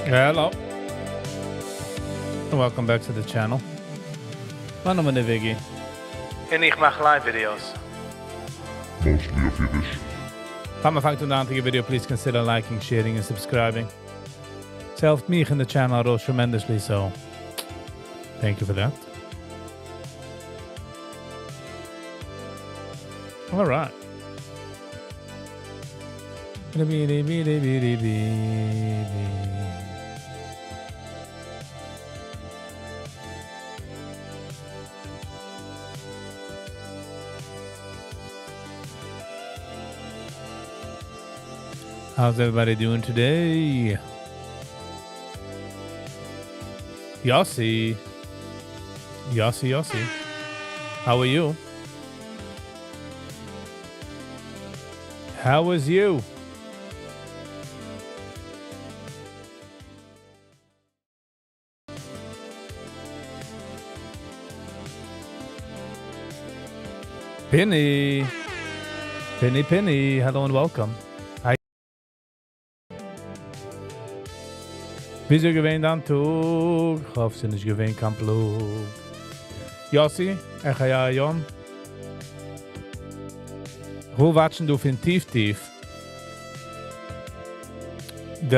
Hello. Welcome back to the channel. מיין נאמען איז Viggy. און איך מאך live videos. Mostly אויף אידיש. פאר מען פאנגט אן די היינטיגע video, please consider liking, sharing און subscribing. עס העלפט מיך און די channel ארויס tremendously, so thank you for that. Alright. How's everybody doing today? Yossi. Yossi, Yossi. How are you? How was you? Pinny. Pinny, Pinny. Hello and welcome. Hi. וויאזוי געווען דיין טאג? כ'האף ס'איז נישט געווען קיין פלאג. יוסי, איך היה היום? כ'וויל watch ן דא פון טיף טיף די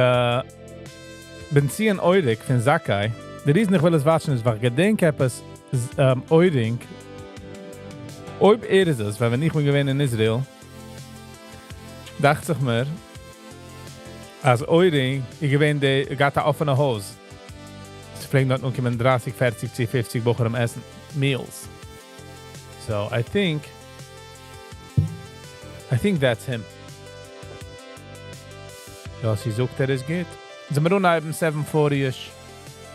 בנציון אוריק פון זכאי. די reason איך וויל עס watch ן איז ווייל איך געדענק עפעס אוירינג. אויב ער איז עס, ווייל ווען איך בין געווען אין Israel, דאכט זיך מיר אז אוירינג איז געווען די געהאט א אפענע הויז. עס פלעגן דארט אנקומען דרייסיג פערציג צו פופציג בחורים עסן meals. So I think I think that's him. יאסי זאגט ער איז גוט. זעמיר אנהייבן seven forty ish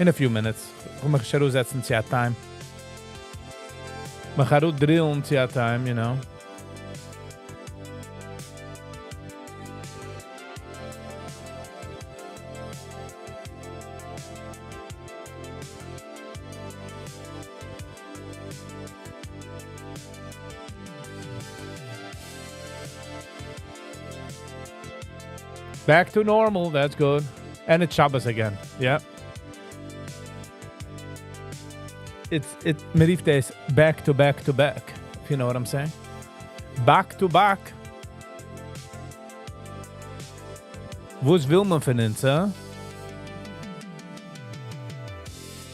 in a few minutes. כ'וועל מיך נישט אראפזעצן צו א time. מיך אראפדרילן צו א time, you know. Back to normal, that's good. And it's Shabbos again, yeah. It's, it, מען רופט דאס back to back to back, if you know what I'm saying. Back to back. וואס וויל מען פון אונז, הא?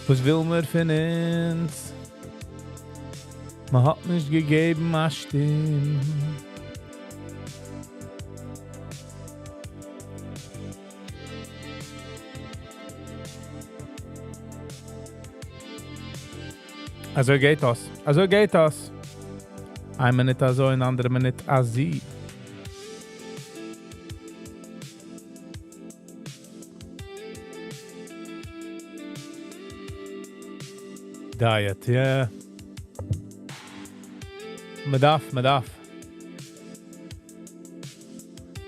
וואס וויל מען פון אונז? מען האט נישט געגעבן א שטים. אזוי גייט דאס. אזוי גייט דאס. איין מינוט אזוי און אנדערע מינוט אזי. Diet, yeah. מ'דארף, מ'דארף.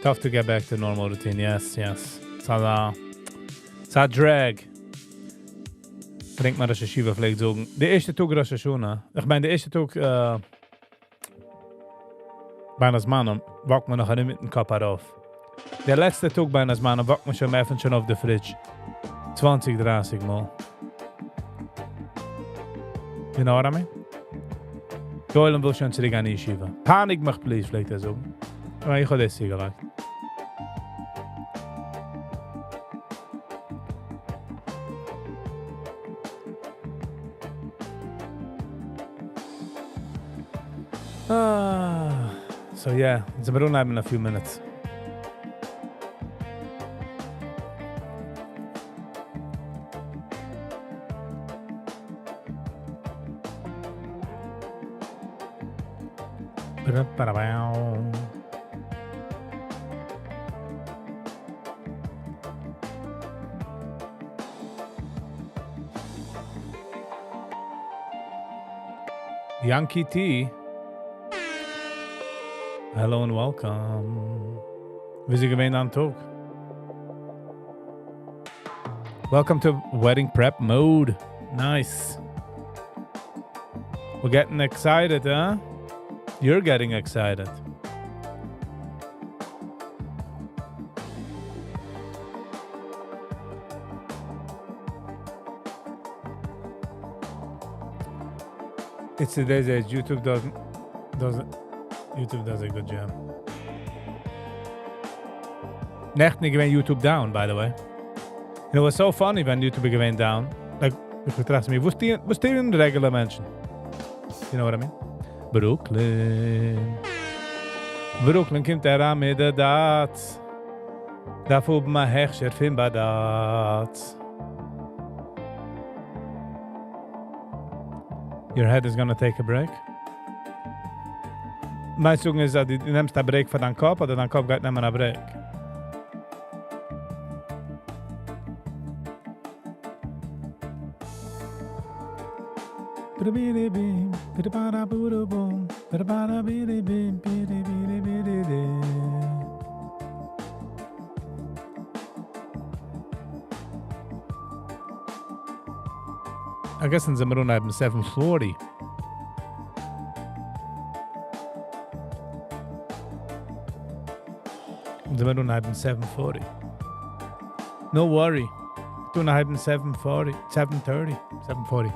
Tough to get back to normal routine, yes, yes. ס'איז א drag. געדענק מיין ראש ישיבה פלעגט זאגן, די ערשטע טאג ראש השנה, איך מיין די ערשטע טאג בין הזמנים, walk ט מען נאך ארום מיטן קאפ ארויף. דער לעצטער טאג בין הזמנים walk ט מען שוין, מען עפנט שוין אויף די fridge צוואנציג דרייסיג מאל. You know what I mean? די עולם וויל שוין צוריק גיין אין ישיבה. פייניג מיך please, פלעגט ער זאגן. אבער איך האב דאס צוגעלייגט. So yeah, זעמיר אנהייבן in a few minutes. Yankee T. Hello and welcome. וויאזוי געווען דיין טאג? Welcome to wedding prep mode. Nice. We're getting excited, huh? You're getting excited. It's today's age. YouTube doesn't doesn't YouTube does a good job. נעכטן איז געווען YouTube down, by the way. And it was so funny ווען YouTube איז געווען down. Like, איך טראכט מיר, וואס טוען, וואס טוען regular מענטשן? You know what I mean? Brooklyn. Brooklyn קומט אריין מיט די דאטס. דארף האבן א הכשר פון בד"ץ. Your head is gonna take a break. מיינסט זאגן איז אז דו נעמסט א break פאר דיין קאפ אדער דיין קאפ גייט נעמען א break? I guess אונז זעמיר אנהייבן 7:40. אונז זעמיר אנהייבן 7:40. No worry. טון אנהייבן 7:40, 7:30, 7:40.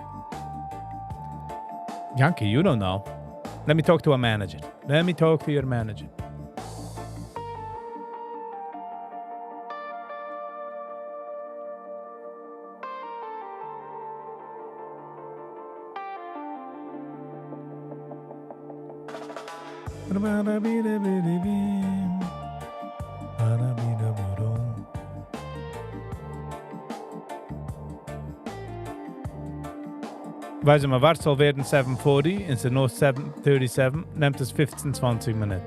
Yankee, you don't know. Let me talk to a manager. Let me talk to your manager. ווייל מען ווארט ס'זאל ווערן 7:40 און ס'איז נאר 7:37, נעמט עס 15, 20 מינוט.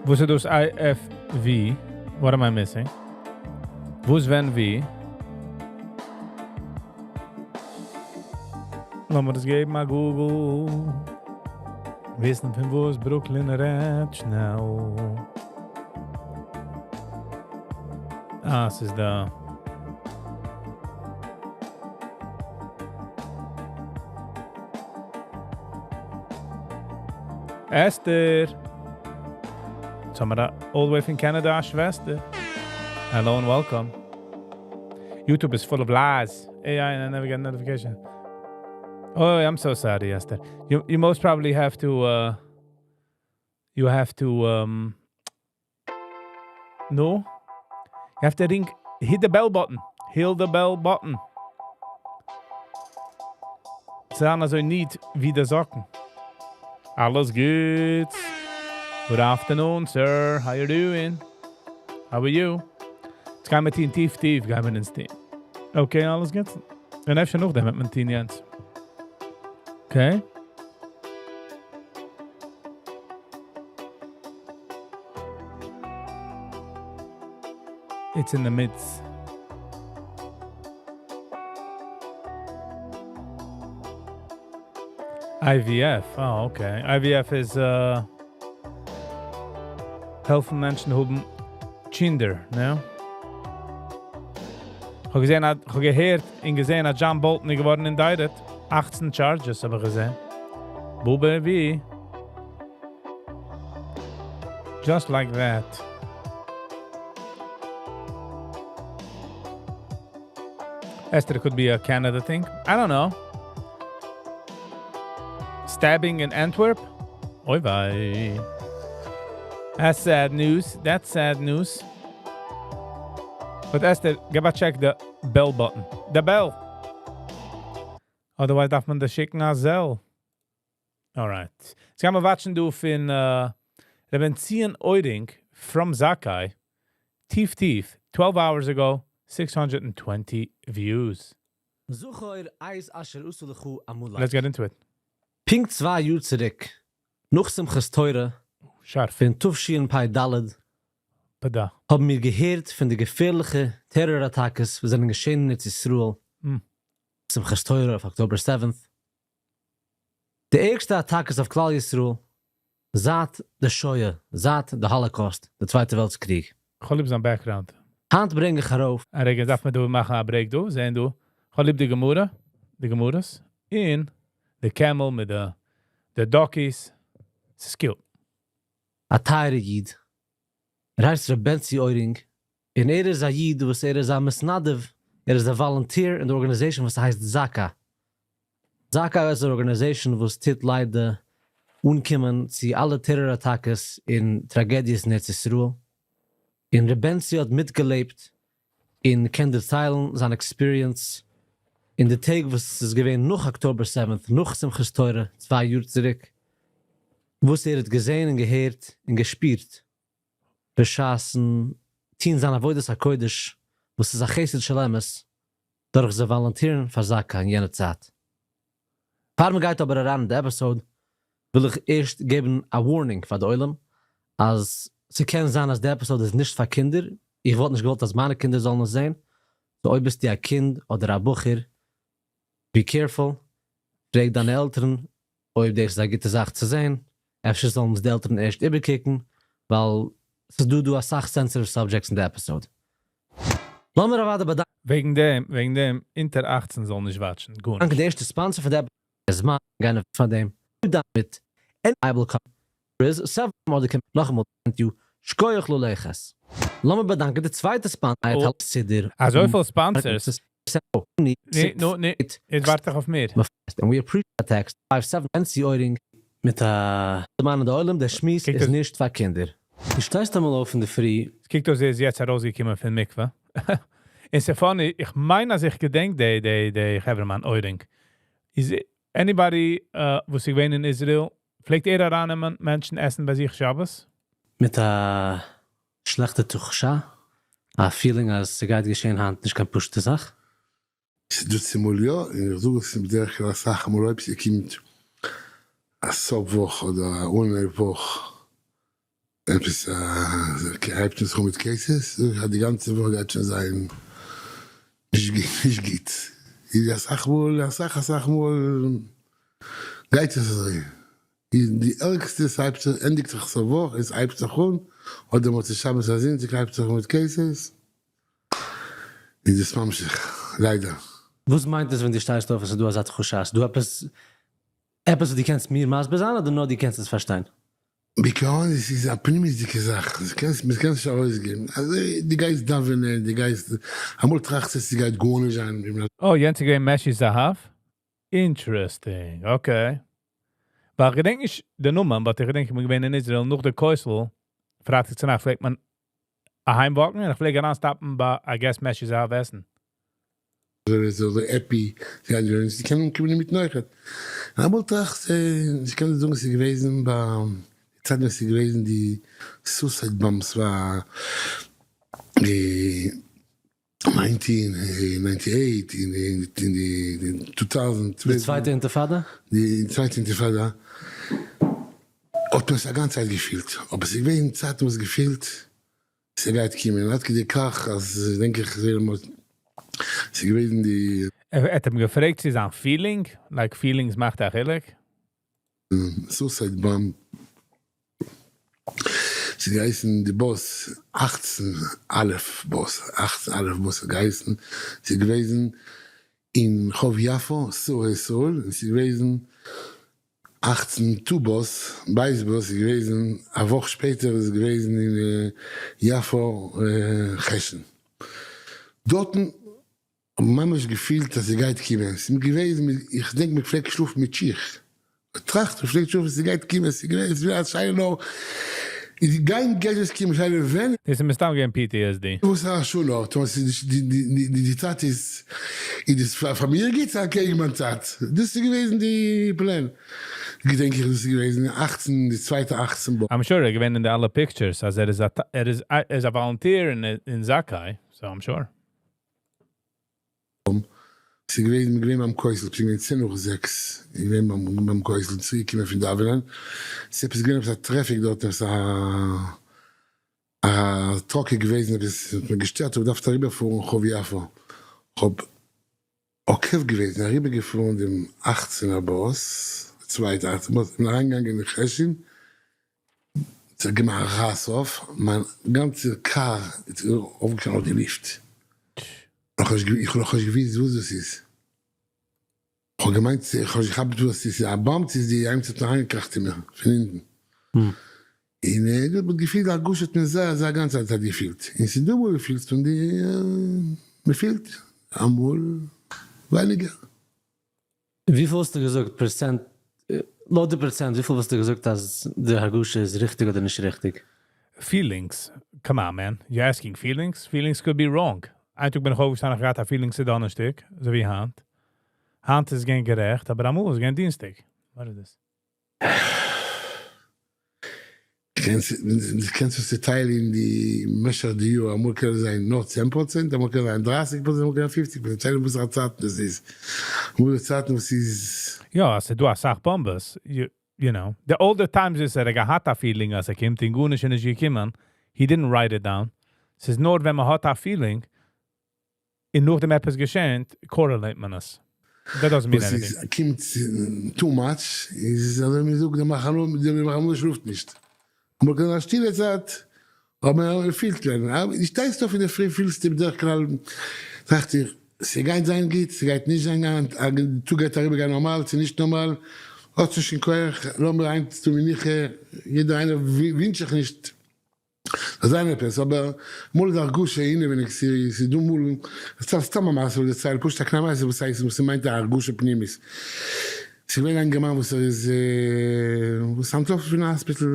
וואס איז דאס IFV? What am I missing? וואס ווען ווי? לאמיר דאס געבן א Google. וויסן פון וואס Brooklyn רעדט שנעל. אה, ס'איז דא. Esther! Sommer all the way from Canada, שוועסטער. Hello and welcome. YouTube is full of lies. AI and I never get a notification. Oh, I'm so sorry, Esther. You most probably have to you have to no. You have to ring hit the bell button. Hit the bell button. זיין אזוי neat ווי די זאקן. אלעס גוט. Good afternoon, sir. How you doing? How are you? יעצט גייען מיר טון טיף טיף, גייען מיר אינס טון. Okay, אלעס גוט. און אפשר נאכדעם וועט מען טון יענץ. Okay? It's in the midst. IVF. Oh, okay. IVF איז העלפן מענטשן האבן קינדער, נע? איך האב געזען, איך האב געהערט און געזען, אז John Bolton איז געווארן indicted. 18 charges האב איך געזען. בובע ווי? Just like that. Esther, it could be a Canada thing. I don't know. Stabbing in Antwerp? Oy vey. That's sad news. That's sad news. But Esther, give a check the bell button. The bell! Otherwise דארף מען דאס שיקן א Zelle. Alright. יעצט גייען מיר watch ן דא פון ר' בנציון Oiding from Zakai. טיף טיף. 12 hours ago, 620 views. זכור את אשר עשה לך עמלק. Let's get into it. פונקט צוויי יאר צוריק, נאך שמחת תורה, שארף. פון תשפ"ד, פדה. האבן מיר געהערט פון די געפערליכע טעראר אטאקעס, וואס זענען געשען אין ארץ ישראל. שמחת תורה אויף October 7th. די ערגסטע אטאקעס אויף כלל ישראל זייט די שואה, זייט די Holocaust, די צווייטע וועלטס קריג. איך ליב זיין background. היינט ברענג איך ארויף. א רגע, דארף מען דא מאכן א break דא, זען דא. איך ליב די גמרא, די גמרות, און די camel מיט די, די donkeys. ס'איז cute. א טייערע איד. ער הייסט ר' בענצי אוירינג, און ער איז א איד וואס ער איז א מתנדב, ער איז א volunteer אין די organization וואס הייסט זקא. זקא איז א organization וואס טוט ליידער אנקומען צו אלע טעראר אטאקעס און טראגעדיעס אין ארץ ישראל. און ר' בענצי האט מיטגעלעבט און קען דערציילן זיין experience אין די טעג וואס עס איז געווען נאך October 7th, נאך שמחת תורה, 2 יאר צוריק, וואס ער האט געזען און געהערט און געשפירט בשעת'ן טון זיין עבודת הקודש, וואס איז א חסד של אמת, דורך זיי volunteer ן פאר זקא אין יענע צייט. פאר מען גייט אבער אריין אין די episode, וויל איך ערשט געבן א warning פאר די עולם, אז ס'קען זיין אז די episode איז נישט פאר קינדער. איך וואלט נישט געוואלט אז מיינע קינדער זאלן עס זען. So אויב ביסטו א קינד אדער א בחור, be careful, פרעג דיינע עלטערן אויב דאס איז א גוטע זאך צו זען. אפשר זאלן עס די עלטערן ערשט איבערקוקן, ווייל ס'איז דא דא אסאך sensitive subjects אין די episode. לאמיר אוודאי באדאנקען וועגן דעם, אונטער 18 זאל נישט watch ן. גארנישט. די ערשטע sponsor פאר די episode איז מאן גיין פאר דעם. מיט אייבל איז 7 אדער קען נאכאמאל thank you שכוח לולעכעס. לאמיר באדאנקען די צווייטע sponsor Oh. סידור. אזויפיל sponsors. ני, נו, ני, יעצט ווארט איך אויף מיר. And we appreciate text 57 NC Oiring מיט א מאן דער עולם, דער שמועס קוקט איז נישט פאר קינדער. דו שטייסט אמאל אויף אין דער פרי, עס קוקט אויס, ער איז יעצט ארויסגעקומען פון מקווה. און ס'איז funny, איך מיין, אז איך געדענק די חברהמאן Oiring. איז anybody וואס איז געווען אין ישראל, פלעגט ער ארייננעמען מענטשן עסן ביי זיך שבת? מיט א שלעכטע תחושה, א feeling אז ס'גייט געשען היינט נישט קיין פשוטע זאך. ס'דא צומאל יא, און איך זאג עס בדרך כלל אסאך מאל אויב ס'קומט א סוף וואך אדער א אנהייב וואך, עפעס א הייבט זיך אן מיט cases, זאג איך אז די גאנצע וואך גייט שוין זיין נישט גוט. איז אסאך מאל, אסאך אסאך מאל גייט עס אזוי. די ערגסטע, עס הייבט זיך, ענדיגט זיך סוף וואך, עס הייבט זיך אן, אדער מוצאי שבת א זונטאג הייבט זיך אן מיט cases, איז עס ממשיך, ליידער. וואס מיינט עס ווען דו שטייסט אויף, עס איז דא אזא תחושה? איז דא עפעס וואס דו קענסט מיר מסביר זיין אדער נאר דו קענסט עס פארשטיין? בעיקרון עס איז א פנימיות'דיגע זאך, מען קען עס נישט ארויסגעבן. אזוי דו גייסט דאווענען, דו גייסט, אמאל טראכסטו עס גייט גארנישט זיין. Oh, יענץ איז געווען משי זהב? Interesting, okay. ווייל איך געדענק נישט די נאמען, but איך געדענק, איך בין געווען אין ישראל, נאך די כותל, פרייטאג צו נאכט פלעגט מען אהיים walk ן, און איך פלעג אריינ stop ן ביי, I guess, משי זהב עסן. אזוי happy, זיי גייען, זיי קענען קומען מיט נחת. אמאל טראכסטו, איך קען זאגן, עס איז געוועזן ביי די צייט ווען עס איז געוועזן די suicide bombs ביי די 1998, אין די 2000. די צווייטע אינטיפאדא? די צווייטע אינטיפאדא האט מען עס א גאנצע צייט געפילט, אבער עס איז געווען צייטן וואס געפילט ס'גייט קומען, עד כדי כך, אז דענק איך, ס'איז געוועזן די ער האט אים געפרעגט צו זיין feeling, like feelings מאכט א חילוק. Suicide bomb, ס'איז געהייסן די באס 18 א' באס, 18 א' באס האט געהייסן, ס'איז געוועזן אין רחוב יפו, צור ישראל, און ס'איז געוועזן 18 טו באס, בית באס איז געוועזן, א וואך שפעטער איז געוועזן אין יפו חשן. דארטן האב ממש געפילט אז ס'גייט קומען, ס'איז מיר געוועזן, איך דענק מיר פלעגט שלאפן מיט שיך. טראכט, מ'פלעגט שלאפן, ס'גייט קומען, ס'איז געווען, ס'איז געווען א שאלה נאר, איז גיין גייט עס קומען, שאלה ווען. דאס איז מסתם געווען PTSD. וואס א שאלה, האט די צייט איז, איז דאס פאר מיר גוט צו אקעגן מיין צייט? דאס איז געוועזן די plan. געדענק איך דאס איז געוועזן 18, די צווייטע 18 I'm sure ער איז געווען אין די אלע pictures, אז ער איז א volunteer אין זקא, so I'm sure. ס'איז געווען ביים כותל, ס'איז געווען 10 נאך 6, איז געווען ביים כותל, צוריקגעקומען פון דאווענען, ס'איז עפעס געווען עפעס א traffic דארט, עפעס א truck איז געוועזן, עפעס האט מיר געשטערט, איך האב געדארפט אריבערפארן רחוב יפו. כ'האב עוקף געוועזן, אריבערגעפארן דעם 18'ער באס, די צווייטע 18 באס, בין אריינגעגאנגען אין חשין, זיך געמאכט א רייס אויף, מיין גאנצע קאר איז אויפגעשטאנען אויף די לופט. איך האב נאך נישט געוואוסט וואס דאס איז. איך האב געמיינט, איך האב נישט געכאפט וואס דאס איז, א bomb איז די איינס האט אריינגעקראכט אין מיר, פון הינטן. און דא האט מען געפילט די הרגשה האט מען זייער זייער גאנצע צייט געפילט, און ס'איז דא אמאל פילסט און די מ'פילט אמאל ווייניגער. וויפיל וואלסטו געזאגט פראצענט, לויט די פראצענט וויפיל וואלסטו געזאגט אז די הרגשה איז ריכטיג אדער נישט ריכטיג? Feelings, come on man, you asking feelings? Feelings could be wrong. איין טאג בין איך אויפגעשטאנען איך האב געהאט א feeling ס'איז דאנערשטאג, אזוי ווי היינט. היינט איז געווען גערעכט, אבער אמאל איז געווען דינסטאג. וואט איז דאס? קענסט עס צוטיילן אין די משך די יאר, אמאל קען עס זיין נאר 10%, אמאל קען זיין 30%, אמאל קען זיין 50%, צייט וואסערע צייטן עס איז, אמאל די צייטן וואס איז. יא, עס איז דא אסאך באמבעס, you know. די older times איז ער געהאט א feeling אז ער קומט און גארנישט איז נישט געקומען, he didn't write it down. ס'איז נאר ווען מען האט א feeling און נאכדעם עפעס געשענט, correlate מען עס. That doesn't mean וואס anything. איז קומט too much, איז אזוי מען זאגט דער מחנא שלאפט נישט. אמאל קען זיין א שטילע צייט, אבער מען פילט ווען דו שטייסט אויף אינדערפרי פילסטו בדרך כלל, טראכט איך, ס'גייט זיין גוט, ס'גייט נישט זיין גוט, א טאג גייט אריבערגיין נארמאל צו נישט נארמאל, האסט נישט קיין כח, לאמיר היינט טון מנוחה, יעדער איינער ווינטש זיך נישט זאל זיין עפעס, אבער אמאל איז הרגשה אינעווייניג, ס'איז דא מאל, סתם סתם א מעשה וואס דערצייל, פשוט א קליינע מעשה וואס הייסט וואס ס'מיינט א הרגשה פנימית, ס'איז געווען א אינגערמאן וואס ער איז וואס אנטלאפן פון א האספיטל,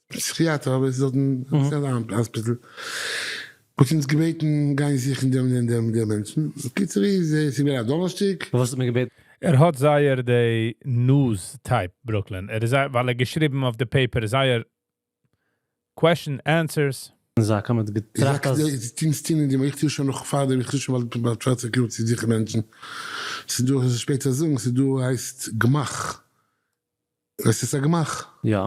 פסיכיאטער אבער עס איז דארטן א האספיטל, האט אונז געבעטן גיין זוכן דעם און דעם דעם מענטשן, בקיצור איז עס געווען א דאנערשטאג. וואס האט מען געבעטן? ער האט זייער די news type ברוקלין, ער איז זייער ווייל ער געשריבן אויף די paper זייער question answers. זאק האט געטראכט אז. טוהן טוהן אין דעם איך טוה שוין נאך פאר דעם איך טוה שוין באלד 40 יאר צו זוכן מענטשן, ס'איז דא איך שפעטער זאגן ס'איז דא הייסט גמח ווייסט וואס איז א גמח? יא.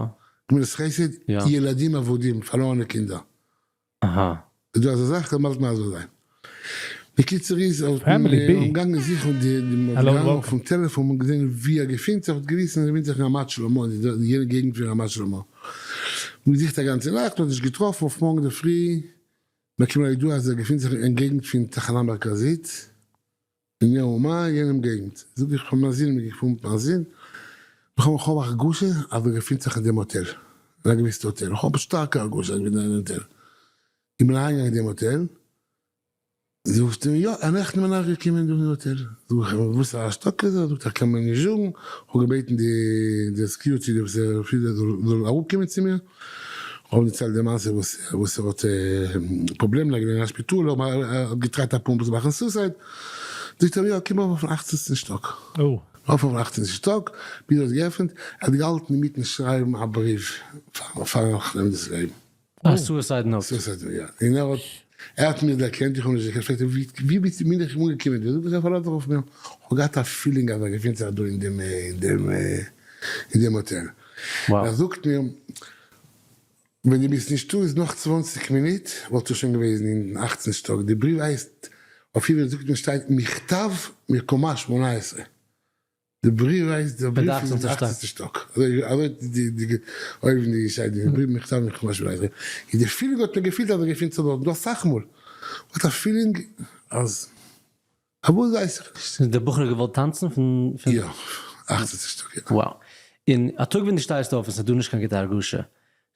גמילות חסד? יא. ילדים אבודים, פארלוירענע קינדער. אהא. איז דא אזא זאך? כ'וועל באלד מסביר זיין. בקיצור איז האט מען Family B. געגאנגען זוכן די די מ'האט Hello and געגאנגען welcome. אויפן טעלעפאן מ'האט געזען ווי ער געפינט זיך מ'האט געוויסט אז ער געפינט זיך אין רמת שלמה אין יענע געגנט פון רמת שלמה. מ'האט געזוכט א גאנצע נאכט מ'האט נישט געטראפן אויף מארגן אינדערפרי באקומען א ידיעה אז ער געפינט זיך אין געגנט פון תחנה מרכזית. אין יענעם אומה, יענעם געגנט. זאג איך פאר מיין זון, מיר געפארן מיט מיין זון, איך האב איך האב א הרגשה אז ער געפינט זיך אין דעם האטעל, אין א געוויסע האטעל, איך האב א שטארקע הרגשה אז ער געפינט זיך אין דעם האטעל. איך בין אריינגעגאנגען אין דעם האטעל, זאגט ער מיר, יא, נעכטן בין איך געקומען דא אין האטעל. זאג איך אים, וואס א שטאק איז ער? זאגט ער, קען מען נישט זאגן, איך האב געבעטן די די security די וואס ער פירט זאל אראפקומען צו מיר, איך האב דערציילט די מעשה וואס וואס ער האט פראבלעמען ער איז געווען אין א שפיטאל ער האט געטרייט אפאר מאל צו מאכן suicide, זאגט ער יא קום ארויף אויפן אכצענסטן שטאק, ארויף אויפן אכצענסטן שטאק, ביז ער האט געעפענט, ער האט געהאלטן אינמיטן שרייבן א בריוו פאר פארן נעמען דאס לעבן. א suicide note. Suicide note יא, און ער האט ער האט מיר דערקענט איך האב נישט דערקענט, פרעגט ער ווי ווי ביסטו בין איך אנגעקומען דא, זאג איך ער פארלאזט זיך אויף מיר, איך האב געהאט א feeling אז ער געפינט זיך דא אין דעם אין דעם אין דעם האטעל. ער זאגט מיר, ווען דו ביסט נישטא איז נאך 20 מינוט וואלט איך שוין געוועזן אין 18 שטאק, די בריוו הייסט אויף עברית זאגט מען שטייט מכתב מקומה 18, די בריוו הייסט דער בריוו פון די אכצענטע שטאק, אזוי אזוי די די אויבן די שטייט די בריוו מכתב מקומה 18, איז די feeling האט מען געפילט אז ער געפינט זיך דארט, דא אסאך מאל האט א feeling אז. פארוואס ווייס איך נישט. איז דער בחור געוואלט טאנצן פון פון. יא, אכצענטע שטאק יא. Wow. און א טאג ווען דו שטייסט אויף און ס'איז דא נישט קיין גוטע הרגשה,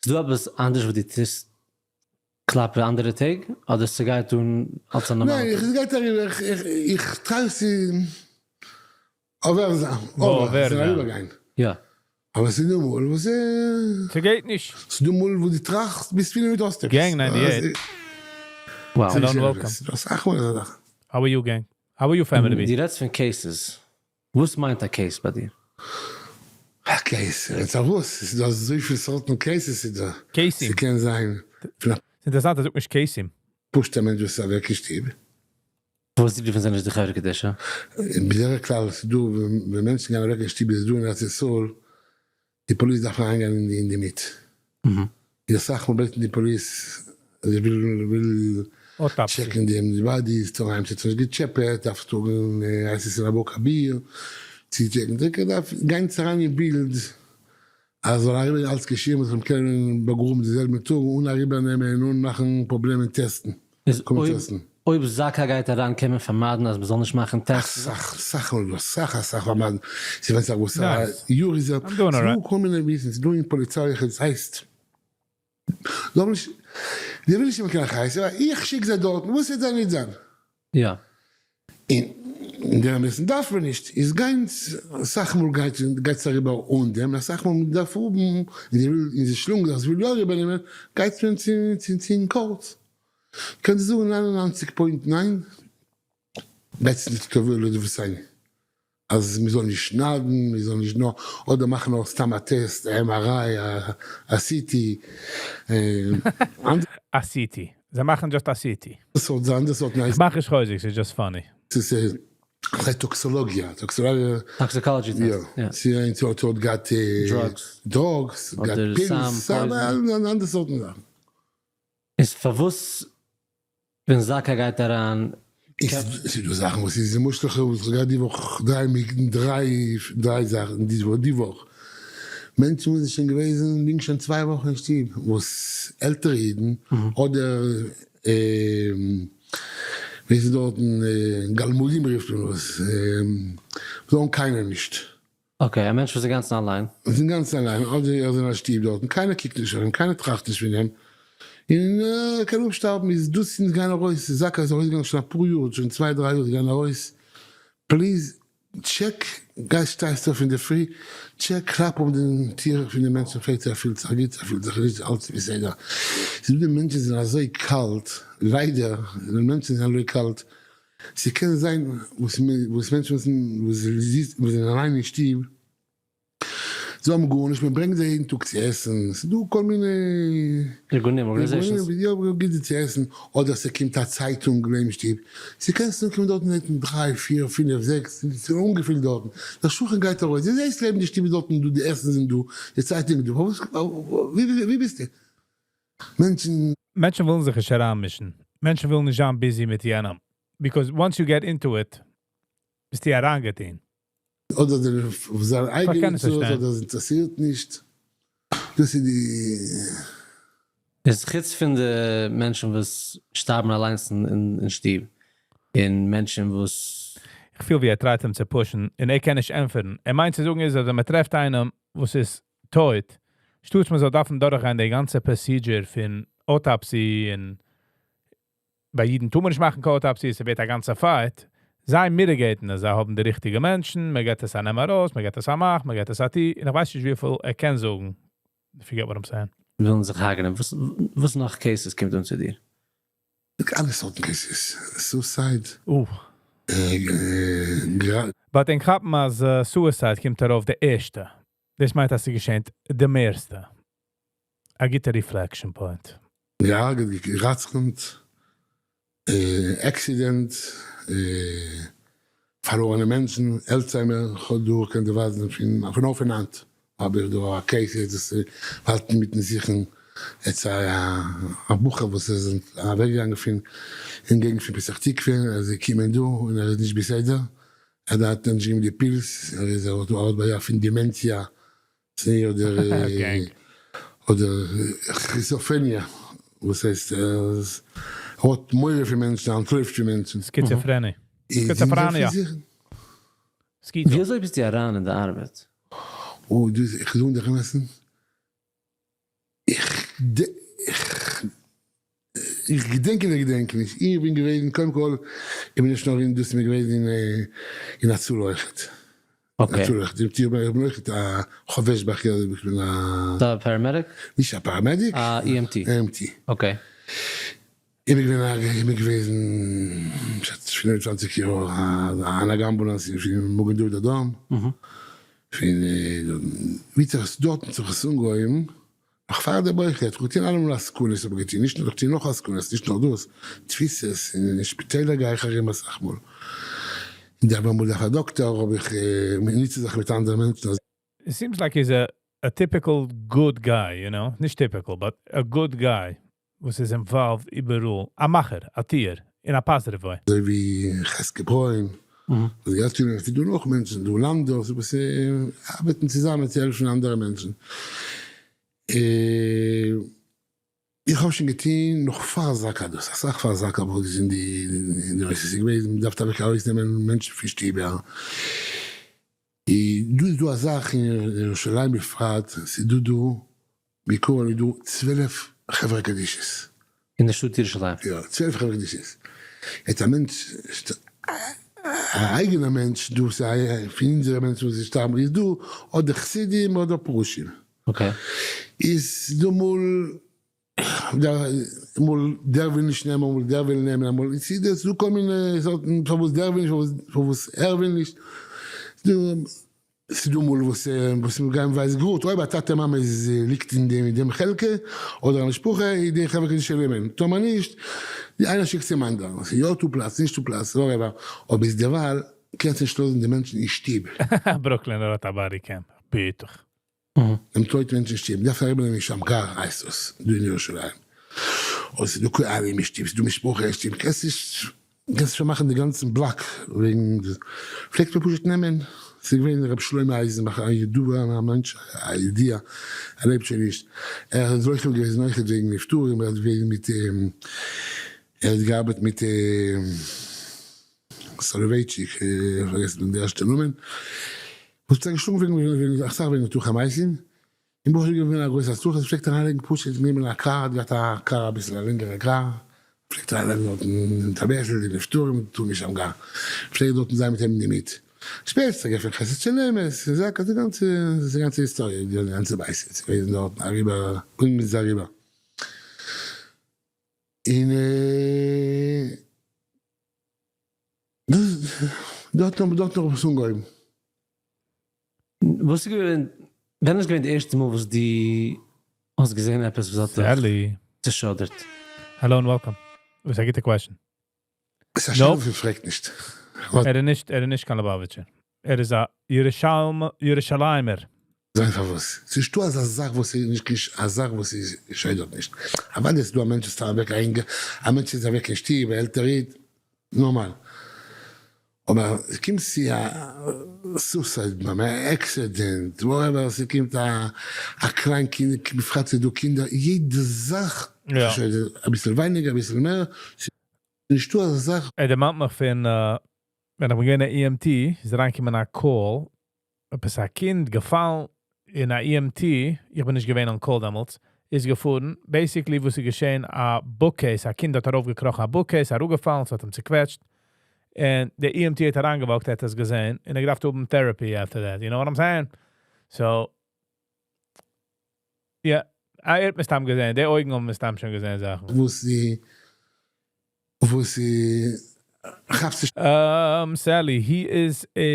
איז דא עפעס אנדערש וואס דו טוסט כלפי אנדערע טעג, אדער ס'גייט אן אלס א נארמאלע ניין, טאג? ס'גייט אריבער, איך איך איך try צו עובר זיין, עובר, ס'זאל אריבערגיין. יא. אבער ס'איז דא מאל וואס. ס'גייט נישט. ס'איז דא מאל וואס דו טראכסט ביז פינף מינוט האסטו עפעס. Gang 98. Wow. Hello and welcome. ס'איז דא אסאך מאל אזא זאך. How are you gang? How are you family בי? דו רעדסט פון cases. וואס מיינט א case ביי דיר? א case? רעדסט אויף וואס? ס'איז דא אזויפיל סארטן cases איז דא. קעיסים. ס'קען זיין פון א. ס'אינטערעסאנט ער זאגט נישט קעיסים. פשוט'ע מענטש וואס איז אוועק אין שטוב. וואס די רופן זיי נישט די חברה קדישא? בדרך כלל ס'איז דא ווען מענטשן גייען אוועק אין שטוב איז דא אין ארץ ישראל די פאליס דארף אריינגיין אין די מיט. איז אסאך מאל בעטן די פאליס זיי ווילן וויל טשעקן די bodies צו אריין צו נישט געטשעפעט דארף טראגן הייסט עס אין אבו כביר צו טשעקן די דארף גיין צו אריין אין בילד אז זאל אריבער אלץ געשעהן וואס זיי קענען באגראבן די זעלבע טאג אן אריבער נעמען און אן מאכן פראבלעמען טעסטן. איז קומען אויב טעסטן. אויב זקא גייט אריין קען מען פארמיידן אז מ'זאל נישט מאכן tests? אסאך, סאך מאל דא, סאך אסאך פארמיידן, ס'ווענדט זיך וואס א Nice. יאר איז I'm doing ס'דא alright. כל מיני reasons, ס'דא אין פאליציי עס הייסט זיי האבן נישט, זיי ווילן נישט נעמען קיין אחריות, אבער איך שיק זיי דארטן, וואס וועט זיי נישט זיין? יא. און דער אמת'ן דארף מען נישט, איז גאנץ אסאך מאל גייט גייט עס אריבער אן דעם, אסאך מאל מען דארף האבן, און זי וויל און זי שלונגט זיך זי וויל יא אריבער נעמען, גייט מען צו צו צו אין court, קענסט זאגן 99 point 9 גייט עס נישט קובע לדבותינו, אז מען זאל נישט שניידן, מען זאל נישט נאר, אדער מאכן נאר סתם א test, א MRI, א CT, א CT. זיי מאכן just א CT. סארט זאכן, אנדערע סארט נייעס. מאך איך חוזק, ס'איז just funny. ס'איז טאקסאלאגיע, טאקסאלאגיע. Toxicology test, יא. צו איינס האט האט געהאט Drugs. Drugs, געהאט pills, סם, אנדערע סארטן זאכן. איז פארוואס ווען זקא גייט אריין ס'איז דא זאכן וואס איז למשל איך האב געהאט די וואך דריי דריי דריי זאכן די וואך, מענטשן וואס זענען שוין געוועזן ליגן שוין צוויי וואכן אין שטוב, וואס עלטערע אידן אדער ווי ס'איז דארטן גלמודים רופט מען דאס, זיי האבן קיינעם נישט. Okay, א מענטש וואס איז אינגאנצן אליין. איז אינגאנצן אליין, אדער ער איז אין א שטוב דארטן, קיינער קוקט נישט אויף אים, קיינער טראכט נישט פון אים, און ער קען אפשטארבן, איז דאס אונז גייען ארויס, זקא איז ארויסגעגאנגען שוין אפאר יאר, שוין צוויי דריי יאר זיי גייען ארויס, please check, גיי שטייסט אויף אינדערפרי, check, קלאפ אויף די טיר פון די מענטשן, פרעג צו ער פילט זיך גוט, ער פילט זיך נישט, אלץ איז בסדר, ס'איז דא די מענטשן זענען אזוי קאלט, ליידער, די מענטשן זענען אזוי קאלט, ס'קען זיין וואס וואס מענטשן וואס וואס זענען אליין אין שטוב, זיי האבן גארנישט, מען ברענגט זיי יעדן טאג צו עסן, ס'איז דא כל מיני ארגונים, organizations. יא, גיבט זיי צו עסן, אדער ס'קומט א צייטונג לעבן שטוב, ס'קענסט אנקומען דארטן זעט דריי פיר פינף זעקס, ס'איז אנגעפילט דארטן, דער שכן גייט ארויס, די זעסט לעבן די שטוב איז דארטן דא, די עסן זענען דא, די צייטונג איז דא, פארוואס ווי ביסטו? מענטשן. מענטשן ווילן זיך נישט אריינמישן. מענטשן ווילן נישט זיין busy מיט יענעם. Because once you get into it, ביסטו אריינגעטון. אדער זענען אויף זיין אייגענע צרות אדער עס אינטערעסירט נישט. דאס איז די. איז חוץ פון די מענטשן וואס שטארבן אליינס אין שטוב, און מענטשן וואס. איך פיל ווי ער try ט אים צו push ן, און ער קען נישט ענטפערן. ער מיינט צו זאגן איז אז ווען מען טרעפט איינעם וואס איז טויט, שטאטס מען זאל דארפן דורכגיין די גאנצע procedure פון autopsy און ביי אידן טאר מען נישט מאכן קיין autopsy, עס ווערט א גאנצע fight. זיי mitigate ן אז זיי האבן די ריכטיגע מענטשן, מען געט עס א נעם ארויס, מען געט עס א מאך, מען געט עס א טו, און איך ווייס נישט וויפיל ער קען זאגן, if you get what I'm saying. ווילן זיך הרג'נען, וואס וואס נאך cases קומט אן צו דיר? אלע סארטן cases, suicide, But ענק כאפן אז suicide קומט ארויף די ערשטע. דאס מיינט אז ס'געשענט די מערסטע. א גוטע reflection point. געהארגעט, גערצח'נט, accident, פארלוירענע מענטשן, Alzheimer, כ'האב דא קען דיר ווייזן פון פון אויף און היינט האב איך דא א case יעצט וואס האלט אינמיטן זוכן יעצט א בחור וואס איז אוועק געגאנגען פון אין געגנט פון פתח תקוה, ער איז געקומען דא און ער איז נישט בסדר, ער האט נישט גענומען די pills, ער איז ער האט בעיה פון dementia, אדער אדער schizophrenia, וואס הייסט אז ער האט מורא פון מענטשן, ער אנטלויפט פון מענטשן. Schizophrenia. Schizophrenia. Schizo. ווי אזוי ביסטו אריין אין די ארבעט? אוי, דאס, איך זאג דיך אמת'ן, איך איך געדענק און איך געדענק נישט, איך בין געוועזן, קודם כל, איך בין נישט נאר אין דאס, איך בין געוועזן אין הצלה אויכעט. Okay. הצלה אויכעט, איך בין אויכעט א חובש בכיר, איך בין א. א paramedic? נישט א paramedic. א EMT. EMT. Okay. איך בין געווען א, איך בין געוועזן, 25 יאר א נהג אמבולאנס אין מגן דוד אדום. פון ווי האט זיך עס דארטן האט זיך עס אנגעהויבן, נאך פאר די בויך איך האב געטון אלעמאל עסקנות האב איך געטון, נישט נאר איך טו נאך עסקנות, נישט נאר דאס, תפיסות, און אין שפיטעלער גיי איך ארום אסאך מאל, און דארף אמאל דארף א דאקטאר האב איך ניץ זיך מיט אנדערע מענטשן. It seems like he's a typical good guy, you know? נישט typical, but a good guy וואס איז involved איבעראל. א מאכער, א טוער, אין א positive way. אזוי ווי חזקי ברוין, וואס גייט טון, עס איז דא נאך מענטשן, דא לאנדא, וואס ארבעטן צוזאמען צו העלפן אנדערע מענטשן. איך האב שוין געטון נאך פאר זקא דאס, אסאך פאר זקא האב איך געזען די נושא, ס'איז געוועזן מ'דארף אוועק ארויסנעמען מענטשן פון שטיבער, דא איז דא א זאך אין ירושלים בפרט, ס'איז דא דא בעיקרון איז דא 12 חברה קדישא'ס. אין די שטאט ירושלים? יא, 12 חברה קדישא'ס. יעצט א מענטש, א אייגענער מענטש, דא ס'איז פון אונזערע מענטשן וואס שטארבן איז דא אדער חסידים אדער פרושים. okay. איז דא מאל אמאל דער וויל נישט נעמען אמאל דער וויל נעמען אמאל ס'איז דא כל מיני סארטן פארוואס דער וויל נישט פארוואס ער וויל נישט ס'איז דא אמאל וואס וואס מיר גייען ווייס גראד אויב א טאטע מאמע איז ליגט אין דעם אין דעם חלקה אדער א משפחה איז די חברה קדישא נעמען טאמער נישט די איינער שיקט צום אנדערן ס'איז יא טו פלאץ נישט טו פלאץ whatever אבער ביז דערווייל קענסט נישט לאזן די מענטשן אין שטוב. ברוקלינער האט א body cam, ביטע. דעם טויט מענטש אין שטוב, מ'דארף אריבערנעמען אין שמגר הייסט עס דא אין ירושלים, אוי ס'איז דא כהנים אין שטוב, ס'איז דא משפחה אין שטוב, קענסט נישט, קענסט שוין מאכן די גאנצן בלאק וועגן, פלעגט מען פשוט נעמען, ס'איז געווען ר' שלמה אייזנבאך א ידוע א מענטש א ידיעה, ער לעבט שוין נישט, ער איז אויך געוועזן אויכעט וועגן נפטרים, ער האט געוועזן מיט, ער האט געארבעט מיט סאלאווייטשיק, איך פארגעס די ערשטע נאמען, וואס האט זיך געשלאגן וועגן אסאך וועגן ניתוחי מתים, און ברוך השם געווען א גרויסע הצלחה, עס פלעגט אריינלייגן פשוט נעמען א קאר, האט געהאט א קאר אביסל א לענגערע קאר, פלעגט אריינלייגן דארטן מיט א בעטל די נפטרים טון נישט שם גאר, פלעגט דארטן זיין מיט אים אינדערמיט, שפעטער האט זיך געעפנט חסד של אמת, די גאנצע די גאנצע היסטאריע, די גאנצע בית איז געוועזן דארטן אריבער, און מ'איז אריבער. און דאס דארט האט דארט נאך עפעס אנגעהויבן. וואס איז געווען, ווען איז געווען די ערשטע מאל וואס דו האסט געזען עפעס וואס האט דיך צעשוידערט? Hello and welcome. וואס א גוטע question. ס'איז א שאלה וואס מ'פרעגט נישט. ער איז נישט, ער איז נישט קיין ליובאוויטשער. ער איז א ירושלימ'ער. זיין פארוואס? ס'איז נישטא אזא זאך וואס איז נישט קיין א זאך וואס איז שוידערט נישט. אוודאי ס'איז דא א מענטש וואס איז אוועק א אינגע, א מענטש איז אוועק אין שטוב, א עלטער איד, נארמאל. אבער ס'קומט צו א suicide bomb, א accident, whatever, ס'קומט א א קליין קינד, בפרט ס'איז דא קינדער, יעדע זאך שוידערט, אביסל ווייניגער אביסל מער, ס'איז נישטא אזא זאך. ער דערמאנט מיך פון ווען איך בין געווען א EMT איז אריינגעקומען א call, עפעס א קינד געפאלן אין א EMT, איך בין נישט געווען on call דעמאלטס, איז געפארן, basically וואס איז געשען, א bookcase, א קינד האט ארויפגעקראכן א bookcase, אראפגעפאלן, ס'האט אים צוקוועטשט, און דער EMT האט אריינגע walk ט, ער האט עס געזען, און ער געדארפט האבן therapy after that, you know what I'm saying? So, יא, ער האט מסתם געזען, די אויגן האבן מסתם שוין געזען זאכן. וואס די וואס כאפט זיך. Sally, he is a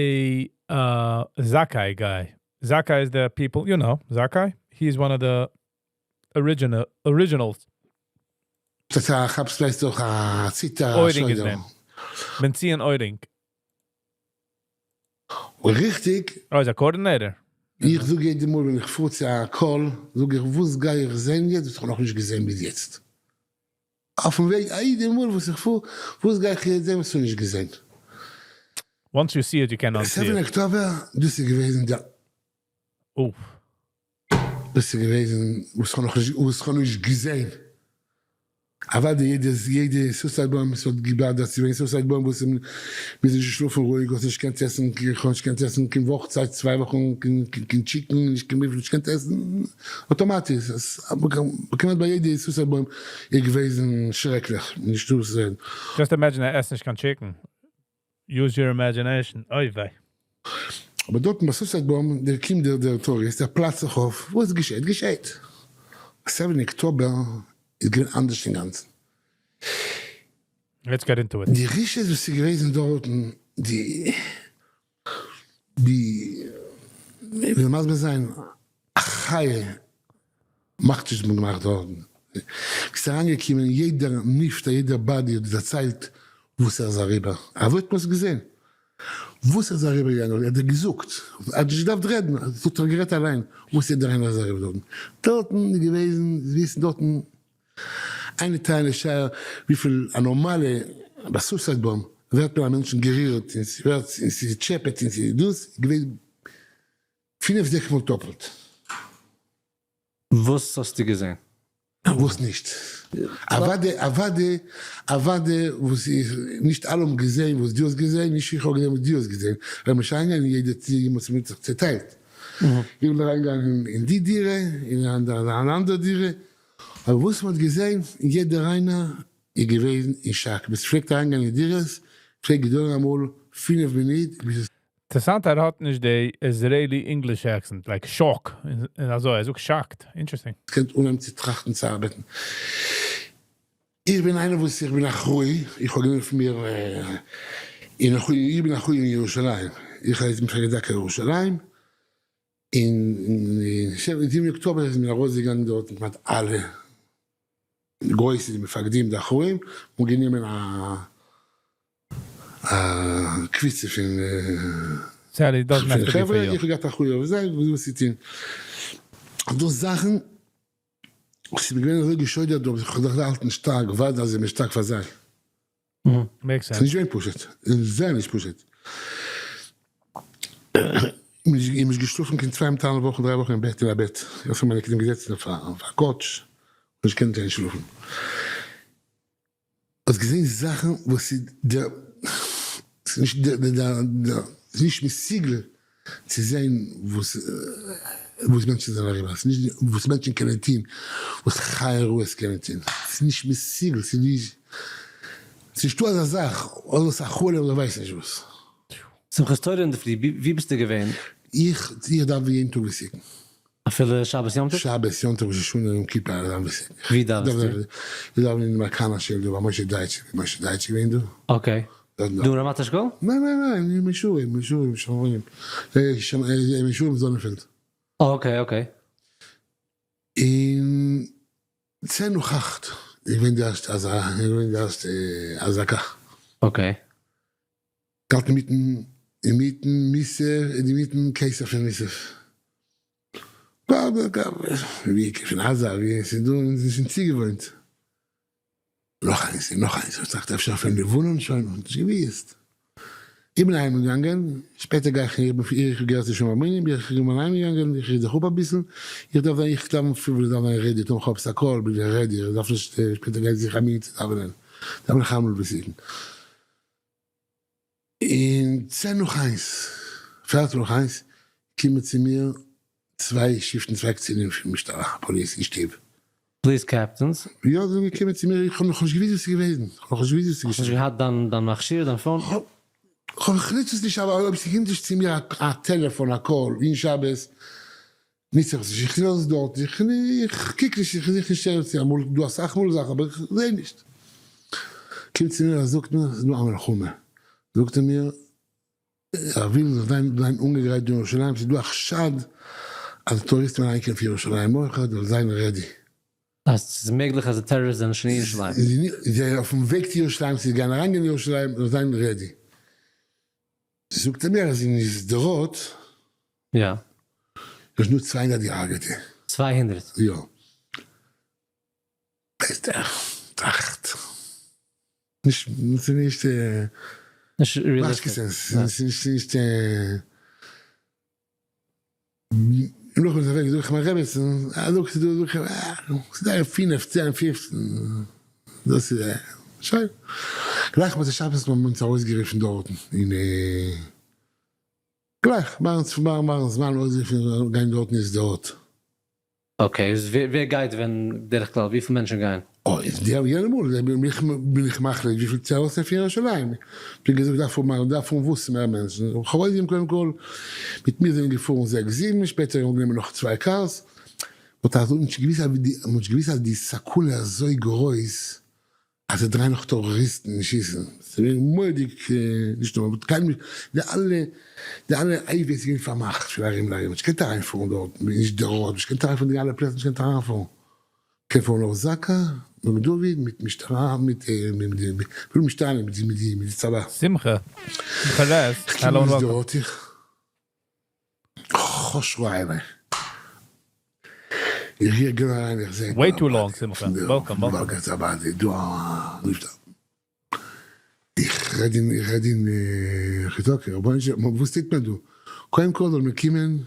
Zakai guy. Zakai is the people, you know, Zakai. He's one of the original originals. אתה כאפסט ווייסט דאך א ציטער א אוירינג איז שוידער. name. בן ציון אוירינג. און ריכטיג. Oh, איז א coordinator. איך זאג יעדע מאל ווען איך פאר צו א call, זאג איך וואס גיי איך זען יעצט וואס איך האב נאכנישט געזען ביז יעצט. אויפן וועג א יעדע מאל וואס איך פאר, וואס גיי איך יעצט זען וואס איך האב נישט געזען. Once you see it, you cannot see 7 it. October, דאס איז געוועזן די. אוף. דאס איז געוועזן וואס איך האב נאכנישט, וואס איך האב נישט געזען. אוודאי יעדע יעדע suicide bomb עס האט גע bother ט, ס'איז געווען suicide bomb וואס מ'איז נישט געשלאפן רואיג, האסט נישט געקענט עסן, איך האב נישט געקענט עסן קיין וואך צייט, צוויי וואכן קיין chicken, נישט קיין beef, נישט געקענט עסן, אטאמאטיש, כמעט ביי יעדע suicide bomb איז געוועזן שרעקליך, נישטא וואס צו רעדן. Just imagine ער עסט נישט קיין chicken. Use your imagination. אוי וויי. אבער דארטן ביי suicide bomb, דער קומט דער דער טוריסט, ער פלאצט זיך אויף, וואס געשעט געשעט. 7 October איז געווען אנדערש אינגאנצן. Let's get into it. די רשעות וואס איז געוועזן דארטן, די די וויל מסביר זיין, א חיה מאכט נישט וואס מען האט געמאכט דארטן. ס'איז אריינגעקומען יעדער נפטר, יעדער body האט דערציילט וואס ער איז אריבער. אזוי האט מען עס געזען. וואס ער איז אריבער געגאנגען האט ער געזאגט, ער האט נישט געדארפט רעדן, עס האט זיך גערעדט אליין וואס יעדער איינער איז אריבער דארטן. דארטן איז געוועזן, וויסן דארטן איינע טענה שער וויפיל א נארמאלע ביי suicide bomb ווערט מען א מענטשן גערירט און ס'ווערט און ס'טשעפעט און ס'איז דאס איז געווען פינף זעקס מאל טאפלט. וואס האסטו געזען? וואס נישט? אוואדע אוואדע אוואדע וואס איך נישט אלע האבן געזעהן וואס דו האסט געזעהן נישט איך האב געזעהן וואס דו האסט געזעהן ווען מ'איז שוין אריינגעגאנגען אין יעדע צימער האט מען זיך צעטיילט איך בין אריינגעגאנגען אין די דירה און אין אן אנדערע דירה אבער וואס מ'האט געזעהן יעדער איינער איז געווען אין שאק ביז ס'פלעגט אריינגיין אין דירות פלעגט געדויערן אמאל פינף מינוט ביז עס אינטערעסאנט ער האט נישט די Israeli English accent, like shock, און אזוי, ער זאגט shocked, interesting. קענט אנהייבן צו טראכטן צו ארבעטן. איך בין איינער וואס איך בין אחראי, איך האב גענומען אויף מיר און איך בין אחראי אין ירושלים, איך הייס מפקד זקא ירושלים, און אין זיבן אקטאבער איז מען ארויסגעגאנגען דארטן כמעט אלע גרויסע די מפקדים די אחראים און גענומען א א קבוצה פון חברה, איך האב געהאט א אחראי אויף זיי וואס צו טון, דאס זאכן וואס איז מיר געווען אזוי געשוידערט דא, איך האב זיך געהאלטן שטארק, וואדע אז איך בין שטארק פאר זיי. ס'איז נישט געווען פשוט, זייער נישט פשוט. איך בין נישט געשלאפן קיין צוויי מיט א האלב וואכן, דריי וואכן אין בעט, אין א בעט. איך האב מיינע קינדער געזעצן אויף א couch, נישט געקענט איינשלאפן. האסט געזען זאכן וואס איז דער, ס'איז נישט דער, ס'איז נישט מסוגל צו זען וואס וואס מענטשן זענען אריבער, ס'איז נישט וואס מענטשן קענען טון, וואס חיה רעות קענען טון, ס'איז נישט מסוגל, ס'איז נישט, ס'איז נישטא אזא זאך, אדער ס'איז א חלום אדער ווייס נישט וואס. שמחת תורה אינדערפרי, ווי ביסטו געווען? איך איך דאווען יעדן טאג ותיקין. אפילו שבת יום טוב? שבת יום טוב ראש השנה יום כיפור איך דאווען ותיקין. ווי דאווענסטו? איך דאווען אין מארקאנא שול דא ביי משה דייטש, ווי משה דייטש איז געווען דא. okay. דא אין רמת אשכול? ניין ניין ניין, אין מישורים, מישורים, שומרונים, מישורים זאנענפעלד. okay okay. אין צען נאך אכט איז געווען די ערשטע אזעקה, איז געווען די ערשטע אזעקה. okay. געהאלטן אינמיטן, אינמיטן מוסף, אינמיטן כתר פון מוסף. ווי פון עזה, ווי עס איז דא, אונז זענען שוין צוגעוואוינט. נאך איינס און נאך איינס, איך טראכט אפשר פון לבנון שוין, האט נישט געוויסט. איך בין אהיים געגאנגען, שפעטער גיי איך, איך בין איך געהערט צו שומר אמונים, בין איך אהיים געגאנגען, איך ריד זיך אפ אביסל, איך דארף זיין, איך דאווען פיר איך דארף זיין ready, טאמער כ'האב עפעס א call בין איך ready, איך דארף נישט שפעטער גיין זיך א מינוט צו דאווענען, דאווען איך איינמאל ותיקין. און צען נאך איינס, פערטל נאך איינס, קומען צו מיר צוויי שיפטן צוויי קצינים פון משטרה, police אין שטוב. police captains? יא, זיי זענען געקומען צו מיר, איך האב נאכנישט געוואוסט וואס איז געוועזן, איך האב נאכנישט געוואוסט וואס איז געשען. האסט נישט געהאט דיין דיין מכשיר, דיין phone? כ'האב, כ'נוץ עס נישט, אבער אויב ס'קומט נישט צו מיר א טעלעפאן, א call, אין שבת, נוץ איך עס נישט, איך לאז עס דארט, איך קוק נישט, איך זוך נישט צו אמאל, דא אסאך מאל זאכן, אבער איך זעה נישט. קומט צו מיר, ער זאגט מיר, ס'איז דא א מלחמה, זאגט ער מיר, ער וויל זיך זיין זיין אנגעגרייט דא אין ירושלים, ס'איז דא א חשד אז טוריסטן וועלן אריינקומען פון ירושלים אויך, זאל זיין ready. אז ס'איז מעגליך אז די טעראריסט זענען שוין אין ירושלים. זיי אויפן וועג צו ירושלים, צו גייען אריינגיין אין ירושלים, זאל זיין ready. זאגט ער מיר אז אין שדרות יא. איז דא 200 געהארגעטע. 200? יא. טראכט. נישט, ס'איז נישט, נישט מאכט נישט קיין sense, ס'איז נישט, נאכדעם איז אוועק זאג איך מיין רעבעצן, אה זאגט זי דא, זאג איך אה, ס'איז דא פינף, צען, פופצן, דאס איז שוין. גלייך מוצאי שבת האט מען אונז ארויסגערופן דארטן אין גלייך ביים זמן ארויסגערופן גיין דארטן אין שדרות. okay, איז ווער גייט ווען בדרך כלל? וויפיל מענטשן גייען? אוי, איז די יענע מאל בין איך מחליט וויפיל צו ארויסנעמען פון ירושלים, כ'האב געזאגט דארף האבן דארף האבן וואס מער מענטשן, כ'האב אויסגעגעבן קודם כל, מיט מיר זענען געפארן זעקס זיבן, שפעטער האבן גענומען נאך צוויי cars, מ'האט אזוי נישט געוויסט אז די, מ'האט נישט געוויסט אז די סכנה איז אזוי גרויס אז זיי דרייען נאך טעראריסטן און שיסן, ס'איז געווען מורא'דיג, נישט נאר, מ'האט קיינמאל נישט, די אלע, די אלע highways איז געווען פארמאכט פון ארום און ארום, מ'האט נישט געקענט אריינפארן דארט, נישט די road, נישט געקענט אריינפארן די אלע פלעצער נישט געקענט אריינפארן, קען פארן אויף זקא, מגן דוד, מיט משטרה, מיט אפילו משטרה נישט, מיט די מיט די צבא. שמחה, שמחה רעס, איך hello קום and אויס welcome. דארט איך חשכו עיני. איך גיי אריין איך זעה Way too long שמחה, welcome welcome. איך רעד אין איך רעד אין חיתוקי, רבונו של עולם וואס טוט מען דא? קודם כל זאל מען קומען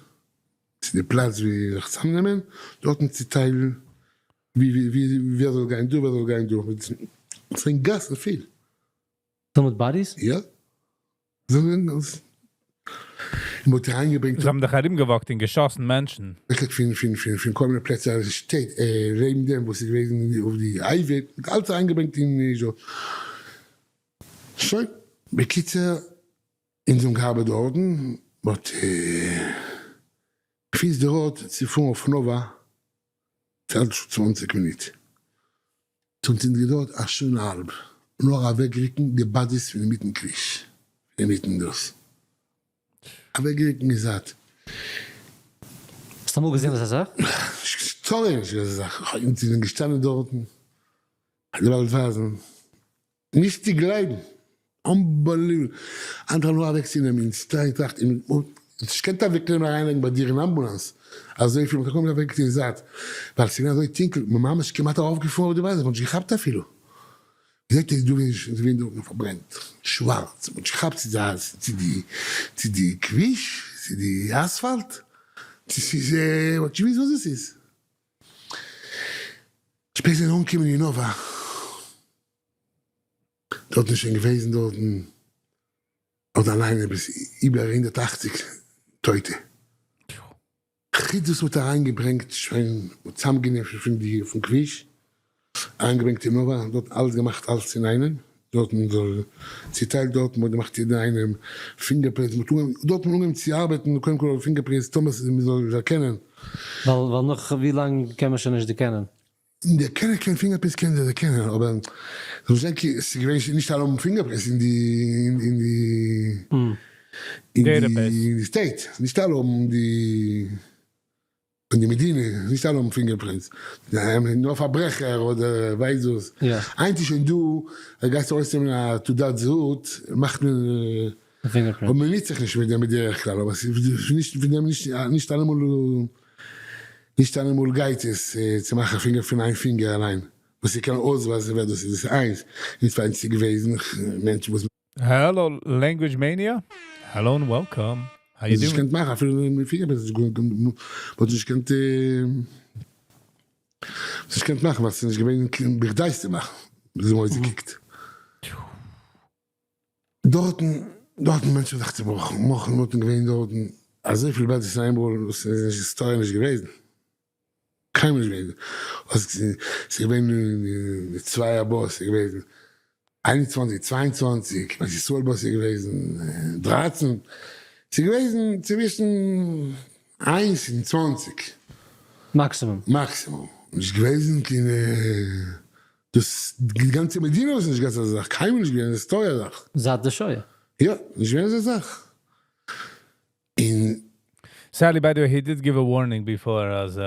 צו די פלאץ ווי זיך צוזאמנעמען, דארטן צוטיילן. ווי ווער זאל גיין דא ווער זאל גיין דא, ס'איז גאסן פיל. פול מיט bodies? יא. און מ'האט אריינגעברענגט. זיי האבן דאך ארומגעוואקט און געשאסן מענטשן. אויכעט פון פון פון פון כל מיני פלעצער שטעט לעבן דעם וואס איז געוועזן אויף די highway, מ'האט אלץ אריינגעברענגט אין זשאו. שוין. בקיצור, אונז האבן געארבעט דארטן, מ'האט פון שדרות צו פארן אויף נאווא ס'האלט שוין 20 מינוט. ס'האט אונז געדויערט א שעה און א האלב נאר אוועקרוקן די bodies פון אינמיטן כביש, פון אינמיטן דאס אוועקרוקן אין זייט. האסט אמאל געזען אזא זאך? Sorry נישט געזען אזא זאך, אונז זענען געשטאנען דארטן, געוואלט ווייזן נישט צו גלייבן! Unbelievable! אנדערע נאר אוועקצונעמען און שטיין טראכט און נישט קענט אוועקנעמען אריינלייגן ביי דיר אין אמבולאנס אזויפיל מ'קען קוים אוועק אין זייט ווייל ס'געווען אזוי טונקל מ'ממש כמעט ארויפגעפארן אויף די ווייזער מ'האט נישט געכאפט אפילו זעט איר דא ווי ס'געווען דארטן פארברענט שווארץ מ'האט נישט געכאפט צו די צו די כביש צו די אספאלט צו ס'איז מ'האט נישט געוואוסט וואס דאס איז. שפעטער זענען אנגעקומען אין נאווא. דארטן איז שוין געוועזן דארטן אט אליין עפעס איבער 180 טויטע. חוץ וואס מ'האט אריינגעברענגט שוין צוזאמגענומען פון די פון כביש, אריינגעברענגט אין נאווא, דארט אלעס געמאכט אלעס אינאיינעם, דארטן זאל צוטיילט דארט, מ'האט געמאכט יעדער איינעם fingerprints, מ'האט אנגעהויבן דארט האט מען אנגעהויבן צו ארבעטן קודם כל אויף fingerprints טאמער ס'איז מ'זאל דערקענען. ווייל נאך ווי לאנג קען מען שוין נישט דערקענען? דערקענען קיין fingerprints קענען זיי דערקענען אבער זאלסט זען כי ס'איז געווען נישט אלע האבן fingerprints אין די אין די אין די state נישט אלע האבן די אין די מדינה נישט אלע האבן fingerprints נאר פארברעכער אדער ווייס וואס היינט איז שוין דא אז גייסט ארויסנעמען א תעודת זהות מאכט מען אבער מען ניצט זיך נישט מיט דעם בדרך כלל אבער ס'איז נישט פון דעם נישט אלעמאל נישט אלעמאל גייט עס צו מאכן פינגער פון איין פינגער אליין וואס ס'קען אויסווייזן ווער דאס איז דאס איז איינס און צווייטנס ס'איז געוועזן מענטשן וואס. Hello Language Mania, hello and welcome, how you נישט doing? געקענט מאכן אפילו מיט פינגער מ'האט נישט געקענט נישט געקענט מאכן ווייל ס'איז נישט געווען בכדאי עס צו מאכן וויאזוי מ'האט אויסגעקוקט. דארטן דארטן מענטשן זיך צובראכן מאכן דארטן געווען דארטן אזויפיל bodies איינמאל וואס איז נישט היסטאריע נישט געוועזן קיינמאל נישט געוועזן ס'איז געווען די צוויי באס איז געוועזן 21 22 בית ישראל באס איז געוועזן 13 ס'איז געוועזן צווישן איינס און 20 מאקסימום. מאקסימום נישט געוועזן קיין דאס די גאנצע מדינה איז נישט געווען אזא זאך, קיינמאל נישט געווען אין היסטאריע אזא זאך. זייט די שואה. יא, נישט געווען אזא זאך. און. Sadly, by the way, he did give a warning before אז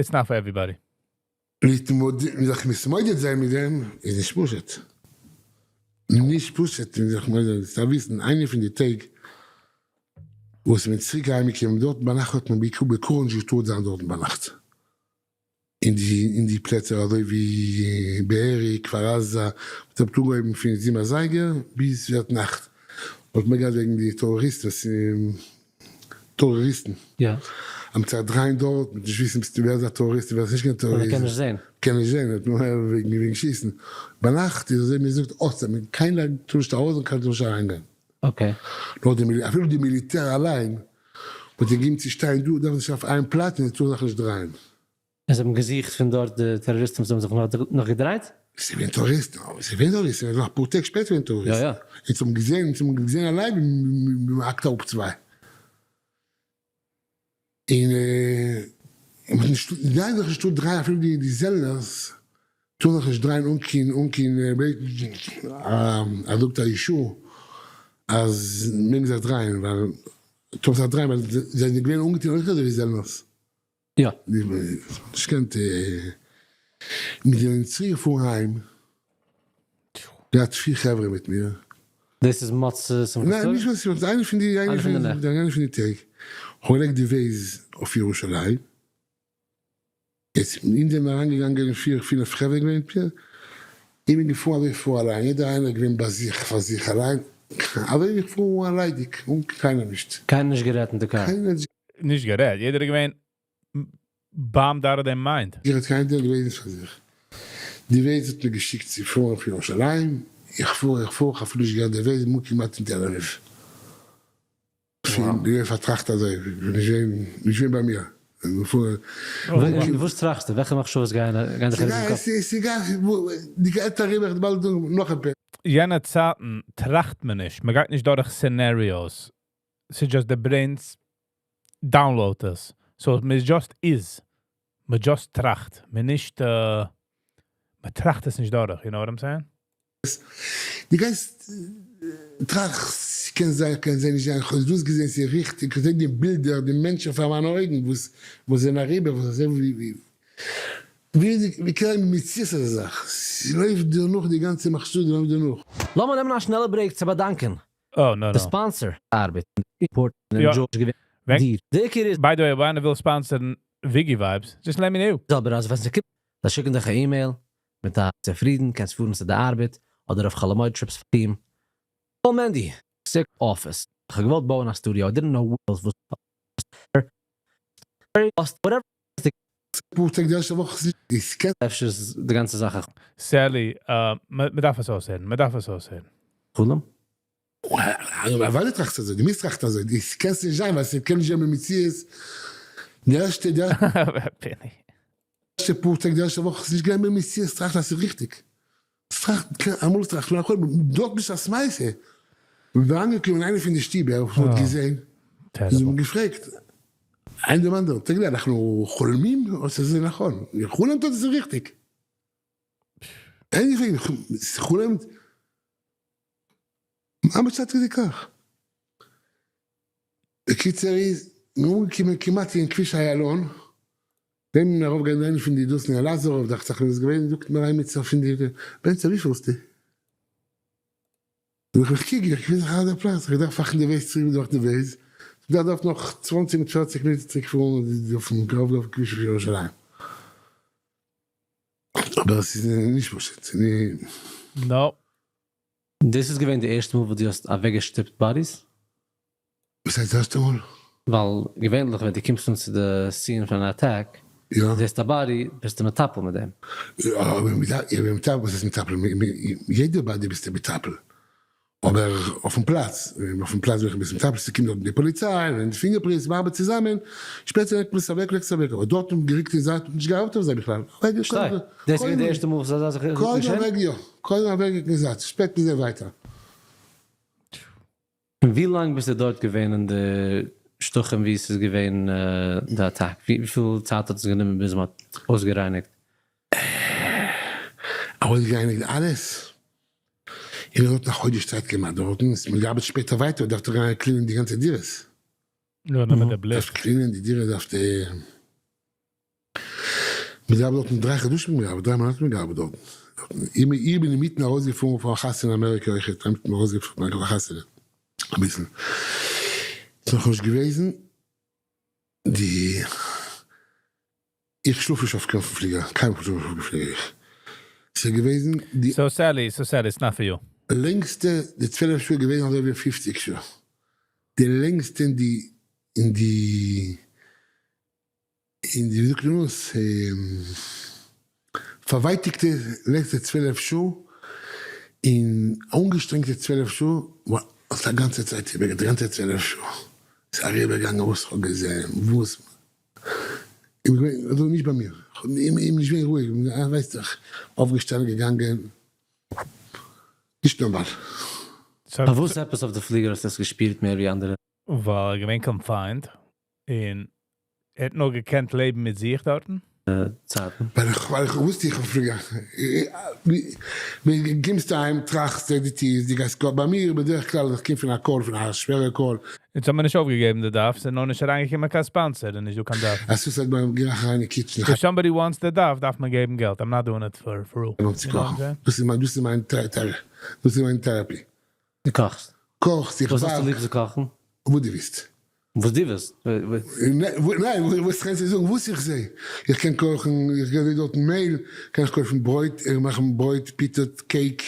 it's not for everybody. זיך מתמודד זיין מיט דעם איז נישט פשוט. נישט פשוט זיך מתמודד זיין. דארף וויסן, איינע פון די טעג וואס מען איז צוריק אהיימגעקומען דארטן ביינאכט האט מען בעיקר נישט געטארט זיין דארטן ביינאכט. אין די פלעצער אזוי ווי בארי, כפר עזה, מ'האט אנגעהויבן פון 7 אזייגער ביז ווערט נאכט, האט מען געהאט וועגן די טעראריסטן, טעראריסטן, אז מ'צייט דרייען דארט, מ'וועט נישט וויסן ווער איז א טעראריסט און ווער איז נישט קיין טעראריסט, מ'קען נישט זען. מ'קען נישט זען, האט מען וועגן שיסן, ביינאכט איז אזוי ווי מ'זאגט אסור, קיינער טאר נישט ארויס און קיינער טאר נישט אריינגיין. Okay. נאר די אפילו די מיליטער אליין האט געגעבן צו שטיין דא, דארף זיך אויף איין פלאץ און זיי טארן זיך נישט דרייען. און זיי האבן געזוכט פון דארט די טעראריסטן וואס האבן זיך נאך געדרייט? ס'איז געווען טעראריסטן, אבער ס'איז געווען טעראריסטן, ס'איז נאך אפאר טעג שפעטער געווען טעראריסטן. יא יא. אונז האבן געזען, אונז האבן געזען אליין ווי מ'האקט אראפ צוויי. און מ'האט נישט, זיי זיך נישט טאר דרייען אפילו די זעלנערס טאר זיך נישט דרייען אן קיין אן קיין ער זאגט א אישור אז מעג זיך דרייען ווייל טאר זיך דרייען ווייל זיי זענען געווען אנגעטון אויך אזוי ווי זעלנערס. יא. נישט געקענט מיר זענען צוריק געפארן היים געהאט פיר חברה מיט מיר. דאס איז מוצאי שמחת תורה? ניין נישט מוצאי שמחת תורה, איינע פון די איינע פון די טעג כ'האב געלייגט די Waze אויף ירושלים, יעצט אונז זענען אריינגעגאנגען פיר פינעף חברה געווען מיט מיר, איך בין געפארן אזוי פאר אליין, יעדער איינער איז געווען ביי זיך פאר זיך אליין, אזוי ווי איך פאר אן ליידיג אן קיינעם נישט. קיינער נישט גערעדט אין די קאר? קיינער נישט גערעדט, יעדער איז געווען. Bombed out of their mind. איך האט קיין idea געוועזן פאר זיך. די Waze האט מיר געשיקט צו פארן אויף ירושלים, איך פאר איך פאר, כ'האב אפילו נישט געהערט די Waze, מ'איז כמעט אין תל אביב. שוין געווען פארטראכט אזוי, נישט געווען ביי מיר. וואס טראכסטו? וועלכע מחשבות גייען זיך ארום אין קאפ? די גייט אריבער באלד נאך עפעס. יענע צייטן טראכט מען נישט, מען גייט נישט דורך scenarios. ס'איז just די brains download עס. So מען just איז. מען just טראכט. מען נישט, מען טראכט עס נישט דורך, you know what I'm saying? די גייסט טראכסט, ס'קען זיין, קען זיין נישט זיין, כ'האב דאס געזען, ס'איז ריכטיג, כ'זע די בילדער, די מענטשן פאר מיינע אויגן וואס וואס זענען אריבער, וואס אזוי ווי ווי ווי קען זיין מציאות אזא זאך, ס'לויפט דיר נאך די גאנצע מחשבה לויפט דיר נאך. לאמיר נעמען א שנעלע break צו באדאנקען Oh, no, די no. Sponsor ארבעט אימפארט און יא. דזשארדזש געווען ווען- דיר. די עיקר איז By the way, אויב איינער וויל sponsor ן Wiggy Vibes, just let me know. אבער אז ווען ס'קומט זיי שיקן דיך א אימעיל מיט א צופרידן קענסט פארן צו די ארבעט אדער אויף חול המועד trips פאר team. Paul Mendy, sick office. איך האב געוואלט בויען א studio, I didn't know what was whatever. פאר טעג די ערשטע וואך איז קען. אפשר איז די גאנצע זאך א. Sally, מען דארף עס אויסהערן, מען דארף עס אויסהערן. חלום? אוודאי טראכסט אזוי, דו מוזט טראכטן אזוי, דו קענסט נישט זיין ווייל ס'קען נישט זיין במציאות, די ערשטע די פיני. ערשטע פאר טעג די ערשטע וואך איז נישט געווען במציאות טראכטן אז ס'איז ריכטיג, טראכט אמאל טראכט מען הכל, דארט ביסט א סמייסע, מ'איז אריינגעקומען אין איינע פון די שטיבער וואס מ'האט געזען, זיי האבן געפרעגט איינער דעם אנדערן, תגיד אנחנו חולמים או שזה נכון? איר חלומ'ט אדער ס'איז ריכטיג? איינער פרעגט, חלומ'ט? ממש עד כדי כך. בקיצור איז מען אנגעקומען כמעט אין כביש איילון, ווען מען ארויף גיין איינע פון די דאסן אלעזרוב דאכט זיך מיר איז געווען, זאגט מיר איימיצער פון די בענצער ווי פארסטו? זאג איך איך קוק איך געפין זיך אויף די פלאץ, איך דארף מאכן די Waze צוריק דורך די Waze, איך דארף נאך צוואנציג מיט פערציג מינוט צוריק פארן אויפן ארויף אויף כביש ירושלים. אבער עס איז נישט פשוט. No. דאס איז געווען די ערשטע מאל וואס דו האסט אוועקגעשטופט bodies? וואס הייסט די ערשטע מאל? ווייל געווענליך ווען דו קומסט אן צו די scene פון אן attack, זעסט א body, ביסטו מטפל מיט דעם. יא, אבער מטפל, וואס הייסט מטפל? יעדע body ביסטו מטפל. אבער אויפן פלאץ, אויפן פלאץ וועלכע ביסט מטפל, ס'קומט דארט די פאליציי און די fingerprints, מ'ארבעט צוזאמען, שפעטער לייגט מען עס אוועק, לייגט עס אוועק, אבער דארט האט מען געריקט אין זייט, נישט געארבעט אויף זיי בכלל. שטיי, דאס איז געווען די ערשטע מאל וואס אזא זאך איז קודם געשען? אוועק יא, קודם אוועקגעריקט אין זייט, שפעטער זיי ווייטער. און ווי לאנג ביסטו דארט געווען אין די שטחים ווי עס איז געווען די attack? וויפיל צייט האט עס גענומען ביז מען האט אויסגערייניגט? אויסגערייניגט אלעס? איך האב דארט א חודש צייט כמעט דארטן, מען געארבעט שפעטער ווייטער, דארף דאך גיין clean ען די גאנצע דירות. יא, נעמען די בלוט. דארף clean ען די דירה דארף די. מיר האבן דארטן 3 חדשים געארבעט, 3 מאנאטן געארבעט דארטן. איך בין אינמיטן ארויסגעפארן פאר א חתונה אין אמעריקע אויכעט, אינמיטן ארויסגעפארן פאר א חתונה אביסל. ס'איז נאכנישט געוועזן די. איך שלאף נישט אויף קיין פליגער, קיינמאל שלאף איך נישט אויף קיין פליגער איך. ס'איז געוועזן די. So Sally, so Sally, it's not for you. לענגסטע, די 12 שעה איז געוועזן אזוי ווי 50 שעה. די לענגסטע אין די, אין די, אין די, ווי זאגט מען עס, פארווייטיגטע לעצטע 12 שעה, און אנגעשטרענגטע 12 שעה, האסט א גאנצע צייט איבער, די גאנצע 12 שעה. ס'איז אריבערגעגאנגען וואס כ'האב געזען, וואס, איך בין געווען, אזוי נישט ביי מיר, איך בין נישט געווען רואיג, ווייסט דאך, אויפגעשטאנען געגאנגען, נישט נארמאל. פארוואס עפעס אויף די פליגער האסטו עס געשפירט מער ווי אנדערע? ווייל ער געווען confined, און ער האט נאר געקענט לעבן מיט זיך דארטן. צייטן. ווייל איך ווייל איך וואוסט איך האב פליגער. קומסט אהיים טראכסט די טירס די גייסט ביי מיר בדרך כלל איך קום פון א call פון א שווערע call. יעצט האט מען נישט אויפגעגעבן די דף, ס'איז נאר נישט אריינגעקומען קיין sponsor און נישט דא קיין דף. עס איז ביים גיי איך אריין אין kitchen. If somebody wants the דף דארף מען געבן געלט, I'm not doing it for free. דאס איז מיין דאס איז מיין דאס איז מיין therapy. דו קאכסט? קאכסט, איך וואס האסטו ליב צו קאכן? וואס דו ווילסט. וואס דו ווילסט? ניין, וואס קענסטו זאגן וואס איך זע? איך קען קאכן, איך גיי דארטן מעהל, קען איך קויפן ברויט, איך מאכן ברויט, פיטא, cake,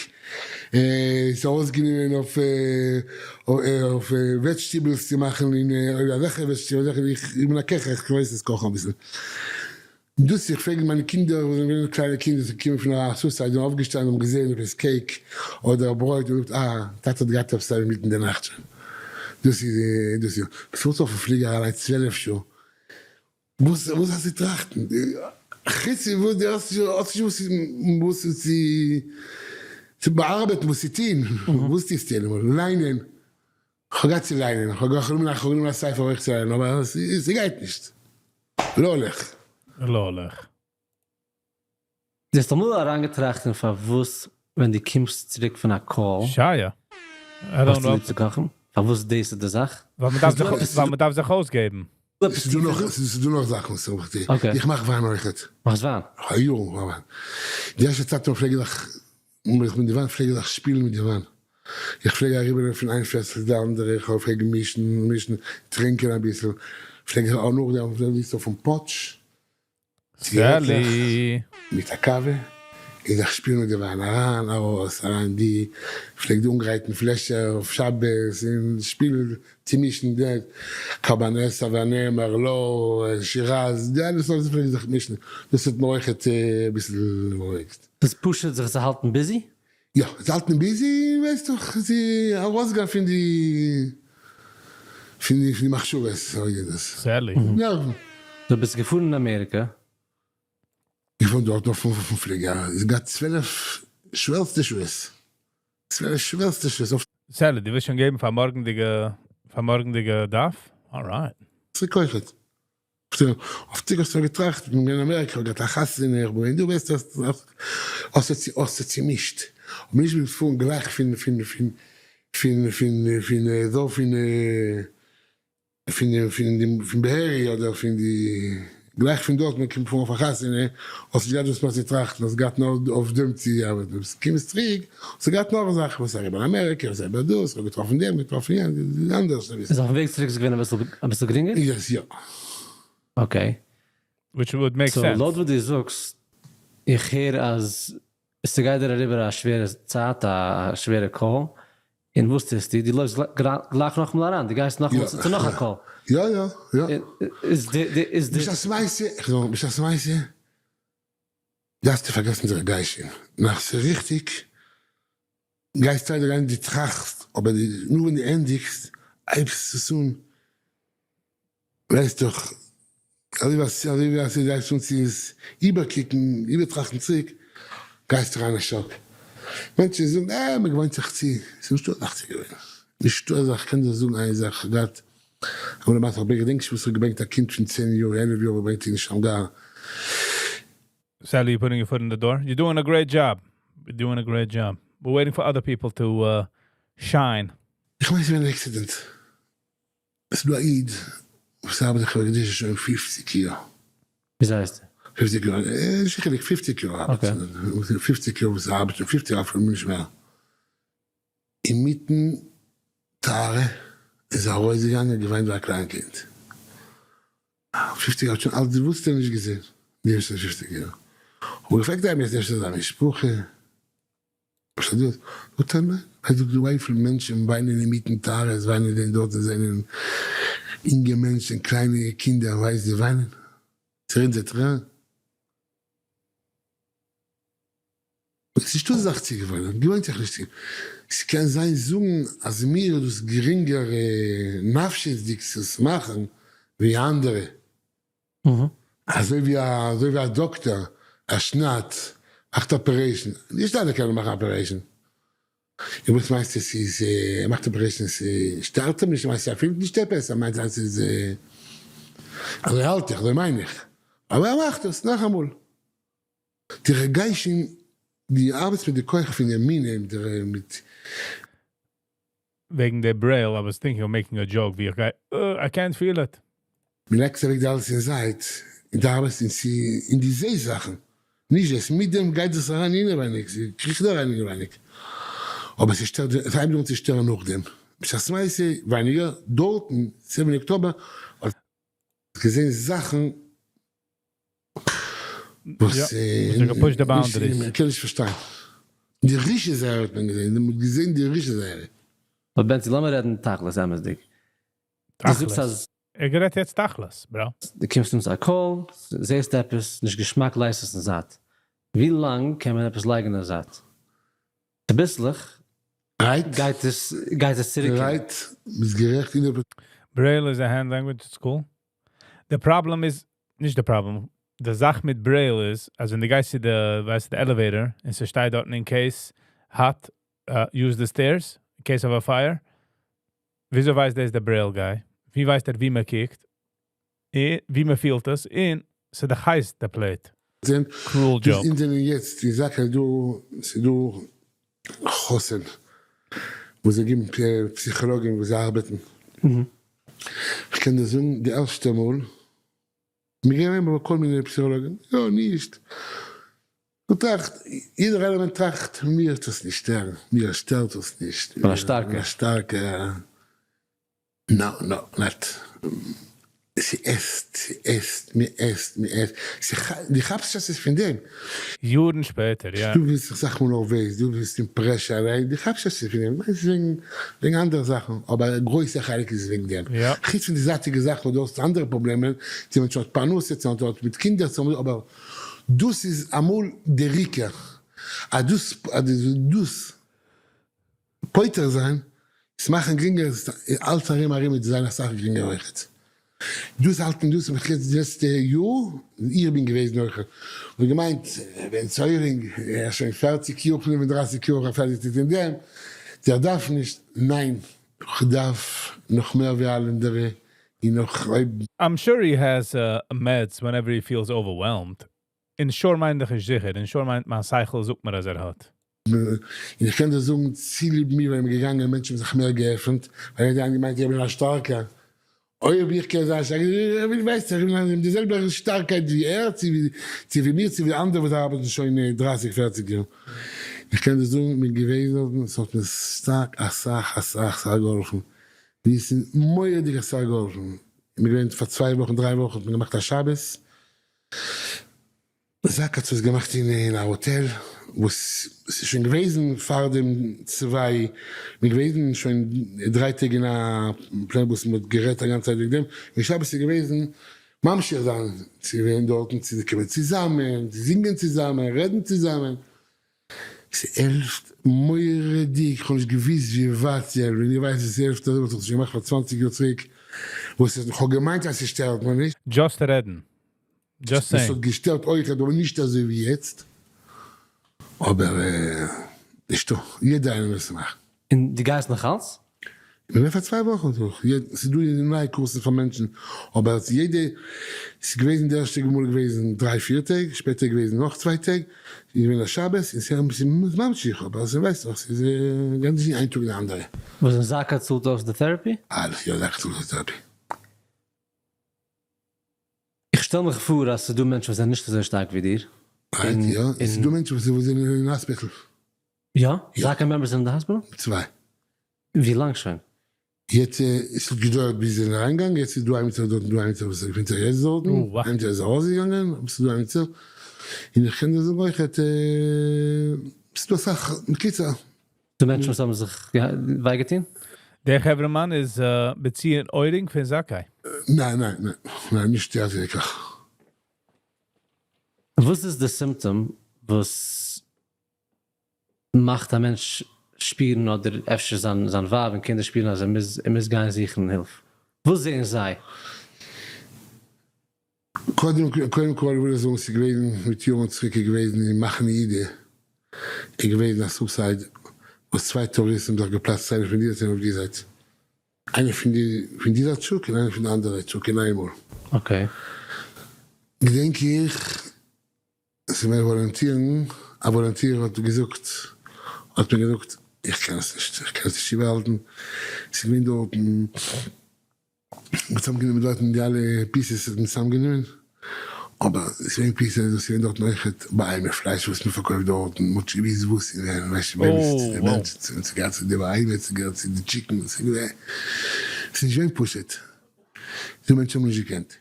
ס'איז ארויסגענומען אויף אויף vegetables צו מאכן, און אזעלכע vegetables, איך בין א קעכער, איך ווייס עס קאכן אביסל. דאס איך פרעג מיינע קינדער וואס זענען געווען קליינע קינדער זיי קומען פון א suicide און אויפגעשטאנען און געזען עפעס cake אדער ברויט און געזאגט אה טאטע האט געהאט עפעס אינמיטן די נאכט שוין דאס איז דאס איז פארסט אויפן פליגער אליין 12 שעה וואס וואס האסטו טראכטן חוץ פון וואס די האסט האסט נישט וואס וואס צו צו באארבעטן וואס צו טון וואס טוסטו יענע מאל ליינען כ'האב געהאט צו ליינען, כ'האב גענומען א ספר אויך צו ליינען, אבער ס'גייט נישט. לא הולך. לא הולך. דו האסט אמאל אריינגעטראכט אין פארוואס ווען דו קומסט צוריק פון א call שייע. האסטו ליב צו קאכן? פארוואס דאס איז די זאך? ווייל מ'דארף זיך אויסגעבן. ס'איז דא נאך זאכן וואס איך טו. איך מאך וויין אויכעט. מאכסט וויין? כ'האב יארן געמאכט וויין. די ערשטע צייט פלעג איך מיט די וויין פלעג איך זיך שפילן מיט די וויין. איך פלעג אריבערגיין פון איין פעסל צו די אנדערע, איך פלעג מישן מישן, טרינקען אביסל, פלעג איך אויך נאכדעם אביסל אויפן פארטש, ציגארעטלעך, מיט א קאווע, און זיך שפילן מיט די וויין, אריין ארויס, אריין די, פלעג אנגרייטן פלעשער אויף שבת, און שפילן, צומישן די, קאבאנעט, סאווערנע, מערלא, שיראז, די אלע סארט פלעג איך זיך מישן, דאס האט מיר אויכעט אביסל בארואיגט. דאס פשוט זיך צו האלטן busy? יא, זיי האלטן busy, ווייסט דאך, צו ארויסגיין פון די פון די פון די מחשבות, אזוי גייט דאס. סעלי. נערוון. דו ביסט געפארן אין אמעריקע? געפארן דארט נאך פון פליגער, עס געהאט 12 שווערסטע שעות, 12 שווערסטע שעות אויף. סעלי, דו ווילסט שוין געבן פאר מארגנדיגע, פאר מארגנדיגע דף? Alright. צוריק אויכעט. אויף צוריק האסטו געטראכט, איך בין געווען אין אמעריקע, איך האב געהאט א חתונה, איך בין געווען דא, ווייסט האסט צומישט, אבער נישט מיט פארן גלייך פון פון פון פון פון פון אזוי פון פון פון פון בארי אדער פון די גלייך פון דארט מען קומט פארן אויף א חתונה, האסט נישט געהאט וואס מער צו טראכטן, האסט געהאט נאר אויף דעם צו ארבעטן, ביסט קומסט צוריק, האסטו געהאט נאך זאכן, וואס אריבער אין אמעריקע, וואס אריבער דאס, כ'האב געטראפן דעם, געטראפן יענעם, אנדערש אביסל. איז אויפן וועג צוריק איז געווען אביסל אביסל גרינגער? Yes, יא. Okay. Which would make so sense. לויט וואס דו זאגסט, איך הער אז ס'גייט דיר אריבער א שווערע צייט, א שווערע call, און וואס טוסטו? דו לויפסט גלייך נאכאמאל אריין, דו גייסט נאכאמאל צו נאך א call. יא יא יא. איז די איז די. בשעת מעשה, איך זאג בשעת מעשה, דארפסטו פארגעסן די רגשים, נאר ס'ריכטיג, גייסט ווייטער גיין די טראכסט, אבער נאר ווען די ענדיגסט הייבסט עס אן, ווייסט דאך, אזוי ווי אזוי ווי אז ס'גייסט אן צו עס איבערקוקן, איבערטראכטן צוריק, גייסטו אריין אין שאק. מענטשן זאגן, אה, מ'געוואוינט זיך צו, ס'איז נישטא אזאך צו געוואוינען. נישטא אזאך, כ'קען דיר זאגן איין זאך, כ'האב געהאט אמאל א מעשה, כ'בין געדענק נישט וואס כ'האב געברענגט א קינד פון 10 יאר, 11 יאר געברענגט אין שמגר. Sally, you're putting your foot in the door. You're doing a great job. You're doing a great job. We're waiting for other people to shine. איך מיין ס'איז געווען אן accident. ס'איז דא א איד וואס ארבעט אין חברה קדישא שוין 50 יאר. וויאזוי הייסט ער? 50 יאר, נישט קיין חילוק, 50 יאר ארבעט ער, 50 יאר וואס ער ארבעט שוין, 50 יאר אפילו נישט מער. אינמיטן טהרה איז ער ארויסגעגאנגען געוויינט ווי א קליין קינד. 50 יאר האט שוין אלץ די וואוסטע נישט געזען, די ערשטע 50 יאר. האב איך געפרעגט איינעם איז אפשר זיין משפחה? וואס איז דאס? זאגט ער ניין, ער זאגט וויפיל מענטשן וויינען אינמיטן טהרה, עס וויינען דען דארט עס זענען אינגע מענטשן קליינע קינדער ווייסט זיי וויינען, ס'רינט זיי טרערן. עס איז נישטא זאך צו געוואוינען, געוואוינט זיך נישט צו. ס'קען זיין זאגן אז מיר איז דאס גרינגער נפשיות'דיג צו עס מאכן ווי אנדערע. אזוי ווי א אזוי ווי א דאקטער ער שניידט מאכט operation, נישט אלע קענען מאכן operation, און וואס מיינסטו ס'איז ער מאכט operation ס'שטערט אים נישט מיינסט ער פילט נישט עפעס ער מיינט אז ס'איז אזוי האלט איך אזוי מיין איך אבער ער מאכט עס נאכאמאל די רגשים די ארבעטסט מיט די כח פון ימינה מיט. וועגן די Braille, I was thinking of making a joke ווי איך גיי, איי קענט פיל איט. מ'לייגט אוועק די אלעס אין זייט, און די ארבעטסט אין צו אין די זע זאכן, נישט דאס, מיט דעם גייט דאס אריין אינעווייניג, ס'קריכט אריין אינעווייניג, אבער ס'שטערט, ס'הייבט אן צו שטערן נאכדעם, בשעת מעשה ווייניגער, דארטן, 7 אקטאבער, האט געזען זאכן וואס מען קען נישט פארשטיין, די רישא זייערע האט מען געזען, מען האט געזען די רישא זייערע. אבער בענצי לאמיר רעדן תכלית אמת'דיג, דו זאגסט אז. ער גערעדט יעצט תכלית, bro. דו קומסט אן צו א call, זעסט עפעס נישט געשמאק לייגסט עס אין זייט. ווי לאנג קען מען עפעס לייגן אין זייט? צוביסלעך גייט עס גייט עס צוריק קומען. Right, ביסט גערעכט אין דער. Braille is a hand language at school. The problem is, נישט די problem, די זאך מיט Braille איז, אז ווען דו גייסט צו די, ווייסט, די elevator, און ס'שטייט דארטן in case hot, use the stairs, in case of a fire, וויאזוי ווייסט דאס דער Braille guy? ווי ווייסט ער ווי מען קוקט? און ווי מען פילט עס? און ס'איז דאך הייס די plate. Cruel דאס joke. אונז זענען יעצט די זאך איז דא, ס'איז דא חוסן וואס זיי גיבן פסיכאלאגן וואס זיי ארבעטן. איך קען דיר זאגן די ערשטע מאל מיר גייען ארום ביי כל מיני פסיכאלאגן, יא נישט, דו טראכט, יעדער עלעמענט טראכט, מיר וועט עס נישט שטערן, מיר שטערט עס נישט, כ'בין א שטארקער. א שטארקער, no no not, ס'עסט, ס'עסט, מ'עסט, מ'עסט, דו כאפסט נישט אז ס'איז פון דעם. יארן שפעטער, יא. דו ביסט אסאך מאל נערוועז, דו ביסט אין pressure אריין, דו כאפסט נישט אז ס'איז פון דעם, מיינסט וועגן וועגן אנדערע זאכן, אבער א גרויסע חלק איז וועגן דעם. חוץ פון די זייטיגע זאכן וואס דו האסט אנדערע פראבלעמען, צו מענטש האט פרנסה, צו מענטש האט מיט קינדער, צו אבער דאס איז אמאל דער עיקר, אז דאס אז דאס פותר זיין, עס מאכן גרינגער, אלץ ארום ארום וועט זיין אסאך גרינגער אויכעט. דאס האלטן דאס האב איך יעצט די לעצטע יאר, איך בין געוועזן אויכעט, און געמיינט בן צוירינג, ער איז שוין פערציג יאר, 35 יאר ערפארונג אין דעם, דער דארף נישט, ניין, כ'דארף נאך מער ווי אלע אנדערע, און נאך אויב. I'm sure he has meds whenever he feels overwhelmed. און sure מיין איך נישט זיכער, און sure מיינט מיין שכל זאגט מיר אז ער האט. און איך קען דיר זאגן, צוליב מיר ווען מ'איז געגאנגען מענטשן האבן זיך מער געעפנט, ווייל יעדער האט געמיינט איך בין א שטארקער, אויב איך קען זיין שטארק, איך וויל ווייסט איך בין די זעלבע שטארקייט ווי ער, צו ווי מיר, צו ווי אנדערע וואס ארבעטן שוין דרייסיג פערציג יאר. איך קען דיר זאגן, מיר געוועזן, ס'האט מיר שטארק אסאך אסאך אסאך געהאלפן, ווי עס איז מורא'דיג אסאך געהאלפן, מיר געווען פאר צוויי וואכן דריי וואכן האט מען געמאכט א שבת, זאק האט עס געמאכט אין א האטעל וואס ס'איז שוין געוועזן פאר דעם צוויי, מ'איז געוועזן שוין דריי טעג אין א plane וואס מ'האט גערעדט א גאנצע צייט וועגן דעם, און שבת איז געוועזן ממשיך זיין צו ווערן דארטן, צו קומען צוזאמען, צו זינגען צוזאמען, רעדן צוזאמען. ס'העלפט מורא'דיג, כ'האב נישט געוויסט ווי ווייט ס'העלפט, ווען איך ווייס אז ס'העלפט אזוי וואלט איך עס שוין געמאכט פאר צוואנציג יאר צוריק, וואס איך האב געמיינט אז ס'שטערט מיר נישט. Just רעדן. Just עס saying. האט געשטערט אויכעט אבער נישט אזוי ווי יעצט, אבער נישטא, יעדער איינער מוז עס מאכן. און דו גייסט נאך אלץ? איך בין פאר צוויי וואכן דורך, ס'איז דא נייע קורסן פאר מענטשן, אבער יעדע, ס'איז געוועזן די ערשטע מאל איז געוועזן דריי פיר טעג, שפעטער איז געוועזן נאך צוויי טעג, איז געווען א שבת, און ס'איז ממשיך, אבער ס'ווייסט דאך, ס'איז גאנץ נישט איין טאג די אנדערע. וואס און זק"א צאלט אויס די therapy? אלעס, יא זק"א צאלט אויס די therapy. איך שטעל מיך פאר אז ס'איז דא מענטשן וואס זענען נישט אזוי שטארק ווי דיר. Right, יא, עס איז דא מענטשן וואס זענען אין hospital. יא? זק"א members זענען אין די hospital? צוויי. ווי לאנג שוין? יעצט עס האט געדויערט ביז זיי זענען אריינגעגאנגען, יעצט איז דא עמיצער דארט און דא עמיצער וואס געפינט זיך יעצט דארטן, עמיצער איז ארויסגעגאנגען, אבער ס'איז דא עמיצער, און איך קען דיר זאגן אויכעט, ס'איז דא אסאך, בקיצור. די מענטשן וואס האבן זיך וויי געטון? דער חברה'מאן איז בציון אוירינג פון זכאי. ניין ניין ניין ניין נישט עד כדי כך. וואס איז די סימפטאם וואס מאכט א מענטש שפירן אדער אפשר זיין זיין ווייב און קינדער שפירן אז ער מוז ער מוז גיין זוכן הילף? וואס זעען זיי? קודם קודם כל וויל איך זאגן ס'איז געוועזן מיט יארן צוריק איז געוועזן אין מחנה יהודה איז געוועזן א suicide וואס צוויי טעראריסטן האבן זיך געפלאצט איינער פון די זייט און אויף די זייט איינער פון די פון די זייט שוק און איינער פון די אנדערע זייט שוק אין איינמאל. Okay. געדענק איך ס'איז געווען וואלונטירן, א volunteer האט געזאגט, האט מיר געזאגט, איך קען עס נישט, איך קען עס נישט איבערהאלטן, ס'איז געווען דארטן, מ'האט צוזאמגענומען דארטן די אלע pieces האט מען צוזאמגענומען, אבער ס'איז געווען pieces וואס איז געווען דארטן אויכעט בהמה פלייש וואס מ'פארקויפט דארטן, מ'האט נישט געוואוסט וואס איז ווען, ווייסט נישט וועם עס איז צו די מענטש, צו געהערט צו די בהמה, צו געהערט צו די chicken, ס'איז געווען, ס'איז נישט געווען פשוט, די מענטשן האבן נישט געקענט.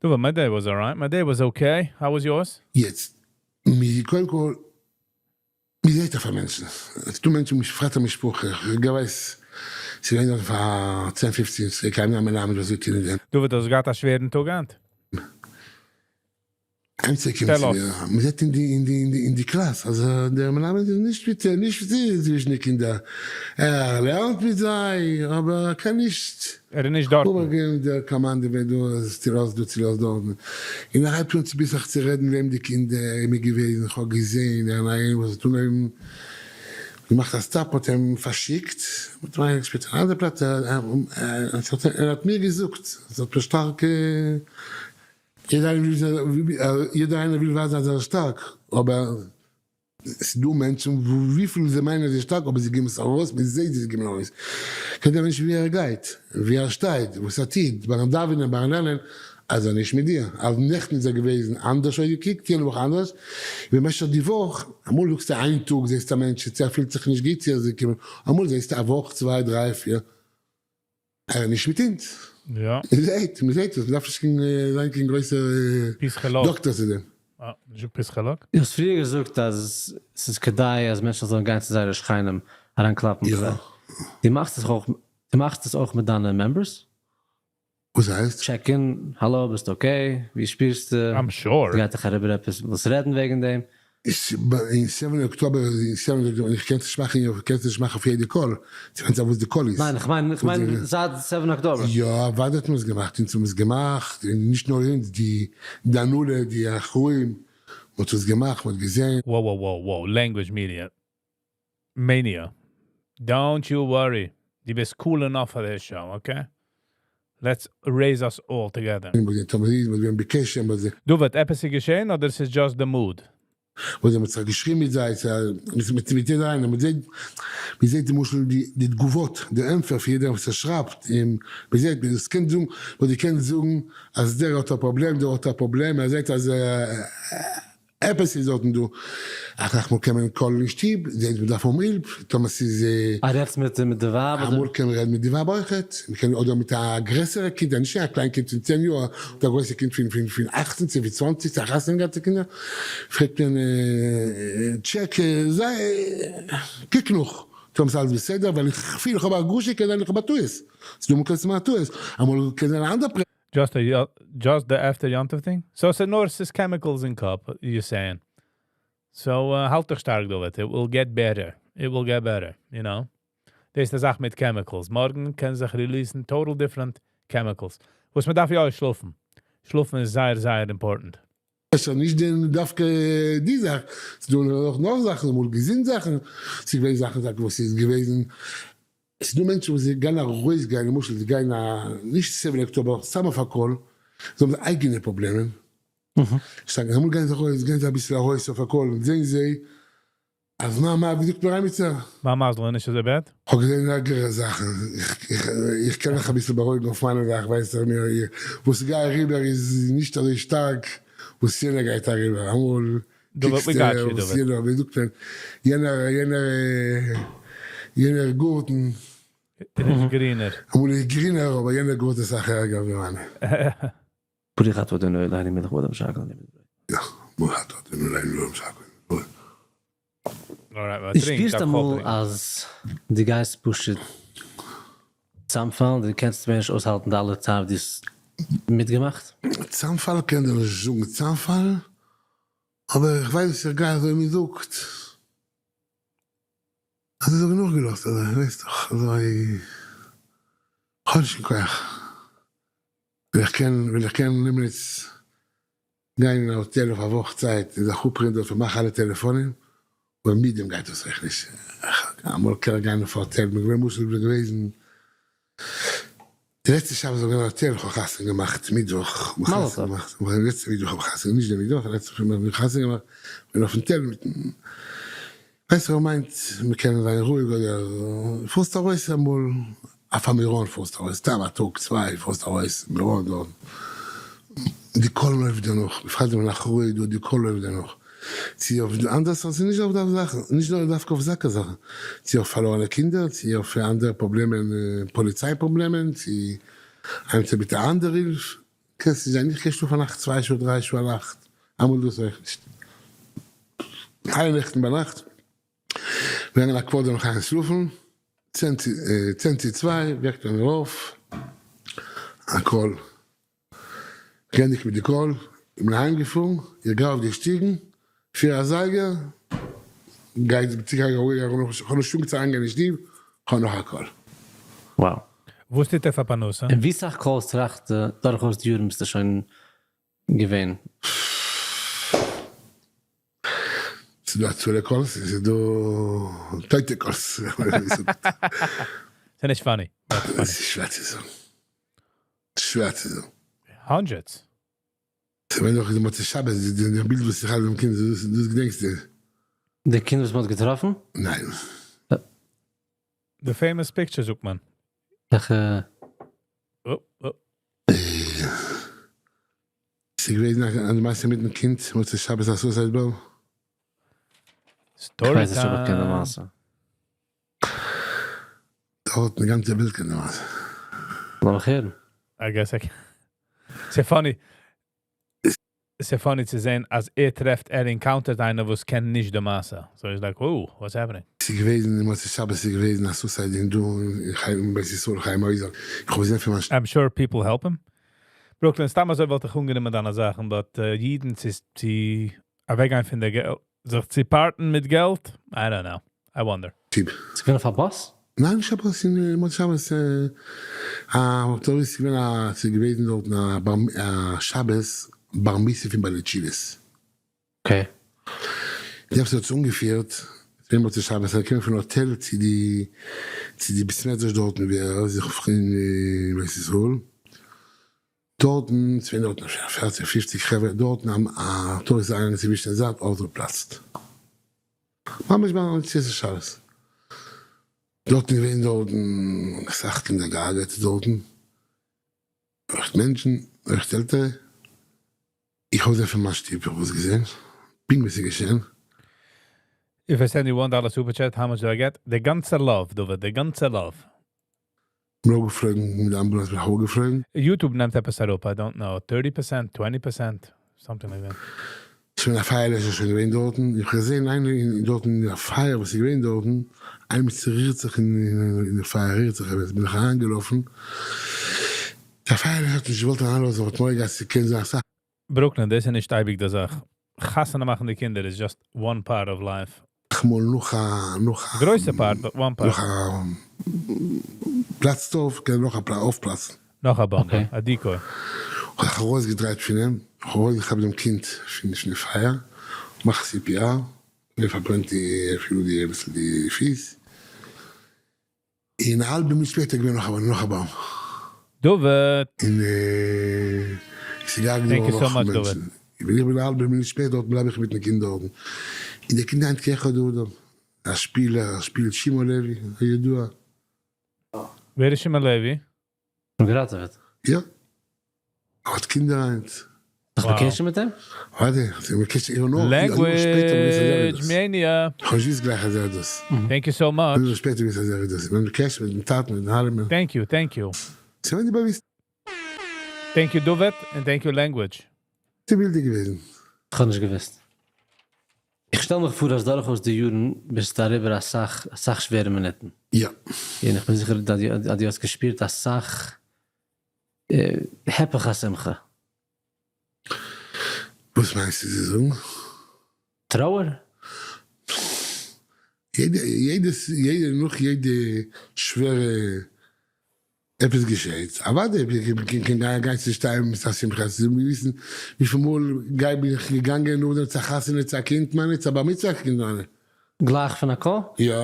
דו, my day was alright, my day was okay, how was yours? יעצט, מיר קודם כל, מ'זעהט אויף א מענטשן, ס'דא מענטשן בפרט א משפחה, איך ווייס. ס'איז געווען דארט פאר צען פופצן יאר צוריק איינער א מלמד וואס האט געטון אין דעם. דוד האסט געהאט א שווערן טאג היינט? עמיצער קומט שטעל צו אויס. מיר, מען זעט אין די אין די אין די אין די קלאס אז דער מלמד איז נישט מיט נישט צווישן די קינדער, ער לערנט מיט זיי אבער ער קען נישט ער איז נישט דארטן. איבערגעבן דער קאמאנדע ווען דא איז צולאזט דא צולאזט דארטן, און ער הייבט אן צוביסלעך צו רעדן וועם די קינדער איז מיר געוועזן, כ'האב געזען ער אליין וואס האט אנגעהויבן געמאכט א stop האט אים פארשיקט, מ'האט אים אריינגעשפילט אין אן אנדער פלאץ, ער האט מיר געזאגט, עס האט מיר שטארק יעדער איינער וויל ווייזן אז ער איז שטארק, אבער ס'איז דא מענטשן וויפיל זיי מיינען אז זיי שטארק אבער זיי געבן עס ארויס, מען זעט זיי געבן ארויס, קען דער מענטש ווי ער גייט, ווי ער שטייט, וואס ער טוט, ביים דאווענען, ביים לערנען, אז ער נישט מיט דיר, אז נעכטן איז ער געוועזן אנדערש אויסגעקוקט, יענע וואך אנדערש, במשך די וואך, אמאל זאגסטו איין טאג זעסטו א מענטש צו ער פילט זיך נישט גוט צו ער איז געקומען, אמאל זעסטו א וואך צוויי דריי פיר, ער איז נישט מיט אונז. יא. מען זעט, מען זעט עס, מען דארף נישט קיין זיין קיין גרויסער דאקטער צו דעם. אה, נישט פסיכאלאג. דו האסט פריער געזאגט אז ס'איז כדאי אז מענטשן זאלן גיין צו זייערע שכנים אריינקלאפן ביי זיי. דו מאכסט עס אויך, דו מאכסט עס אויך מיט דיינע members? וואס הייסט? check in, האלא ביסט okay? ווי שפירסטו? I'm sure. ס'גייט דיך אריבער עפעס? ווילסט רעדן וועגן דעם? אין seven October אין seven October איך קען עס נישט מאכן איך קען עס נישט מאכן אויף יעדע call, ס'ווענדט זיך וואס די call איז. ניין איך מיין איך מיין זייט seven October. יא אוודאי האט מען עס געמאכט, אונז האבן עס געמאכט, און נישט נאר אונז, די די הנהלה, די אחראים, מ'האט עס געמאכט, מ'האט געזען. Wow wow wow wow language media mania don't you worry דו ביסט cool enough פאר די show okay? Let's raise us all together. מ'איז געווען בקשר מיט זיי. דוד, עפעס איז געשען אדער ס'איז just די mood? וואס זיי האבן זיך געשריבן מיט זיי, מיט מיט יעדער איינער, מען זעט מען זעט למשל די די תגובות, די ענטפער פון יעדער וואס ער שרייבט, און מען זעט, מען קען זאגן, וואס דו קענסט זאגן אז דער האט א פראבלעם, דער האט א פראבלעם, ער זעט אז עפעס איז דארטן דא, אסאך מאל קען מען call ן אין שטוב, זעהט מען דארף האבן הילף, טאמער ס'איז. אה רעדסט מיט מיט די ווייב אדער? אמאל קען מען רעדן מיט די ווייב אויכעט, מען קען אדער מיט א גרעסערע קינד, נישט א קליין קינד פון צען יאר, אדער א גרויסע קינד פון פון פון אכצן צו פון צוואנציג צו חתונה געהאטע קינדער, פרעגט מען check זיי קוק נאך טאמער ס'איז אלעס בסדר, ווייל איך פיל איך האב א הרגשה קען זיין איך האב א טעות, ס'איז דא אמאל קענסטו מאכן א טעות, אמאל קען זיין א אנדערע. Just a just the after יום טוב thing? So ס'איז נאר ס'איז chemicals אין קאפ you saying. So האלט דיך שטארק דוד, it will get better, it will get better, you know. דאס איז די זאך מיט chemicals, מארגן קען זיך release ן total different chemicals. וואס מ'דארף יא איז שלאפן. שלאפן איז זייער זייער important. אפשר נישט דעם דווקא די זאך, ס'איז דא נאך נאך זאכן, אמאל געזונט זאכן, ס'איז געווען זאכן טאקע וואס איז געוועזן, ס'איז דא מענטשן וואס זיי גייען ארויסגיין, למשל זיי גייען א, נישט seven October, סתם אויף א call, זיי האבן אייגענע פראבלעמען, שטארק, אמאל גייען זיי ארויס, גייען זיי אביסל ארויס אויף א call, זעהן זיי אז מה מה, ווי זאגט מיר עמיצער? מיין מזל איז נישט אזוי bad. כ'האב געזען ערגערע זאכן, איך קען מיך אביסל בארואיגן אויף מיינע זאך, ווייסט איך מיר, וואס איך גיי אריבער איז נישט אזוי שטארק וואס יענער גייט אריבער, אמאל קוקסטו וואס יענער, ווי זאגט מען, יענער יענער יענער גארטן איז גרינער. אמאל איז גרינער אבער יענער גארטן איז אסאך ערגער ווי מיינע. ברוך אתה אדוני אלהינו מלך העולם שהכל נהיה בדברו. יא, ברוך אתה אדוני אלהינו מלך העולם שהכל נהיה בדברו. דו שפירסט אמאל אז דו גייסט פשוט צאמפאלן, דו קענסט מער נישט אויסהאלטן די אלע צער וואס דו האסט מיטגעמאכט? צאמפאל קען דיר נישט זאגן צאמפאל, אבער איך ווייס איך גיי אזוי מען זאגט, אזוי זאגן נאכגעלאזט אזוי ווייסט דאך אזוי כ'האב נישט קיין כח, ווען איך קען ווען איך קען נעמען איצט גיין אין א האטעל אויף א וואך צייט און זיך אפרוען דארט פארמאכן אלע טעלעפאנען, אבער מיט דעם גייט דאס אויך נישט, אמאל קען איך גיין אויף א האטעל, כ'בין געווען למשל כ'בין געוועזן די לעצטע שבת בין איך געווען אין א האטעל, כ'האב חתונה געמאכט מיטוואך, כ'האב חתונה געמאכט, די לעצטע מיטוואך האב איך חתונה, נישט די מיטוואך, די לעצטע וואך האב איך חתונה געמאכט, כ'בין אויפן האטעל מיטן, ווייסט איך מיינט מ'קען זיין רואיג אדער פארסט ארויס אמאל אויף א מירון פארסט ארויס סתם א טאג צוויי פארסט ארויס מירון דארט די call לויפט דיר נאך בפרט ווען אחראי דא די call לויפט דיר נאך צו אויף אנדערע סארט ס'איז נישט אויף דארף זאכן נישט נאר דווקא אויף זקא זאכן צו אויף פארלוירענע קינדער צו אויף אנדערע פראבלעמען פאליציי פראבלעמען צו איינס מיט א אנדערע הילף קענסט נישט זיין איך קען שלאפן א נאכט צוויי שעה דריי שעה א נאכט אמאל דאס אויך נישט איין נעכטן ביינאכט געגאנגען א quarter נאך איינס שלאפן. צען צו צוויי וועקט ער מיר אויף, א call, געענדיגט מיט די call, איך בין אהיים געפארן, איך גיי אויף די שטיגן, פיר אזייגער, גיי צו גיי איך האב נישט שוין צו אריינגיין אין שטוב, איך האב נאך א call. Wow. וואס טוט ער פאר פרנסה? און ווי סאך calls טראכט דורכאויס די יארן ביסטו שוין געווען? ס'איז דא הצלה calls און ס'איז דא טויטע calls. ס'איז נישט funny. ס'איז שווער צו זאגן. שווער צו זאגן. Hundreds. ס'ווען דאך די מוצאי שבת די בילד וואס איך האב דעם קינד דאס געדענקסטו? די קינד וואס מ'האט געטראפן? ניין. די famous picture זאגט מען. וועלכע? ס'איז געוועזן א מעשה מיטן קינד מוצאי שבת א suicide bomb. Story איך ווייס נישט אויב איך קען די מעשה. דארט די גאנצע וועלט קען די מעשה. לאמיך הערן. I guess I can. ס'איז funny. ס'איז funny צו זען אז ער טרעפט, ער encounter ט איינער וואס קען נישט די מעשה. So he's like, wow, what's happening? ס'איז געוועזן מוצאי שבת איז געוועזן א suicide אין דא אין בית ישראל חיים עוזר. איך האב געזען פון מיין. I'm sure people help him. Brooklyn, סתם אזוי וואלט איך אנגענומען דיינע זאכן, but אידן צו צו אוועקגיין פון די געלט, זיך צו part ן מיט געלט? I don't know. I wonder. שטוב. ס'איז געווען אויף א באס? ניין נישט א באס אין מוצאי שבת א טאג איז געווען א ס'איז געוועזן דארטן א בר א שבת בר מצוה פון בעלי תשובות. Okay. די האסט יעצט אנגעפירט דעם מוצאי שבת ער קומט פון האטעל צו די צו די בית מדרש דארטן ווי ער איז זיך אין בית ישראל דארטן ס'ווען דארטן אפשר פערציג פופציג חברה דארטן א טאג איז איינער צווישן די זייט אויפגעפלאצט ממש ביי מוצאי שבת דארטן געווען דארטן אסאך קינדער געהארגעט דארטן אויך מענטשן אויך עלטערע. איך האב זיי פון מיין שטוב איך האב עס געזען פונקט ווי ס'איז געשען. If I send you one dollar super chat, how much do I get? די גאנצע love, דוד, די גאנצע love. כ'בין אראפגעפלויגן מיט די אמבולאנס בין איך אראפגעפלויגן. YouTube נעמט עפעס אראפ, I don't know, thirty percent, twenty percent, something like that. שוין א פייערלעשער שוין געווען דארטן, איך האב געזען איינער אין דארטן אין א פייער וואס איז געווען דארטן, איינער צורירט זיך אין די פייער רירט זיך עפעס, בין איך אריינגעלאפן, דער פייערלעשער האט נישט געוואלט אריינלאזן, האט מורא געהאט ס'קען זיין אסאך. Brooklyn, דאס איז נישט אייביג די זאך. חתונה מאכן די קינדער איז just one part of life. מאל נאך א נאך א גרויסע part, but one part. נאך א פלאצט אויף קען נאך א אויפפלאצן. נאך א באמבע, א decoy. האב איך ארויסגעדרייט פון אים, איך האב ארויסגעכאפט דעם קינד פון די פייער, מאך CPR, מיר פארברענט די אפילו די אביסל די פיס, און א האלבע מינוט שפעטער געווען נאך א נאך א באם. דוד! און עס איז געהארגעט געווארן נאך מענטשן. ווען איך בין א האלבע מינוט שפעטער דארט בלייב איך מיטן קינד דארטן. און דער קינד היינט כאחד האדם. א שפילער, ער שפילט שמעון לעווי, הידוע. ווער איז שמעון לעווי? אים געראטעוועט. יא. ער האט קינדער היינט. נאך בקשר מיט אים? אוודאי, איך בין בקשר איבער נאך א יאר שפעטער ווי עס איז Language mania! איך האב נישט געוואוסט גלייך אז ער איז דאס. Thank you so much. יאר שפעטער ווי עס איז ער איז דאס. איך בין בקשר מיטן טאטן מיטן אלעמען. Thank you, thank you. ס'איז געווען די באוויסטע. Thank you דוד און thank you Language. בילדער געוועזן. איך האב נישט געוואוסט. איך שטעל מיך פאר אז דורכאויס די יארן ביסטו אריבער אסאך אסאך שווערע מינוטן. יא. און איך בין זיכער אז דו האסט געשפירט אסאך היפך השמחה. וואס מיינסטו צו זאגן? טרויער? יעדע יעדע נאך יעדע שווערע עפעס געשעהט, אוודאי קען גיין גיין צו שטיין מיט א שמחה, ס'איז וויסן וויפיל מאל גיי בין איך געגאנגען נאכדעם צו א חתונה צו א קינד מיינע צו א בר מצוה קינד מיינע. גלייך פון א call? יא.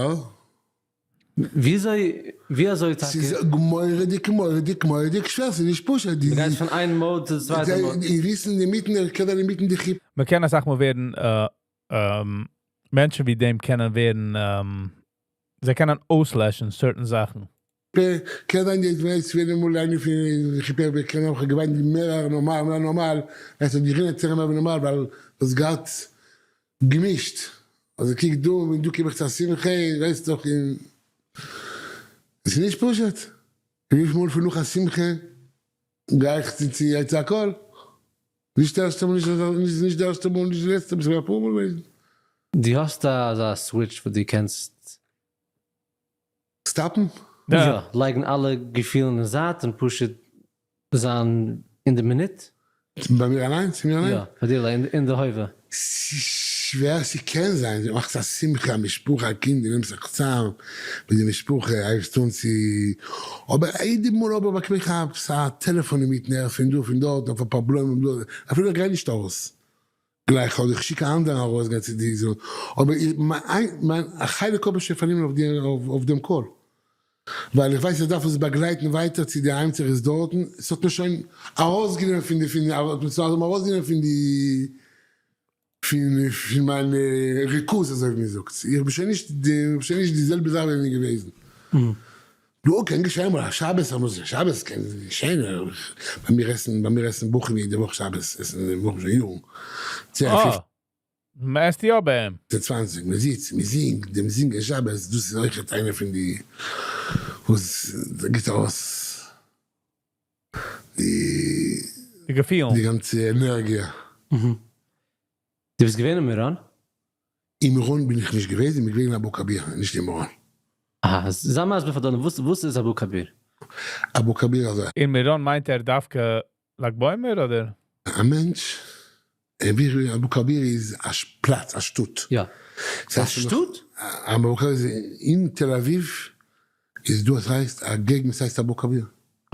וויאזוי ווי אזוי טאקע? ס'איז מורא'דיג מורא'דיג מורא'דיג שווער, ס'איז נישט פשוט. דו גייסט פון איין mode צו די צווייטע mode. און וויסן אינמיטן, ער קען זיין אינמיטן די חופה. מ'קען אסאך מאל ווערן מענטשן ווי דעם קענען ווערן, זיי קענען אויסלעשן certain זאכן. קען זיין די ווייסט ווען אמאל איינער פון די חופה קען האבן געוויינט מער נארמאל מער נארמאל, עס האט גערינען צער מער ווי נארמאל ווייל דאס געהאט געמישט, אזוי קוק דא און דא קום איך צו א שמחה ווייסט דאך און עס איז נישט פשוט, וויפיל מאל פון נאך א שמחה גיי איך צו צו א call, נישט די ערשטע מאל נישט די ערשטע מאל נישט די לעצטע מאל ס'איז געווען אפאר מאל געוועזן. דו האסט אזא switch וואס דו קענסט. Stop ן? יא, לייגן אלע געפילן אין זייט און פשוט זיין אין די מינוט. ביי מיר אליין? צו מיר אליין? יא, פאר דיר אליין, אין די הווה. ס'איז שווער, ס'קען זיין, דו מאכסט א שמחה, א משפחה, א קינד, דו נעמסט זיך צאם מיט די משפחה, הייבסט אן צו, אבער יעדע מאל אבער באקום איך א טעלעפאן אינמיטן הער פון דא פון דארט, אויף א פראבלעם, אפילו איך גיי נישט ארויס גלייך אדער איך שיק א אנדערן ארויס גיין צו די זאל, אבער מיין א חלק האב איך שוין פארנומען אויף דעם קול, ווייל איך ווייס איך דארף עס באגלייטן ווייטער צו די איימצער איז דארטן, עס האט מיר שוין ארויסגענומען פון די פון האט מיר צו ארויסגענומען פון די פון פון מיין ריכוז אזוי ווי מען זאגט, איך בין שוין נישט די איך בין שוין נישט די זעלבע זאך ווי איך בין געוועזן. דא קען געשען אמאל א שבת אמאל שבת קען געשען ביי מיר עסן ביי מיר עסן בחורים יעדע וואך שבת עסן בחורים שוין יארן צען אה, מען עסט יא ביי אים. פופצן צוואנציג מען זיצט מען זינגט דעם זינגען שבת דאס איז אויכעט איינע פון די וואס גיבט ארויס די די געפילן. די גאנצע ענערגיע. דו ביסט געווען אין מירון? אין מירון בין איך נישט געוועזן, איך בין געווען אין אבו כביר, נישט אין מירון. אהא, זיי מסביר פאר דאנער, וואס איז אבו כביר? אבו כביר אזוי. אין מירון מיינט ער דווקא לג בעומר אדער? א מענטש, אבו כביר איז א פלאץ, א שטאט. יא. א שטאט? אבו כביר איז אין תל אביב, איז דא עס הייסט א געגנט ס'הייסט אבו כביר.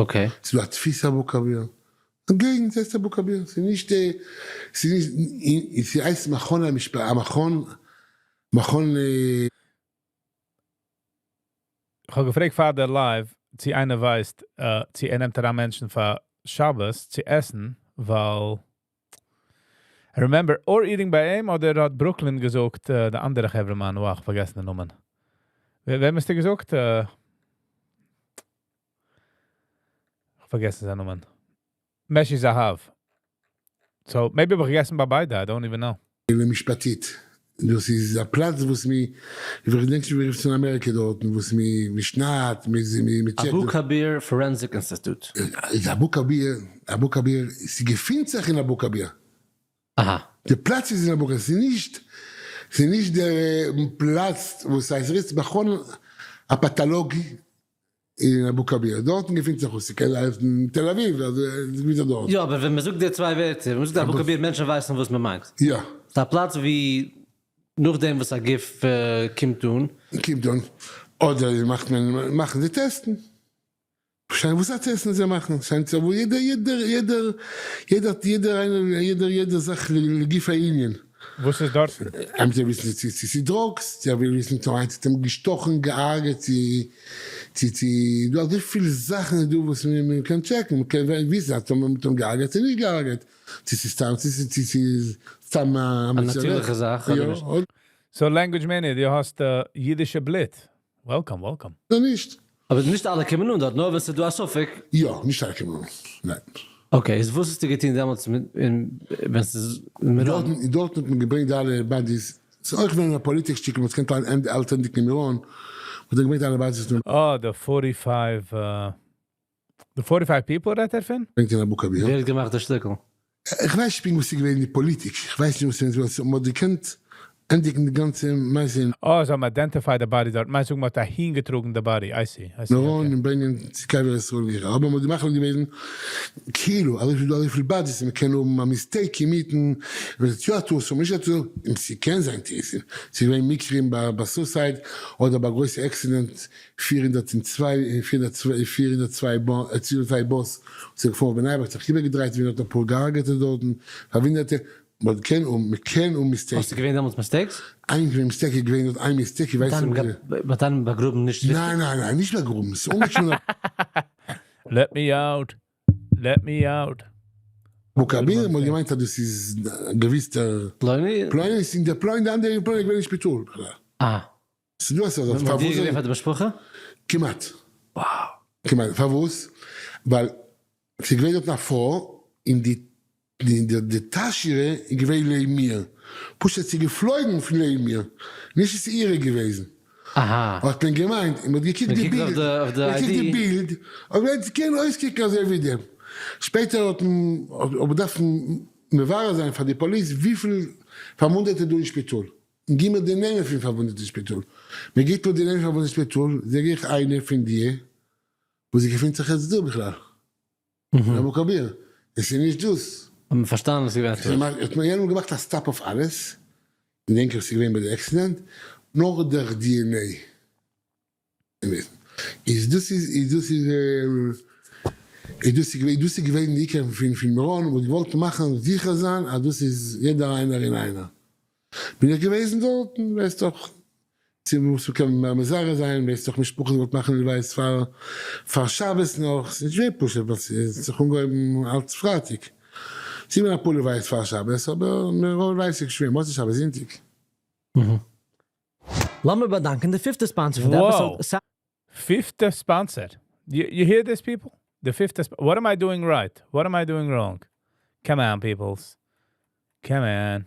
Okay. ס'איז דא א תפיסה אבו כביר. א געגנט ס'הייסט אבו כביר. ס'איז נישט ס'איז נישט ס'הייסט מכון המשפט א מכון מכון. כ'האב געפרעגט פאר די live צו איינער ווייסט צו ער נעמט אריין מענטשן פאר שבת צו עסן, ווייל I remember or eating ביי אים אדער האט ברוקלין געזאגט די אנדערע חברה מאן, וואו כ'האב פארגעסן די נאמען. וועם האסטו געזאגט? כ'האב פארגעסן זיין נאמען. משי זהב. So maybe האב איך געגעסן ביי ביידע, I don't even know. למשפטית. דאס איז א פלאץ וואס מ, איך געדענק נישט ווי מ'רופט עס אין אמעריקע דארטן, וואס מ, מ'שניידט, מ, מ'טשעקט. אבו כביר Forensic Institute. איז אבו כביר, אבו כביר, ס'געפינט זיך אין אבו כביר. אהא. די פלאץ איז אין אבו כביר, ס'איז נישט, ס'איז נישט דער פלאץ וואס הייסט ריץ מכון הפתולוגי אין אבו כביר, דארטן געפינט זיך אויס, ס'קען זיין אין תל אביב, אז עס געפינט זיך דארט. יא, אבער ווען מ'זאגט די צוויי ווערטער, ווען מ'זאגט אבו כביר, מענטשן ווייסן וואס מ'מיינט. יא. ס'איז א פלאץ ווי נאכדעם וואס א גוף קומט אן. קומט אן, אדער מאכט מען, מאכן זיי טעסטן. שיין וואס א טעסטן זיי מאכן, שיינט זיך וואו יעדער יעדער יעדער יעדער יעדער איינער יעדער יעדער זאך לגוף הענין. וואס איז דארטן? עמיצער וויסן צו צו ס'איז drugs, צו ער וויל וויסן צו איינס האט אים געשטאכן געהארגעט צו צו צו דא אזויפיל זאכן איז דא וואס מען קען טשעקן, מען קען וויסן אז טאמער מ'האט אים געהארגעט צו נישט געהארגעט, צו ס'איז סתם צו ס'איז צו ס'איז סתם א א נאטירליכע זאך אדער נישט. So לענגווידזש מעניע, דו האסט אידישע בלוט. Welcome welcome. אדער נישט. אבער נישט אלע קומען אן דארט, נאר ווען ס'איז דא א ספק. יא, נישט אלע קומען אן, ניין. Okay, איז וואס האסטו געטון דעמאלטס מיט ווען ס'איז מירון? דארטן דארטן האט מען געברענגט די אלע bodies, ס'איז אויך געווען א פאליטיק שטיקל, מ'האט געקענט אליין אלץ ענדיגן אין מירון, מ'האט געברענגט אלע bodies און. אה, די forty five, די forty five people רעדט ער פון? ברענגט אין אבו כביר. ווער האט געמאכט די שטיקל? איך ווייס נישט פונקט וואס איז געווען די פאליטיק, איך ווייס נישט וואס איז געווען, מ'האט געקענט ענדיגן די גאנצע מעשה אין. אה, זיי האבן identified די body דארט, מיינסט זאגן מ'האט אהין געטראגן די body, I see, I see, מירון און ברענגען צו קבר ישראל גיכער, אבער מ'האט מחליט געוועזן כאילו אזוי ווי דא אזויפיל bodies און מ'קען האבן א mistake אינמיטן, ווען ס'איז יא א טעות און נישט א טעות, און ס'קען זיין טעותים, ס'איז געווען מקרים ביי suicide אדער ביי גרויסע accident 402 402 באס האט זיך געפארן אויף בני ברק האט זיך איבערגעדרייט ווי נאר אפאר געהארגעטע דארטן פארווינדערטע מען קען און מען קען און mistake. האסטו געווען דעמאלטס mistakes? איין געווען mistake איז געווען דארט איין mistake איך ווייס נישט וואס. מ'האט איינעם באגראבן נישט ריכטיג? ניין ניין ניין נישט באגראבן ס'איז אנגעקומען א. Let me out! Let me out! אבו כביר מ'האט געמיינט אז דאס איז געוויס דער פלוני? פלוני איז אין דער פלוני די אנדערע פלוני איז געווען אין שפיטאל בכלל. אה. ס'דא אזא זאך. מ'האט דיר געגעבן פאר די משפחה? כמעט. כמעט. פארוואס? ווייל ס'איז געווען דארטן א פרוי און די די טאש אירע איז געווען לעבן מיר. פשוט ס'איז געפלויגן פון לעבן מיר. נישט עס איז אירע געוועזן. אהא. האט מען געמיינט און מ'האט געקוקט די בילד. מ'האט געקוקט די בילד. האט מען געמיינט ס'קען אויסקוקן אזוי ווי דעם. שפעטער האט מען האט מען געדארפט מברר זיין פאר די פאליס וויפיל פארוואונדעטע דא אין שפיטאל. גיב מיר די נעמען פון פארוואונדעטע שפיטאל. מען גיבט מיר די נעמען פון פארוואונדעטע שפיטאל, זאג איך איינע פון די וואס געפינט זיך יעצט דא בכלל. אין אבו כביר. עס איז נישט דאס. האט מען פארשטאנען אז ס'איז געווען א טעות. האט מען יענעם געמאכט א stop אויף אלעס, געדענק איך ס'איז געווען ביי די accident, נאר דורך DNA. איז דאס איז איז דאס איז איז דאס איז דאס איז געווען די עיקר פון פון מירון, מ'האט געוואלט מאכן זיכער זיין אז דאס איז יעדער איינער און איינער. בין איך געוועזן דארטן, ווייסט דאך, צו וואס מ'קען מער מזרז זיין, ווייסט דאך משפחות געוואלט מאכן לוויות פאר פאר שבת נאך, ס'איז נישט געווען פשוט ווייל ס'האט זיך אנגעהויבן אלץ פרייטאג, ס'איז געווען אפאר לוויות פאר שבת, אבער רוב לוויות איז געווען מוצאי שבת זונטאג. לאמיר באדאנקען די פיפטע sponsor פון די episode. פיפטע sponsor? You hear this people? די פיפטע what am I doing right? What am I doing wrong? Come on peoples. Come on.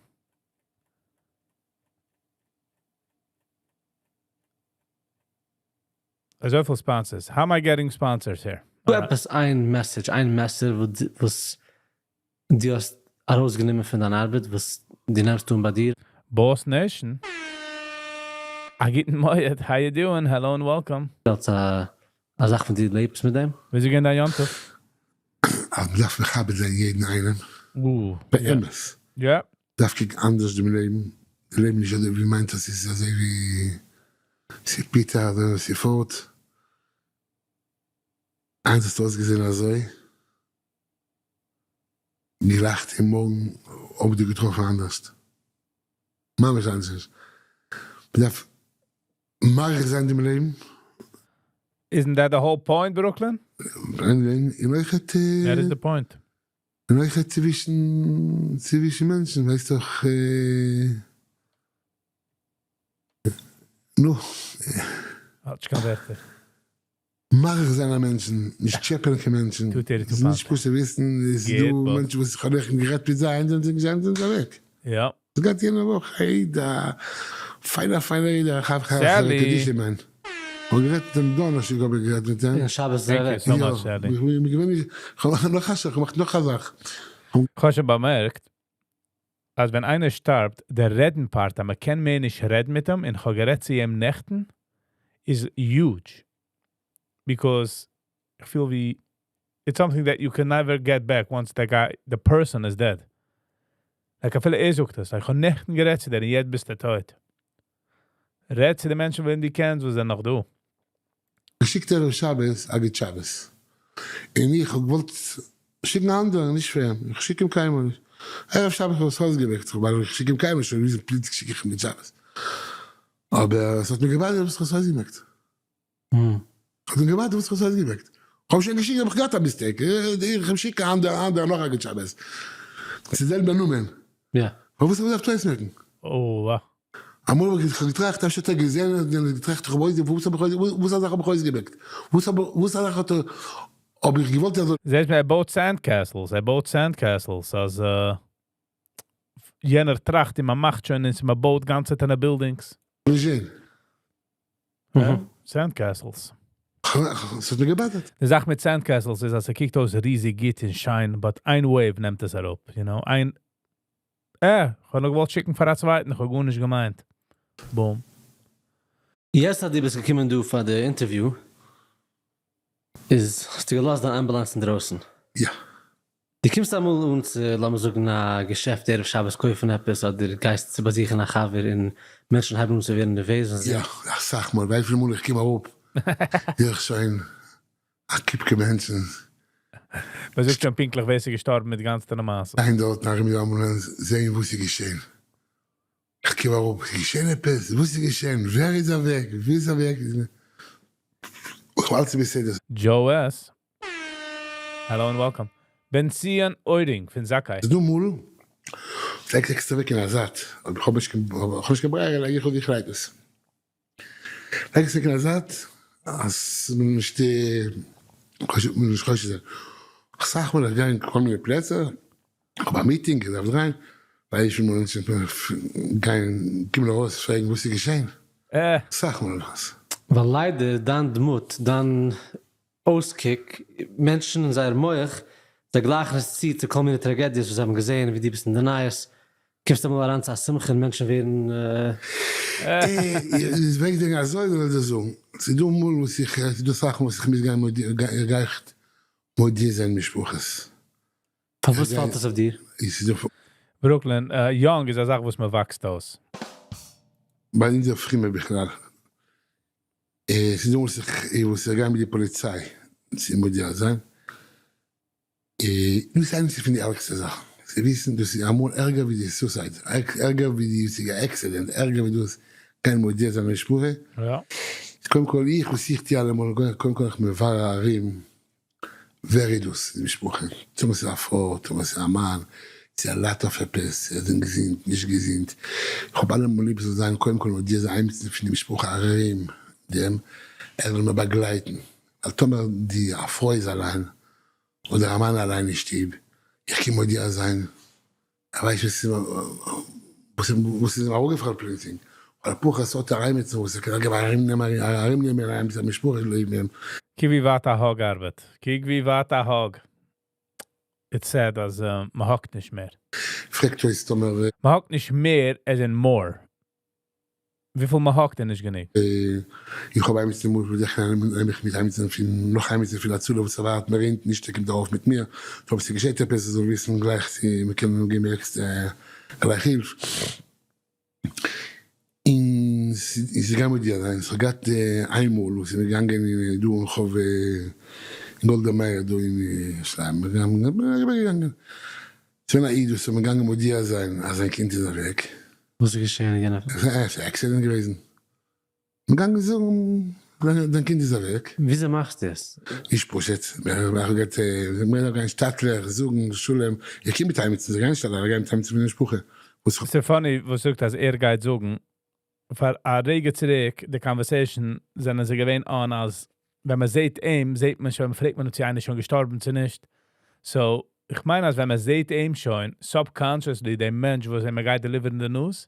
אזויפיל sponsors. How am I getting sponsors here? דא עפעס איין message, איין מסר וואס דו האסט ארויסגענומען פון דיין ארבעט וואס דו נעמסט אן ביי דיר? Boss Nation. א גוטן מועד, how you doing? Hello and welcome. אלס א זאך וואס דו לעבסט מיט דעם? וויאזוי גייט דיין יום טוב? אז מ'דארף מכבד זיין יעדן איינעם. באמת. דארף קוקן אנדערש דעם לעבן, די לעבן נישט אזוי ווי מ'מיינט אז ס'איז אזוי ווי ס'איז פיתה אזוי ווי ס'פארט. היינט האסטו אויסגעזען אזוי. געלאכט און מארגן האב דיר געטראפן אנדערשט. ממש אנדערש. מ'דארף מעריך זיין דעם לעבן. Isn't that the whole point Brooklyn? און אויכעט. That is the point. און אויכעט צווישן צווישן מענטשן ווייסט דאך נו. האט נישט קיין ווערטער. מעריך זיין א מענטשן, נישט טשעפענען קיין מענטשן, ס'איז נישט פשוט וויסן, עס איז דא מענטשן וואס איך האב נעכטן גערעדט מיט זיי, היינט זענען זיי אוועק. עס גייט יענע וואך א איד א פיינער פיינער איד א חב ח קדישא מאן, כ'האב גערעדט מיט אים דאנערשטאג האב איך גערעדט מיט אים. און שבת איז ער אוועק. יא, איך בין געווען נישט, כ'האב נאך א זאך, כ'האב נאך א זאך. כ'האב שוין באמערקט אז ווען איינער שטארבט, דער רעדן part אז מ'קען מער נישט רעדן מיט אים, און כ'האב גערעדט צו אים נעכטן, איז huge. Because איך פיל ווי it's something that you can never get back once the guy, the person is dead. Like אפילו ער זאגט עס, like כ'האב נעכטן גערעדט צו דיר און יעצט ביסטו טויט. רעד צו די מענטשן וועם דו קענסט וואס זענען נאך דא. געשיקט ערב שבת א גוט שבת, און איך האב געוואלט שיקן א אנדערן, נישט פאר אים, איך שיק אים קיינמאל נישט, ערב שבת האב איך עס אויסגעמעקט, ווייל איך שיק אים קיינמאל נישט, וויאזוי פלוצלינג שיק איך אים גוט שבת, אבער עס האט מיר גע bother ט וואס איך האב עס אויסגעמעקט, האט מיר גע bother ט וואס איך האב עס אויסגעמעקט, איך האב שוין געשיקט האב איך געהאט א mistake, איך שיק א אנדערע נאך א גוט שבת, ס'איז זעלבע נאמען, פארוואס האב איך געדארפט אויסמעקן? אמאל האב איך געטראכט אפשר האט ער געזען אז איך געטראכט איך האב אויס וואס האב איך אויס וואס א זאך האב איך אויסגעמעקט וואס האב וואס א זאך האט ער האב איך געוואלט ער זאל. זעהט מען ער בויט sand castles ער בויט sand castles אז יענער טראכט און מען מאכט שוין און מען בויט גאנצעטענע buildings. זעהן. Sand castles. ס'האט מיר גע bother ט. די זאך מיט sand castles איז אז ס'קוקט אויס ריזיג גוט און שיין but איין wave נעמט עס אראפ, you know, איין אה, כ'האב נאר געוואלט שיקן פאר א צווייטן, כ'האב גארנישט געמיינט. Boom. יעצט אז דו ביסט געקומען דא פאר די interview, איז האסטו געלאזט דיין אמבולאנס אינדרויסן? יא. דו קומסט אמאל אן צו לאמיר זאגן א געשעפט ערב שבת קויפן עפעס, אדער גייסט צו באזוכן א חבר און מענטשן הייבן אן צו ווערן נערוועז און יא, אסאך מאל, וויפיל מאל איך קום אראפ הער איך שוין א קופקע מענטשן. מען זאגט שוין פונקטליך ווער ס'איז געשטארבן מיט גאנצעטע מעשה. שטיין דארטן ארום די אמבולאנס זעהן וואס איז געשען. איך קום אראפ, איז געשען עפעס? וואס איז געשען? ווער איז אוועק? ווי איז אוועק? איך האלט ס'איז בסדר. Joe S. Hello and welcome. בן ציון אוירינג פון זכאי. ס'איז דא מאל פלעגט עקסטער אוועק אין א זייט, אבער איך האב נישט קיין ברירה לייג איך אויף איך לייג עס. לייג עס אין א זייט אז מען נישט מען נישט חושד זיין. אסאך מאל איך גיי אין כל מיני פלעצער, איך האב א meeting איך דארף גיין, ווייל איך מענטשן גיין קומען ארויס פרעגן וואס איז געשען, אסאך מאל דאס. ווייל ליידער דיין דמות, דיין אויסקוק, מענטשן אין זייער מח, זיי גלייכן עס צו צו כל מיני טראגעדיעס וואס זיי האבן געזען ווי דו ביסט אין די נייעס. קומסט אמאל אריין צו א שמחה און מענטשן ווערן. איז וועגן דעם אזוי זאל איך דיר זאגן, ס'איז דא אמאל וואס איך, ס'איז דא זאכן וואס איך מוז גיין מודיע, איך גיי עכט מודיע זיין משפחות. פארוואס פאלט עס אויף דיר? ס'איז דא. ברוקלין, young איז א זאך וואס מען וואקסט אויס. ביי אונזער פרימע בכלל. ס'איז דא וואס איך וואס איך גיי מיט די פאליציי צו מודיע זיין. דאס איז איינס פון די ערגסטע זאכן צו וויסן, דאס איז אמאל ערגער ווי די suicide, ערגער ווי די accident, ערגער ווי דאס גיין מודיע זיין למשפחה. קודם כל איך וואס איך טוה אלעמאל, קודם כל איך מברר ארום ווער איז דאס די משפחה, טאמער ס'איז א פרוי, טאמער ס'איז א מאן, צו ער ליידט אויף עפעס, צו ער איז געזונט, נישט געזונט, איך האב אלעמאל ליב ס'זאל זיין קודם כל מודיע זיין עימיצן פון די משפחה ארום דעם, ער זאל מיר באגלייטן, ווייל טאמער די א פרוי איז אליין, אדער א מאן אליין אין שטוב, איך קום מודיע זיין, ער ווייסט וואס איז וואס איז אים אראפגעפאלן פלוצלינג, אדער פחד האט ער עימיצן וואס ער קען ארומנעמען ארומנעמען א משפחה לעבן אים. קוק ווי ווייט א hug ארבעט. קוק ווי ווייט א hug. It's sad אז מ'hug ט נישט מער. פרעגט אויס טאמער. מ'hug ט נישט מער as in more. וויפיל מ'hug ט איז נישט גענוג. איך האב עימיצן אמאל וואס איך נעם מיך מיט עימיצן פון נאך עימיצן פון הצלה וואס ערווארט מיר אונטן נישט ער קומט ארויף מיט מיר, טאמער ס'געשעט עפעס ער זאל וויסן גלייך צו מ'קען אים געבן עקסטער גלייך הילף. און ס'איז געגאנגען מודיע זיין, ס'האט געהאט איינמאל וואס איז מען געגאנגען אין דא אין רחוב גאלדא מאיר דא אין ירושלים, מ'איז אריבער געגאנגען, ס'איז געווען א איד וואס איז געגאנגען מודיע זיין אז זיין קינד איז אוועק. וואס איז געשען אין יענע. ס'איז א accident געוועזן. מ'גאנגען זאגן דיין קינד איז אוועק. וויאזוי מאכסטו עס? נישט פשוט, מ'דארף גיין שטאטלעך, זאגן שלום, איך קום מיט עימיצן, זיי גייען נישט אליין, זיי גייען מיט עימיצן פון די משפחה. ס'איז funny וואס זאגט אז ער גייט זאגן, פאר א רגע צוריק די conversation זענען זיי געווען אן אז ווען מען זעט אים זעט מען שוין, פרעגט מען צו איינער איז שוין געשטארבן צו נישט, so איך מיין אז ווען מען זעט אים שוין, subconsciously דעם מענטש וואס מען גייט deliver ן די news,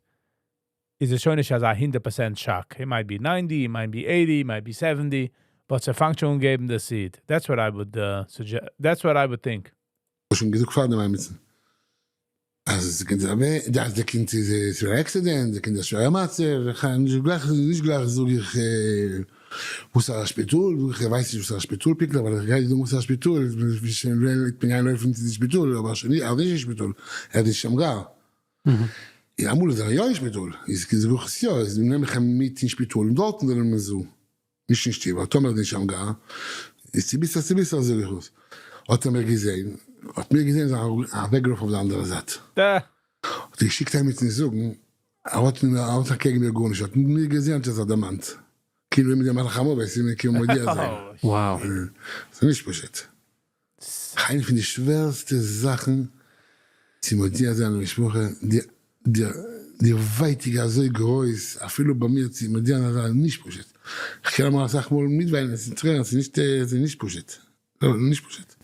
איז עס שוין נישט אזא 100% shock. It might be 90, it might be 80, it might be 70, but ס'פאנגט שוין אן געבן די seed. That's what I would suggest, that's what I would think. שוין געזאגט פאר דעם עמיצן אז די קינד איז אוועק, אז די קינד איז איז א accident, די קינד איז א שווערע מצב, איך נישט גלייך נישט גלייך זאג איך וואס א שפיטאל, זאג איך איך ווייס נישט וואס א שפיטאל פונקטליך, ווייל איך גיי זאגן וואס א שפיטאל, וועל איך גיין לויפן צו די שפיטאל, אבער שוין נישט, ער איז נישט אין שפיטאל, ער איז אין שמגר. און אמאל איז ער יא אין שפיטאל, איז זאג איך עס יא, איז נעם איך אים מיט אין שפיטאל און דארטן זאל מען זאגן, נישט אין שטוב, אבער טאמער איז אין שמגר, איז צוביסלעך צוביסלעך זאג איך עס, האט ער מיר געזען, האט מיר געזען איז ער אוועקגעלאפן אויף די אנדערע זייט. האט ער געשיקט עמיצן זאגן, ער האט ער האט אקעגן מיר גארנישט, האט מיר געזען האט ער זיך דערמאנט, כאילו מיט די מלאך המוות איז מיר כאילו מודיע זיין. Wow. ס'איז נישט פשוט. איינע פון די שווערסטע זאכן צו מודיע זיין למשפחה, די די די ווייטאג איז אזוי גרויס אפילו ביי מיר צו מודיע זיין אזא נישט פשוט, איך קען אמאל אסאך מאל מיטוויינען עס איז טרערן עס איז נישט עס איז נישט פשוט, נישט פשוט.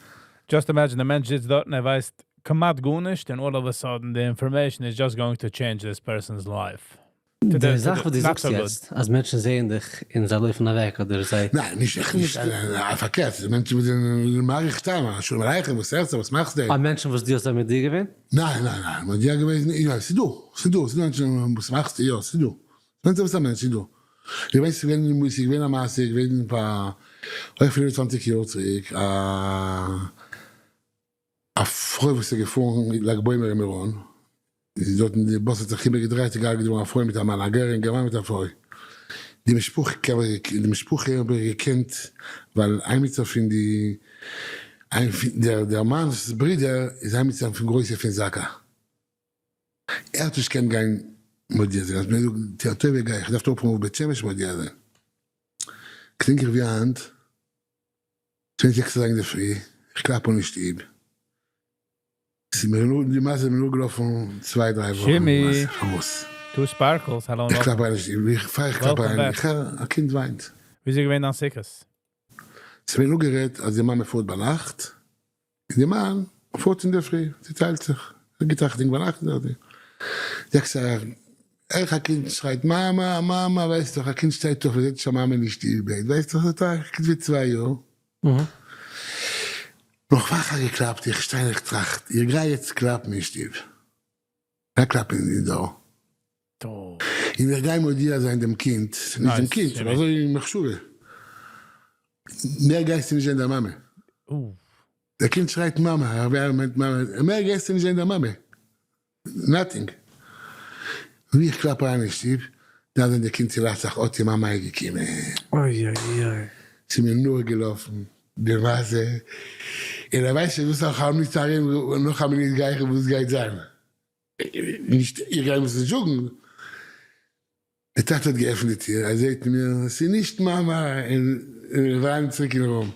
Just imagine די מענטש זיצט דארט און ער ווייסט כמעט גארנישט און all of a sudden די information איז just going to change this person's life. די זאך וואס דו זאגסט יעצט אז מענטשן זעען דיך און זיי לויפן אוועק אדער זיי. ניין נישט איך נישט פארקערט די מענטשן וואס זענען מאריך טעם שלום עליכם וואס הערסטו וואס מאכסטו. אה מענטשן וואס דו האסט זיי מודיע געווען? ניין ניין ניין מודיע געוועזן יא ס'איז דא ס'איז דא ס'איז דא מענטשן וואס מאכסטו יא ס'איז דא ווענדט זיך וואס א מענטש איז דא איך ווייס ס'איז געווען ס'איז געווען א מעשה געווען פאר אויך 25 יאר צוריק א א פרוי וואס איז געפארן לג בעומר אין מירון, איז דארט אין די באס האט זיך איבער געדרייט איז געהארגעט געווארן א פרוי מיט א מאן, א גר אינגערמאן מיט א פרוי, די משפחה די משפחה האב איך געקענט ווייל איימיצער פון די דער דער מאן'ס ברודער איז איימיצער פון גרויסע פון זקא, ער האט נישט געקענט גיין מודיע זיין, האט מיר געזאגט טו א טובה גיי איך דארף אפפארן אויף בית שמש מודיע זיין, געדענק איך ווי היינט. צווען זעקס אזייגער אינדערפרי, איך קלאפ אן אין שטוב, ס'איז מיר נאר, די מעשה איז מיר נאכגעלאפן צוויי דריי וואכן, די שימי! מעשה, פארוואס? Two sparkles, hello איך קלאפ אריין אין שטוב, איך פאר איך קלאפ welcome אריין, back. איך הער א קינד וויינט. וויאזוי איז געווען דיין סוכות? ס'איז מיר נאכגערעדט אז די מאמע פארט ביינאכט, און די מאן פארט אינדערפרי, צוטיילט זיך, ער גיבט אכטונג ביינאכט און אזוי. זעקס אזייגער, הער איך א קינד שרייט מאמע, מאמע, ווייסט דאך א קינד שטייט אויף און זעט נישט א מאמע אין די שטוב בעט, ווייסט דאך ס'איז א קינד ווי צוויי יאר. נאך פאר כ'האב געקלאפט, איך שטיי און איך טראכט, איך גיי יעצט קלאפן אין שטוב. א קלאפ אין די door. און איך גיי מודיע זיין דעם קינד, נישט דעם קינד, אבער אזוי אין מחשבה, מער גייסטו נישט זען דיין מאמע. דער קינד שרייט מאמע, ווער מיינט מאמע, מער גייסטו נישט זען דיין מאמע. Nothing. ווי איך קלאפ אריין אין שטוב, דאן זען די קינד צולאכט זיך אט די מאמע איז געקומען. אוי אוי אוי. ס'איז מיר נאכגעלאפן די מעשה, און ער ווייסט שוין וואס איך האב נישט ארום, נאך א מינוט גיי איך וואס גייט זיין. נישט איך גיי אים עס נישט זאגן. די טאטע האט געעפנט די טיר, ער זעט מיר, ס'איז נישט מאמע, און איך אריין צוריק אין room,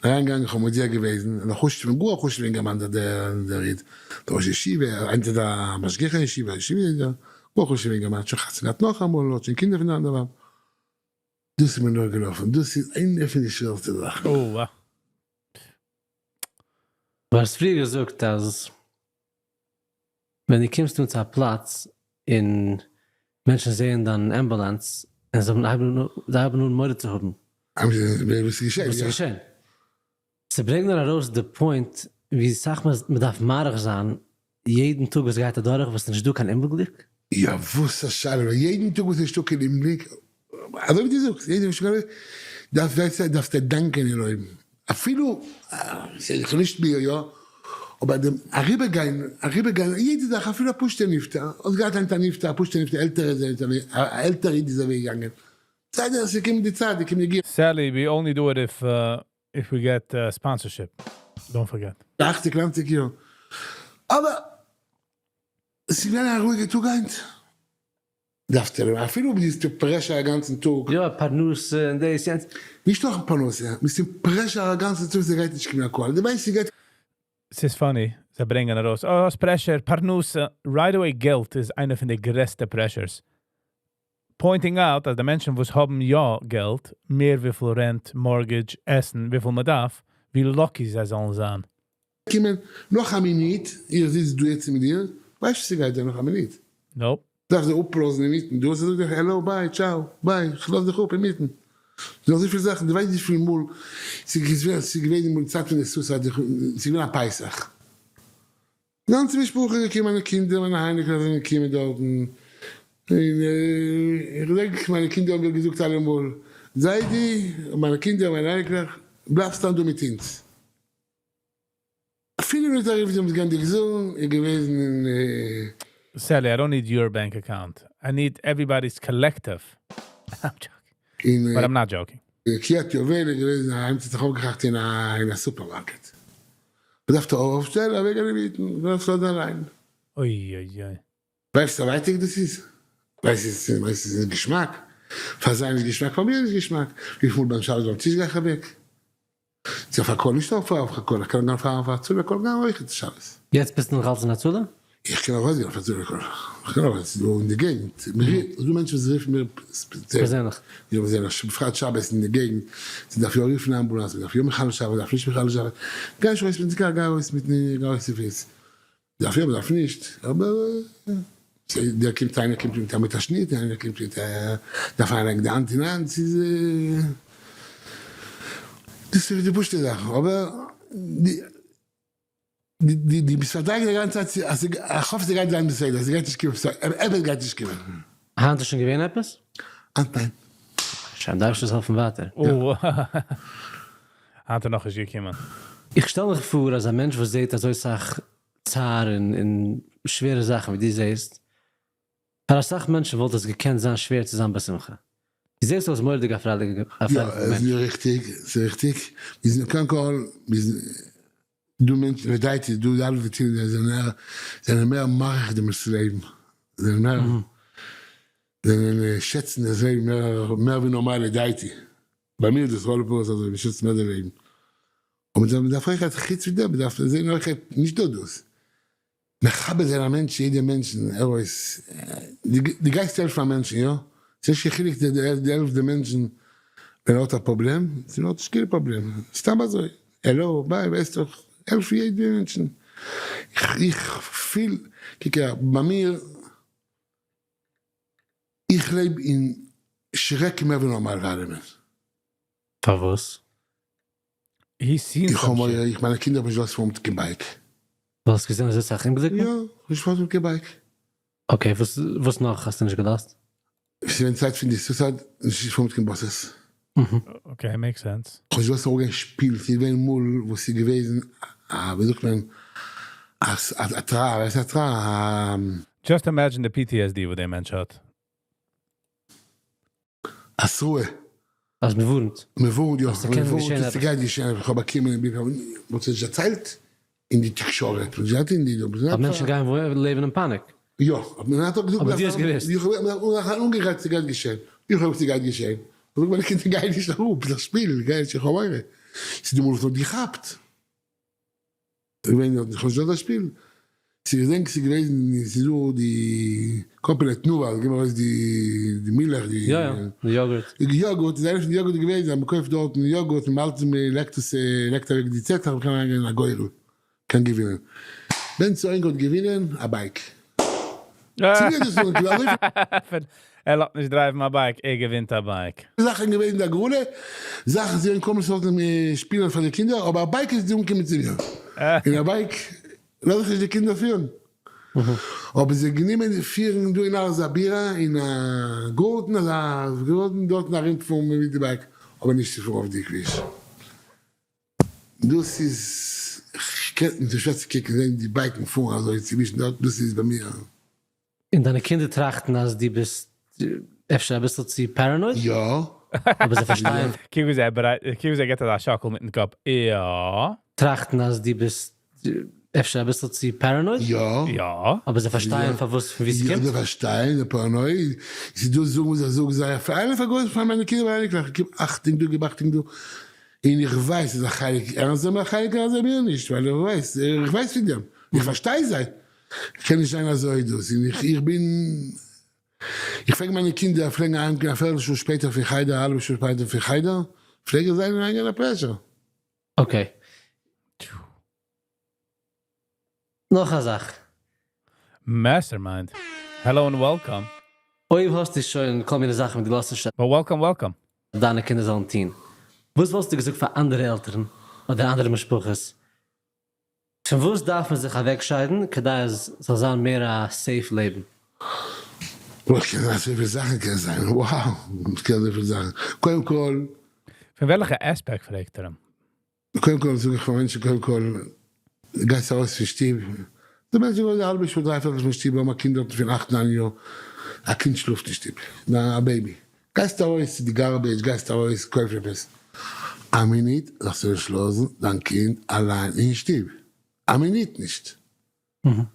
בין אריין געגאנגען, כ'האב מודיע געוועזן, און א חשוב'ן, גאר א חשוב'ן אינגערמאן דער דער איד, דער ראש ישיבה, איינס איז א משגיח אין ישיבה, ישיבה איז דער, גאר חשוב'ן אינגערמאן, האט שוין חתונה געהאט נאכאמאל, האט שוין קינדער פון די אנדערע ווייב, דאס איז מיר נאכגעלאפן, דאס איז איינע פון די שווערסטע זאכן. אוה. דו האסט פריער געזאגט אז ווען דו קומסט אן צו א פלאץ און מענטשן זעען דיין ambulance און זיי הייבן אן מורא צו האבן. וואס איז געשען? וואס איז געשען? ס'ברענגט נאר ארויס די point ווי סאך מ'דארף מעריך זיין יעדן טאג וואס גייט אדורך וואס נישט דא קיין אומגליק. יא וואס א שאלה, יעדן טאג וואס נישטא קיין אומגליק, אזוי ווי דו זאגסט, יעדן טאג וואס נישטא דארפסטו דאנקען און לויבן, אפילו ס'איז דאך נישט מיר יא, אבער דעם אריבערגיין, אריבערגיין יעדע זאך אפילו א פשוט'ע נפטר, האסט געהאט היינט א נפטר, א פשוט'ע נפטר, עלטערע זענען א עלטערע איד איז אוועקגעגאנגען, בסדר ס'קומט די צייט, די קומט די גיל. Sally, we only do it if if we get sponsorship, don't forget. אכציג ניינציג יאר, אבער ס'איז געווען א רואיגע טאג היינט, דארפסטו לעבן אפילו אויב ביסטו pressure א גאנצן טאג. יא, פרנסה און דאס יענץ. נישט נאר פרנסה, ביסט אין pressure א גאנצן טאג ס'גייט נישט קומען א call, דו ווייסט ס'גייט. ס'איז funny, זיי ברענגען ארויס, אה האסט pressure, פרנסה, right away געלט איז איינע פון די גרעסטע pressures. Pointing out אז די מענטשן וואס האבן יא געלט, מער וויפיל rent, mortgage, עסן, וויפיל מ'דארף, ווי lucky זיי זאלן זיין. קומען נאך א מינוט, איך זיץ דא יעצט מיט דיר, ווייסט ס'גייט זיין נאך א מינוט. Nope. דארף זיך אפלאזן אינמיטן, דו האסט געזאגט דאך hello bye טשאו bye, כ'לאז דיך אפ אינמיטן. ס'דא אזויפיל זאכן, דו ווייסט וויפיל מאל ס'איז געווען אמאל צייט פון די suicide, ס'איז געווען א פסח, די גאנצע משפחה איז געקומען, מיינע קינדער, מיינע אייניקלעך זענען געקומען דארטן, און איך געדענק מיינע קינדער האבן מיר געזאגט אלעמאל, זיידי, מיינע קינדער, מיינע אייניקלעך, בלייב סתם דא מיט אונז. אפילו מיט א רופט זיי האבן גענדיגט זאגן איז געוועזן אין. Sally, I don't need your bank account, I need everybody's collective. I'm joking. But I'm not joking. אין קריית יובל איז געוועזן א איינס האט זיך אויפגעכאפט אין א אין א סופערמארקעט. מ'דארף דא אויפשטעלן אוועק גיין אינמיטן, מ'דארף עס לאזן אליין. אוי אוי אוי. ווייסט ווי ווייטיג דאס איז? ווייסט עס ווייסט עס איז געשמאק? פאר זיי נישט געשמאק פאר מיר נישט געשמאק. וויפיל מאל ביים שבת ביים טיש גיי איך אוועק? צו אויף א call נישט אויף אויף א call איך קען גיין פאר אויף הצלה call גיין אויכעט שבת. יעצט ביסטו נאך אלס אין הצלה? איך קען ארויס גיין אויף הצלה call איך קען ארויס ס'איז דא אין די געגנט מיר ס'איז דא מענטשן וואס רופן מיר ספעציעל. פערזענליך. יא פערזענליך בפרט שבת אין די געגנט מ'דארף יא רופן אמבולאנס מ'דארף יא מחלל שבת מ'דארף נישט מחלל שבת גיי נישט ארויס מיטן קאר גיי ארויס מיטן גיי ארויס צופיס דארף יא מ'דארף נישט אבער דער קומט איינער קומט מיט א מיט א שניט איינער קומט מיט א דארף אריינלייגן די האנט אין האנט ס'איז דאס איז די פשוטע זאך אבער די די די ביסט פארדייגט די גאנצע צייט אז איך האף ס'גייט זיין בסדר ס'גייט נישט קומען עפעס גייט נישט קומען. היינט איז שוין געווען עפעס? היינט ניין. שוין דארפסט עס העלפן ווייטער. היינט איז נאכנישט געקומען. איך שטעל מיך פאר אז א מענטש וואס זעהט אזוי סאך צער און שווערע זאכן ווי דו זעהסט, פאר אסאך מענטשן וואלט עס געקענט זיין שווער צו זיין בשמחה. דו זעהסט אויס מורא'דיג א פרייליכע מענטש. יא, עס איז ריכטיג, ס'איז ריכטיג. מיר זענען קודם כל, מיר זענען דא מענטשן, לדעתי דא די אלע וואס זענען זענען מער מעריך דעם לעבן, זענען מער, זענען שעצן דאס לעבן מער מער ווי נארמאל לדעתי. ביי מיר איז דאס רוב פארט אזוי, מ'שעצט מער די לעבן. אבער מ'דארף אויך אז חוץ פון דעם, מ'דארף זען אויך נישט נאר דאס, מכבד זיין א מענטש, יעדע מענטשן, ער אויס, די גייסט העלפן א מענטשן, יא? ס'איז נישט קיין חילוק די העלפסט די מענטשן ווען ער האט א פראבלעם, צו ער האט נישט קיין פראבלעם, סתם אזוי, hello, bye, ווייסט דאך, העלף יעדע מענטשן. איך פיל, קוק אהער, ביי מיר, איך לעב אין שרעק מער ווי נארמאל אלעמען. פארוואס? איך האב מורא, איך מיינע קינדער האב נישט געלאזט פארן מיט קיין bike. ווייל האסט געזען אזוי סאך אומגליקן? יא, נישט פארן מיט קיין bike. Okay, וואס וואס נאך האסטו נישט געלאזט? ס'איז געווען צייט פון די suicide, נישט געפארן מיט קיין buses. Okay, make sense. כ'האב נישט געוואוסט אראפגיין שפילן, ס'איז געווען מאל וואס ס'איז געוועזן א ווי זאגט מען א התראה, ווייסט התראה? א. Just imagine די PTSD וואס דער מענטש האט. התראה. אז מ'ווארנט. מ'ווארנט יא, מ'ווארנט אז ס'גייט געשען, איך האב באקומען אין ביפער, מ'האט עס נישט דערציילט אין די תקשורת, מ'האט געזאגט אין די. אז מענטשן גייען לעבן אין פאניק. יא, מען האט געזאגט. אבער דו האסט געוואוסט. איך האב אנגעגרייט ס'גייט געשען, איך האב געוואוסט ס'גייט געשען, איך זאג מיינע קינדער גיי נישט אראפ, ס'איז א שפיל, גיי נישט, איך האב מורא, ס'איז די מאל וואס מ'האט געכאפט. געווען דארט נישט דארט א שפיל, צו געדענק ס'איז געוועזן ס'איז דא די company תנובה זיי געבן ארויס די די מילך די יא יא די יאגורט. די יאגורט איז איינע פון די יאגורט איז געוועזן אז מ'קויפט דארטן יאגורט און מ'האלט מ'לעקט עס לעקט אוועק די צעטלעך מ'קען אריינגיין אין א גורל קען געווינען בן ציון האט געווינען א bike צו מיר האט דאס אזוי ער לאזט נישט drive ן א bike ער געווינט א bike. זאכן געווען די הגרלה, זאכן זענען געקומען מיני סארטן שפילן פאר די קינדער, אבער א bike איז אנגעקומען צו מיר, און א bike לאז איך נישט די קינדער פירן, האבן זיי גענומען פירן דא אין ארז הבירה אין א גארטן, אזא גארטן דארטן ארום פארן מיט די bike, אבער נישט צו פארן אויף די כביש. דאס איז, כ'קען, ס'איז שווער צו קוקן זען די bike ן פארן אזוי צווישן דארט, דאס איז ביי מיר. און דיינע קינדער טראכטן אז דו ביסט אפשר אביסל צו paranoid? יא. אבער זיי פארשטייען. קוק ווי זיי ברייט, קוק ווי זיי געבט אזא שאקל מיטן קאפ, יא. טראכטן אז דו ביסט אפשר אביסל צו paranoid? יא. יא. אבער זיי פארשטייען פארוואס פון וואו ס'קומט? יא זיי פארשטייען די paranoid, ס'איז דא זאגן וואס איך זאג זיי פאר אלע פאר גרויס פאר מיינע קינדער מיינע אייניקלעך, גיב אכטונג דא גיב אכטונג דא, און איך ווייס אז א חלק ערנסט זענען א חלק ערנסט זענען מיר נישט, ווייל איך ווייס, איך ווייס פון דעם, איך פארשטיי זיי, קען נישט זיין אזוי דאס, און איך איך בין, איך פלעג מיינע קינדער פלעגן אהיימקומען א פערטל שעה שפעטער פון חדר, א האלבע שעה שפעטער פון חדר, פלעג איך זיי אריינגיין א pressure. Okay. נאך א זאך. Mastermind. Hello and welcome. אויב האסטו שוין כל מיני זאכן וואס דו לאזט נישט. But welcome welcome. דיינע קינדער זאלן טון. וואס וואלסטו געזאגט פאר אנדערע עלטערן אדער אנדערע משפחות? פון וואס דארף מען זיך אוועקשיידן כדי אז ס'זאל זיין מער א safe לעבן? וואס קען זיין אזויפיל זאכן קען זיין, wow ס'קען אזויפיל זאכן, קודם כל. פון וועלכע aspect פרעגט ער אים? קודם כל זאג איך פאר מענטשן קודם כל גייסט ארויס פון שטוב, די מענטשן גייען א האלבע שעה דריי פערטל פון שטוב האבן א קינד דארטן פון אכט ניין יאר, א קינד שלאפט אין שטוב, א baby, גייסט ארויס צו די garbage, גייסט ארויס קויף עפעס, א מינוט זאלסטו נישט לאזן דיין קינד אליין אין שטוב, א מינוט נישט,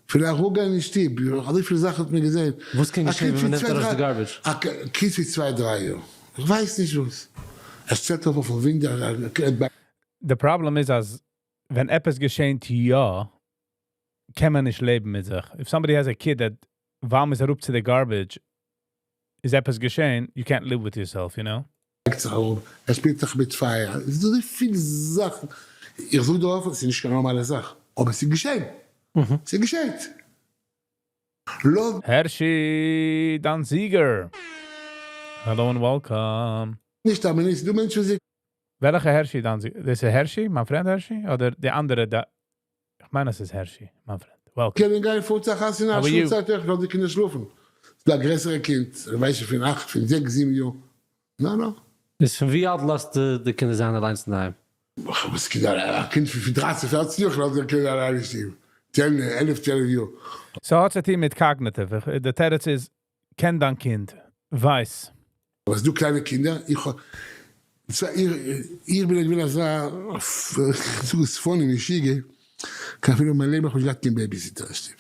אפילו אראפגיין אין שטוב, אזויפיל זאכן האט מען געזען, וואס קען געשען ווען מ'נעמט ארויס די garbage? א קינד פון צוויי דריי יאר, איך ווייס נישט וואס, ער שטעלט אויף אויפן window. די פראבלעם איז אז ווען עפעס געשענט יא, קען מען נישט לעבן מיט זיך. If somebody has a kid that ווייל מ'איז אראפ צו די garbage איז עפעס געשען, you can't live with yourself, you know? לייגט זיך אראפ, ער שפילט זיך מיט פייער, עס איז דא אזוי פיל זאכן, איך זאג דיר אפן, עס איז נישט קיין נארמאלע זאך, אבער עס איז געשען, עס איז געשעט, לאז. הערשי דאנציגער! Hello and welcome. נישט א מינוט, ס'איז דא מענטשן וואס זיי. וועלכע הערשי דאנציגער? דאס איז הערשי? מיין friend הערשי? אדער די אנדערע ד. כ'מיין אז ס'איז הערשי, מיין friend. Welcome. קענען גיין פארט צו א חתונה א שעה צייט אויך לאז די קינדער שלאפן, ס'איז דא א גרעסערע קינד, איך ווייס נישט פון אכט פון זעקס זיבן יאר, נא נא. איז פון ווי אלט לאזטו די קינדער זיין אליינס אינדערהיים? וואס קינד א קינד פון דרייצן פערצן יאר כ'לאז די קינדער אליין אין שטוב, צען עלף צוועלף יאר. ס'האט צו טון מיט cognitive, די תירוץ איז קען דיין קינד, ווייס. אבער ס'דא קליינע קינדער, איך האב איך בין געווען אזא זאג עס funny משוגע, קיין אפילו אין מיין לעבן האב איך נישט געהאט קיין babysitter אין שטוב.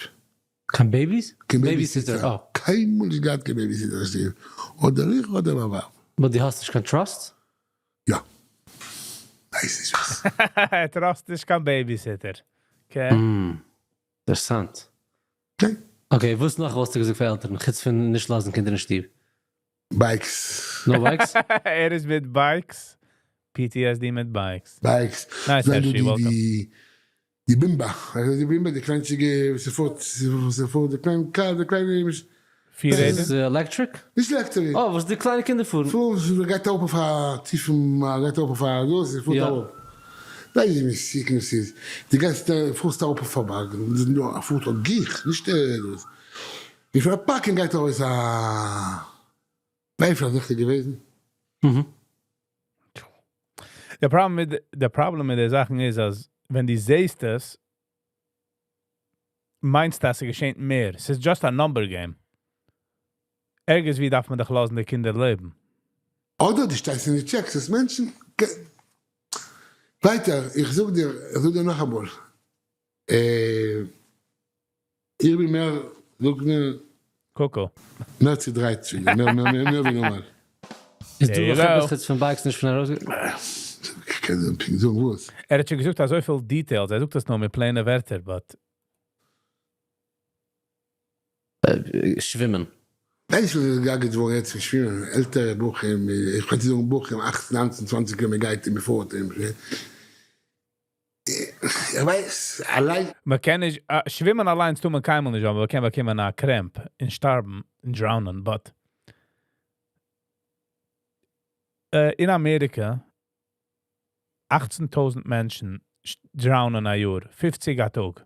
קיין babies? קיין babysitter, קיינמאל נישט געהאט קיין babysitter אין שטוב, אדער איך אדער מיין ווייב. But דו האסט נישט קיין trust? יא. ווייס נישט וואס. ער trust נישט קיין babysitter. Okay. אינטערעסאנט. Okay, וואס נאך וואלסטו געזאגט פאר עלטערן חוץ פון נישט לאזן קינדער אין שטוב? Bikes. No bikes? ער איז מיט bikes. PTSD מיט bikes. Bikes. Nice הערשי, welcome. די בימבא, די בימבא די קליינטשיגע וואס ס'פארט, ס'פארט די קליינע קאר, די קליינע. פיר רעדער? ס'איז electric? נישט electric. אה, וואס די קליינע קינדער פארן. פארן, ס'גייט אראפ אויף א טיפן, גייט אראפ אויף א דאס, ס'פארט אראפ. ווייס ווי מסוכן עס איז, די גייסט פארסט אראפ אויף א בארג, פארט אויף גיך, נישט דאס. און פון א parking גייט ארויס א ווייפיל אזעלכע געוועזן. די פראבלעם מיט די פראבלעם מיט די זאכן איז אז ווען די זעהסט עס מיינסטו אז ס'געשענט מער, ס'איז just א number game. ערגעץ ווי דארף מען דאך לאזן די קינדער לעבן. אדער די שטייסט און די טשעקסט עס מענטשן. ווייטער איך זאג דיר איך זאג דיר נאכאמאל איך בין מער זאג מיר. קוקו. מער צודרייט שוין מער מער מער ווי נארמאל. איז דא נאך עפעס חוץ פון bikes נישט פון ארויס. כ'קען דיר פונקט זאגן וואס. ער האט שוין געזאגט אזויפיל details, ער זאגט עס נאר מיט פלעינע ווערטער but. שווימען. ווייסט וואס איז געהארגעט געווארן יעצט פון שווימען? עלטערע בחורים, איך מיין צו זאגן בחורים אכצן ניינצן צוואנציג יאר מען גייט און מען פארט און איך ווייס אליין. מען קען נישט, שווימען אליינס טאר מען קיינמאל נישט ווייל מען קען באקומען א cramp און שטארבן און drown ען but אין אמעריקע אכצן טויזנט מענטשן drown ען א יאר, פופציג א טאג.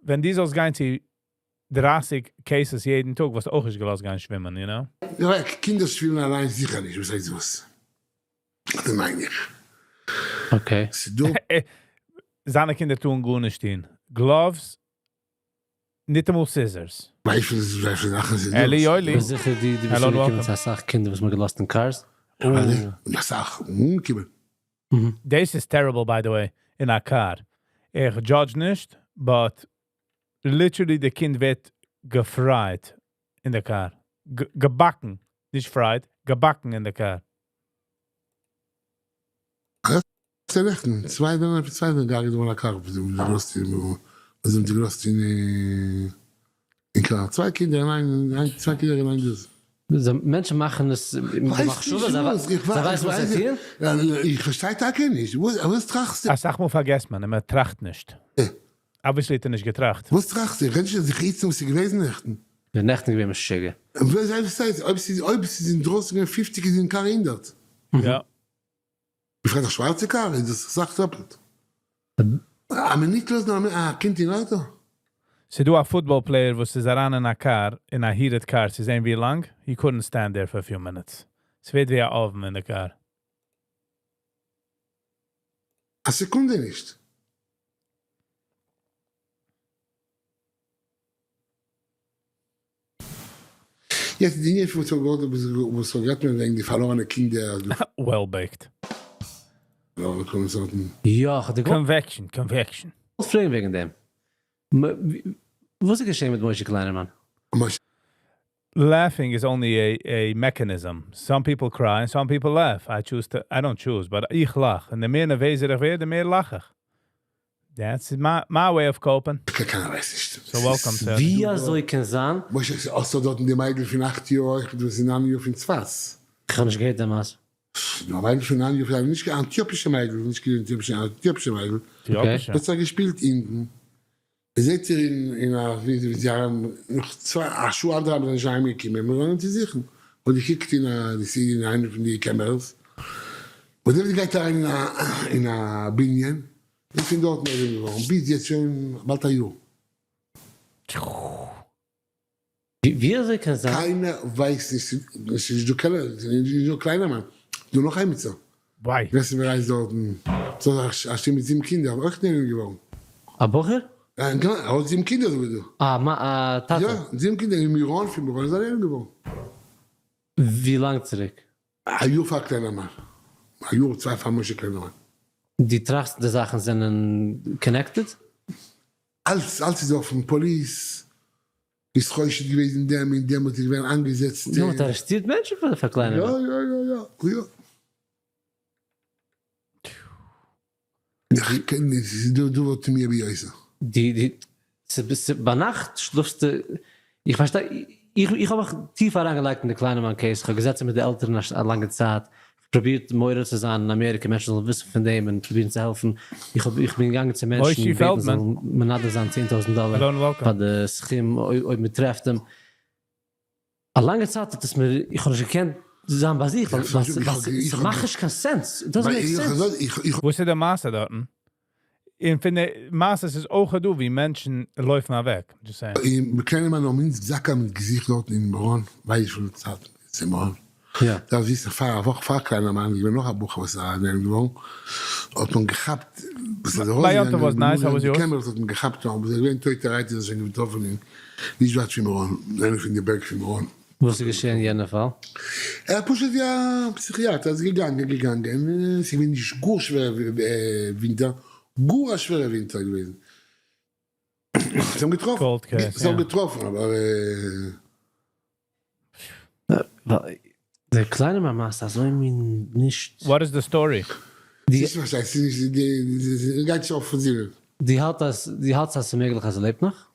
ווען דו זאלסט גיין צו דרייסיג cases יעדן טאג וואלסטו אויך נישט געלאזט גיין שווימען, יו נאו? יא, קינדער שווימען אליינס זיכער נישט, וואס הייסט וואס? דאס מיין איך. okay. ס'דא. זיינע קינדער טארן גארנישט טון. gloves, ניטאמאל scissors. וויפיל זאכן ס'איז דא. אלי יואלי. כ'בין זיכער דו דו ביסט אנגעקומען צו אסאך קינדער וואס מ'האט געלאזט אין cars. אסאך אנגעקומען. דאס איז terrible by the way, אין א קאר. איך judge נישט, but literally די קינד ווערט געפרייט אין די קאר. געבאקן, נישט fried, געבאקן אין די קאר. לעצטע נעכטן, צוויי זענען צוויי זענען געהארגעט געווארן א קאר וואס זיי האבן געלאזט אין וואס זיי האבן געלאזט אין אין קאר, צוויי קינדער אין איין איין צוויי קינדער אין איין דאס. מענטשן מאכן עס מיט די מחשבה, זיי ווייסן וואס זיי טוען? איך פארשטיי טאקע נישט, וואס טראכסטו? אסאך מאל פארגעסט מען און מען טראכט נישט. obviously האט ער נישט געטראכט. וואס טראכסטו? איך רעד נישט זיך איצט וואס איז געוועזן נעכטן. איז נעכטן געווען משוגע. אויב ס'איז אויב ס'איז אינדרויסן געווען פופציג איז אין קאר הונדערט. יא. בפרט א שווארצע קאר איז דאס אסאך דאפלט. א מינוט לאזן א קינד אין אויטא? ס'דא א football player וואס איז אריין אין א קאר, אין א heated car צו זען ווי לאנג, he couldn't stand there for few minutes. ס'ווערט ווי א oven אין די קאר. א סעקונדע נישט. יעצט די ענין פון וואס האט גערעדט מען וועגן די פארלארענע קינדער. Well baked. יא, כ'האב דיר געוואלט. Convection, convection. פרעגן וועגן דעם. וואס איז געשען מיט משה קליינערמאן? Laughing is only a mechanism. Some people cry and some people laugh. I choose to, I don't choose, but איך לאך. און די מער נערוועזער איך ווער, די מער לאך איך. That's my way of coping. קיינער ווייסט נישט. So welcome to. ווי אזוי קען זיין? משה, האסט דאך דארטן די מיידל פון אכט יאר אויך, וואס איז ניין יאר פון צפת. איך האב נישט געהערט די מעשה. די מיידל פון ניין יאר פון נישט קיין אנטיאפישע מיידל, נישט קיין אנטיאפישע, אנטיאפישע מיידל. אנטיאפישע. האט זיך געשפילט אונטן. זעט איר אין אין א ווי זיי האבן נאך צוויי א שעה אנדערהאלב זענען שוין אהיימגעקומען מיר זאלן צו זוכן האט געקוקט אין א די סידי אין איינע פון די cameras און דער גייט אריין אין א אין א בנין און פון דארטן איז ער געווארן ביז יעצט שוין באלד א יאר. ווי אזוי קען זיין? קיינער ווייסט נישט, ס'איז נישט דא קיינער, ס'איז נישט דא קליינערמאן, ס'איז דא נאך עמיצער. וויי. ווער ס'ווייסט דארטן, ס'איז א שטוב מיט זיבן קינדער, אויך נעלם געווארן. א בחור? יא, ער האט זיבן קינדער אזוי ווי דו. א מ א טאטע? יא, זיבן קינדער אין מירון, פון מירון איז ער נעלם געווארן. ווי לאנג צוריק? א יאר פאר קליינערמאן. א יאר צוויי פאר משה קליינערמאן. דו טראכסט די זאכן זענען connected? אלץ אלץ איז אפן, police איז חושד געוועזן דעם און דעם האט איז געווען איינגעזעצט. נו, מ'האט ארעסטירט מענטשן פאר פאר קליינע. יא יא יא יא יא. איך קען נישט, ס'איז דא דא וואלט מיר ביותר. די די ביינאכט שלאפסטו, איך פארשטיי, איך איך האב מיך טיף אריינגעלייגט אין די קליינערמאן case, איך האב געזעצן מיט די עלטערן א לאנגע צייט, פרובירט מעורר צו זיין אין אמעריקע מענטשן זאלן וויסן פון דעם און פרובירן צו העלפן, איך האב איך בין געגאנגען צו מענטשן בעטן זאלן מנדב זיין 10,000 דאלער פאר די סכום אויב מען טרעפט אים, א לאנגע צייט האט עס מיר, איך האב נישט געקענט זיין ביי זיך ווייל ס'מאכט נישט קיין sense, it doesn't make sense. וואס איז די מעשה דארטן? און פון די מעשיות איז אויך דא ווי מענטשן לויפן אוועק. Just saying. און קליינער מאן האבן אונז זקא מיט געזוכט דארטן אין מירון, ווייס וויפיל צייט איז אין מירון. יא. דארפסט וויסן פאר א וואך פאר קליינער מאן איז געווען נאך א בחור וואס איז נעלם געווארן, האט מען געכאפט וואס איז My יום טוב was ארויסגעגאנגען nice, how was די yours? cameras האט מען געכאפט אבער איז געווען טויטערהייט איז ער שוין געטראפן אין נישט ווייט פון מירון, אין איינע פון די בערג פון מירון. וואס איז געשען אין יענע פאל? ער האט פשוט ווי א פסיכיאטער איז געגאנגען געגאנגען, ס'איז געווען נישט גאר שווערע ווינטער, גאר א שווערע ווינטער געוועזן, זיי האבן געטראפן, Cold case, זיי האבן יא. געטראפן אבער. דער קליינער מאמע איז אזוי מין נישט. What is the story? די. ס'איז נישט ס'איז נישט די גייט נישט אויף פון זינען. די האלט אז די האלטסט אז ס'מעגליך אז ער לעבט נאך?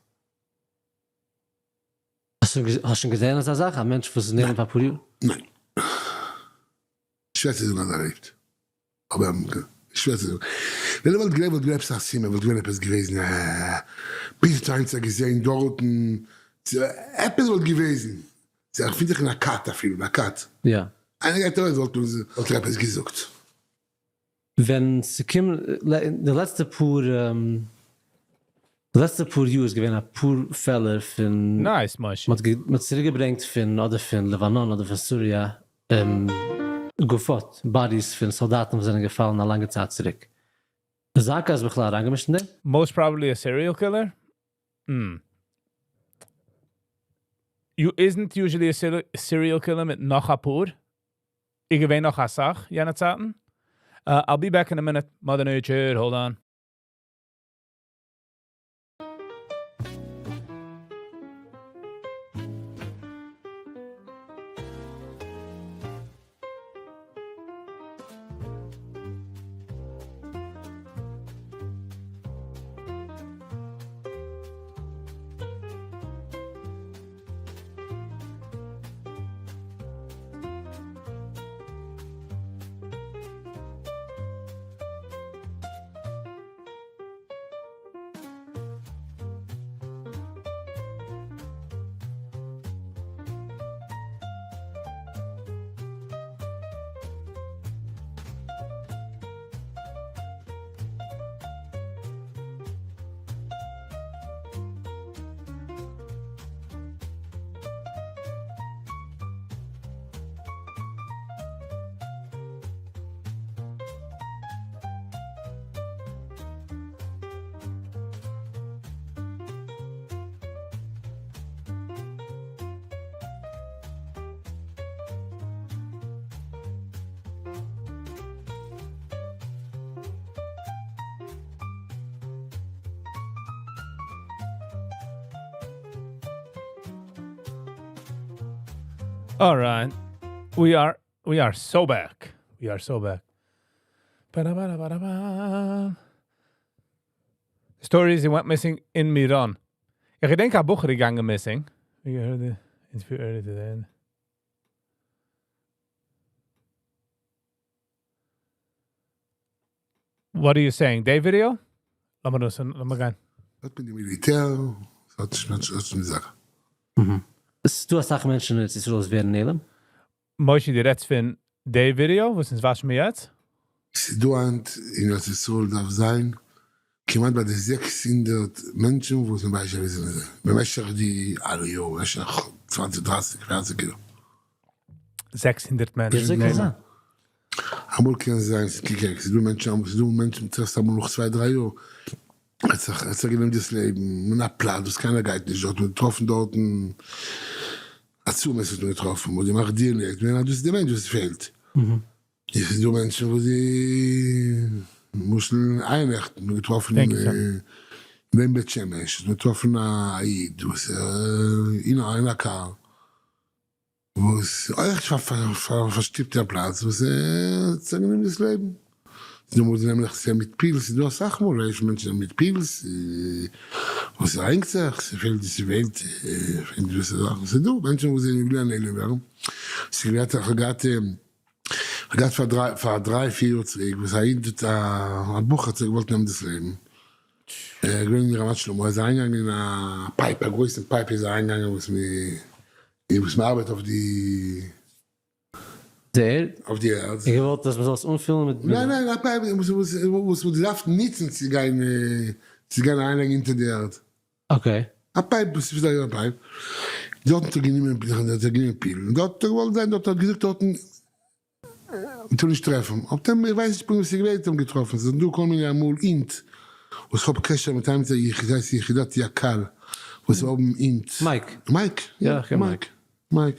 האסט שוין געזען אזא זאך? א מענטש וואס איז נעלם פאר אפאר יאר? ניין. שווער צו זאגן אז ער לעבט. אבער שווער צו זאגן. ווען ער וואלט געלעבט וואלט געווען עפעס א סימן, וואלט געווען עפעס געוועזן א ביז היינט זיך געזען דארטן, עפעס וואלט געוועזן. זיי געפינט זיך אין א כת אפילו, אין א כת. יא. איינער גייט ארויס וואלט מען וואלט ער עפעס געזאגט. ווען ס'קומט די לעצטע פאר די לעצטע פאר יאר איז געווען אפאר פעלער פון Nice, משה. מ'האט מ'האט צוריק געברענגט פון אדער פון לבנון אדער פון סוריה גופות, bodies פון סאלדאטן וואס זענען געפאלן א לאנגע צייט צוריק. זקא איז בכלל אריינגעמישט אין דעם? Most probably a serial killer? Hmm. You isn't usually a serial killer מיט נאך אפאר? איך געווען נאך אסאך יענע צייטן. I'll be back in a minute. Mother Nature, hold on. All right. We are we are so back. We are so back. Ba-da-ba-da-ba-da-ba. Stories he went missing in Miron. איך געדענק א בחור געגאנגען missing. We heard the interview earlier today. What are you saying? די video? לאמיר דאס לאמיר גיין. האט מען די מיליטער, האט נישט זאך. עס איז דא אסאך מענטשן אין ארץ ישראל וואס ווערן נעלם. משה, די רעדסט פון די video וואס אונז וואטשן מיר יעצט? ס'איז דא היינט אין ארץ ישראל דארף זיין כמעט ביי די 600 מענטשן וואס מען ווייסט שוין ווי זיי זענען במשך די אלע יארן, במשך 20 30 40 יאר. 600 מענטשן. וויאזוי קען זיין? אמאל קען זיין, ס'קוקט, ס'איז דא מענטשן, ס'איז דא מענטשן טרעפסט אמאל נאך צוויי דריי יאר, האט זיך האט זיך גענומען דאס לעבן אין א פלאץ וואס קיינער גייט נישט דארט, מען האט געטראפן דארטן א צומת האט מען געטראפן, מען האט געמאכט DNA, האט מען געזען אז דאס איז די מענטש וואס פעלט. עס איז דא מענטשן וואס די, למשל איינעכטן האט מען געטראפן אין בית שמש, האט מען געטראפן א איד וואס אין א קאר, וואס אויך פארשטופט א פלאץ וואס האט זיך גענומען דאס לעבן. ס'איז דא מאל זיי נעמען זיך מיט pills, ס'איז דא אסאך מאל ווייס מענטשן מיט pills, וואס ס'הענגט זיך, ס'פעלט די ס'פעלט געוויסע זאכן, ס'איז דא מענטשן וואס זענען ווילן נעלם ווערן, ס'איז געהאט איך האב געהאט איך געהאט פאר דריי פאר דריי פיר יאר צוריק וואס א איד האט א בחור האט זיך געוואלט נעמען דאס לעבן, ער איז געווען אין רמת שלמה, ער איז אריינגעגאנגען אין א pipe א גרויסן pipe איז ער אריינגעגאנגען וואס מ'ארבעט אויף די. די ערד? אויף די ערד. און געוואלט אז מ'זאל עס אנפילן מיט. ניין ניין א pipe וואס מ'האט געדארפט נוצן צו גיין צו גיין אריינלייגן אונטער די ערד. okay. א pipe וואס איז א pipe. דארט האט ער גענומען האט ער גענומען פילן. דארט האט ער געוואלט זיין דארט האט געזאגט דארטן מ'טאר נישט טרעפן. אויף דעם איך ווייס נישט פונקט וואס איז געווען האט אים געטראפן. ס'זענען דא כל מיני אמאל הינט וואס כ'האב קשר מיט איינער יחידה יחידת יקל וואס האבן הינט. מייק. מייק. יא כ'קען מייק. מייק,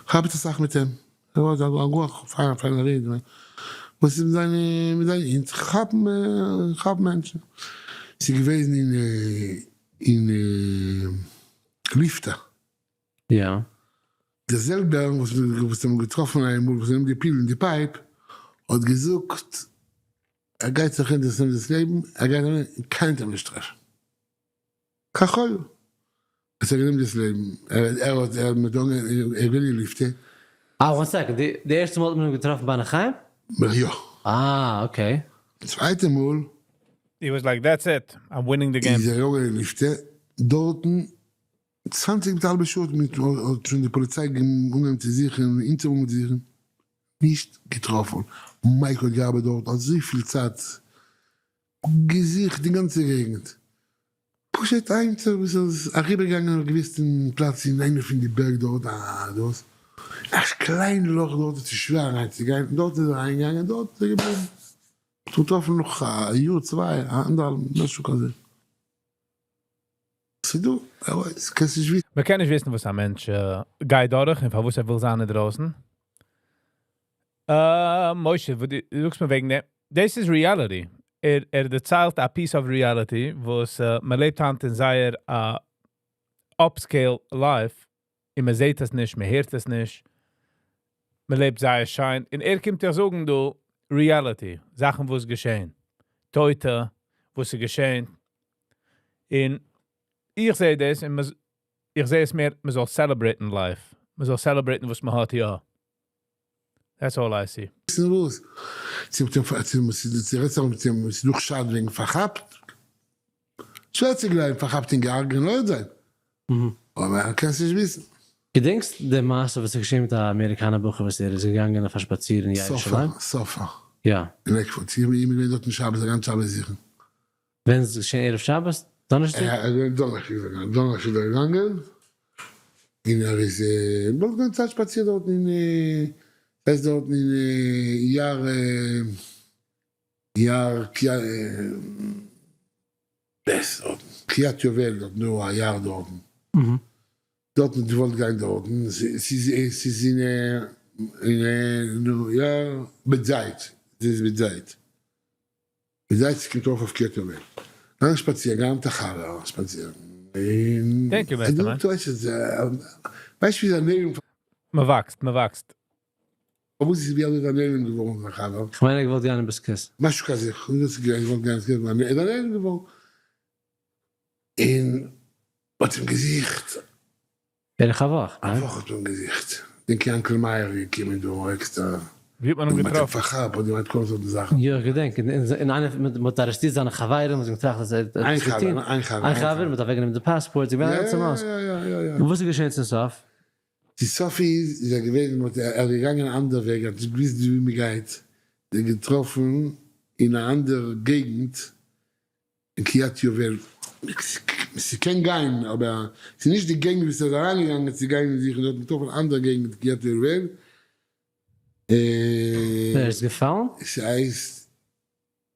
כ'האב עפעס אסאך מיט אים, ער האט א גאר פיינער פיינער איד, וואס איז מיט זיינע מיט זיינע הינט כאפן כאפן מענטשן, ס'איז געוועזן אין אין ליפתא. יא. דער זעלבער וואס וואס האבן געטראפן איינמאל וואס נעמט די פיל אין די pipe האט געזאגט ער גייט זיך אונטערנעמען דאס לעבן, ער גייט און קיינער וועט אים נישט טרעפן. כחול. עס האט גענומען דאס לעבן. ער האט ער מיט אנגע ער וויל די ליפטע. אה one second, די די ערשטע מאל האט מען אים געטראפן ביי נחיים? יא. אה okay. צווייטע מאל. He was like that's it, I'm winning the game. איז ער אריבער די ליפטע, דארטן צוואנציג מיט א האלבע שעה האט שוין די פאליציי אנגעהויבן צו זוכן און אונז האבן אנגעהויבן צו זוכן, נישט געטראפן. מייק האט געארבעט דארט אזויפיל צייט, געזוכט די גאנצע געגנט, פשוט איינצער וואס איז אריבערגעגאנגען האט געוויסט אין פלאץ אין איינע פון די בערג דארט א דאס א קליין לאך דארט איז צו שווער אריינצוגיין דארט איז ער אריינגעגאנגען דארט איז ער געבליבן מ'האט אים געטראפן נאך א יאר צוויי אנדערהאלבן משהו כזה ס'דא קענסט נישט וויסן. מ'קען נישט וויסן וואס א מענטש גייט דורך און פארוואס ער וויל זיין אינדרויסן. אה, משה, וואס דו זאגסט מיר וועגן דעם, דאס איז reality. ער ער דערציילט א piece of reality וואס מען לעבט היינט אין זייער א upscale life, און מען זעט עס נישט, מען הערט עס נישט, מען לעבט זייער שיין, און ער קומט דיך זאגן דא reality, זאכן וואס געשען, טויטע וואס איז געשען, און איך זע דאס, און איך זע עס מער, מען זאל celebrate ן life, מען זאל celebrate ן וואס מען האט יא. That's all I see. וויסן וואס? צו צו רעדט זיך מיט אים ס'איז דא חשד וועגן פארכאפט? שווער צו גלייבן פארכאפט אין געהארגעט און אויך זיין. אבער קענסט נישט וויסן. געדענקסט די מעשה וואס איז געשען מיט א אמעריקאנער בחור וואס ער איז געגאנגען אויף א שפאציר אין ירושלים? סופר, סופר. יא. אין לעיקוואד. איך בין געווען דארטן שבת א גאנץ שבת זיכן. ווען איז עס געשען ערב שבת? דאנערשטאג? ער איז דאנערשטאג געגאנגען, דאנערשטאג איז ער געגאנגען, און ער איז דארט געווען צייט שפאצירט דארטן אין ס'הייסט דארטן אין יער יער קריית יובל דארטן דא א יער דארטן, דארטן האט געוואלט גיין דארטן, ס'איז ס'איז אין אין יער בית זית, ס'איז בית זית. די זייט קומט אויך אויף קריית יובל. גאנג שפאצירן, גאנג מיט א חבר שפאצירן. Thank you mister man. ווייסט ווי איז א נעלם. מ'וואקסט, מ'וואקסט. פארוואס איז ווי אזוי איז א נעלם געווארן זיין חבר? כ'מיין ער האט געוואלט גיין אין בית כסא. משהו כזה, כ'ווייס נישט צו ער איז א נעלם געווארן. און מ'האט אים געזוכט. בערך א וואך, א ניין? וואך האט מען געזוכט. דענק יענקל מאיר איז געקומען דא עקסטער. ווי האט מען אים געטראפן? פארכאפט האט געמיינט כל סארט זאכן. יא איך געדענק, און איינער מען האט ארעסטירט זיינע חברים וואס האבן געטראכט אז ער האט עפעס געטון. איין חבר, איין חבר, מען האט אוועקגענומען די פאספארט, ס'איז געווען א גאנצע מעשה. יא יא יא יא. און וואס איז געשען צום סוף? די סוף איז, איז ער געווען, ער איז געגאנגען א אנדער וועג, ער האט נישט געוויסט ווי מען גייט, ער האט געטראפן אין א אנדער געגנט, אין קריית יובל, ס'קען גיין אבער ס'איז נישט די געגנט ווי ס'איז אריינגעגאנגען צו גיין זוכן דארט מ'טראפן אן אנדערע געגנט קריית יובל. ער איז געפאלן? ס'הייסט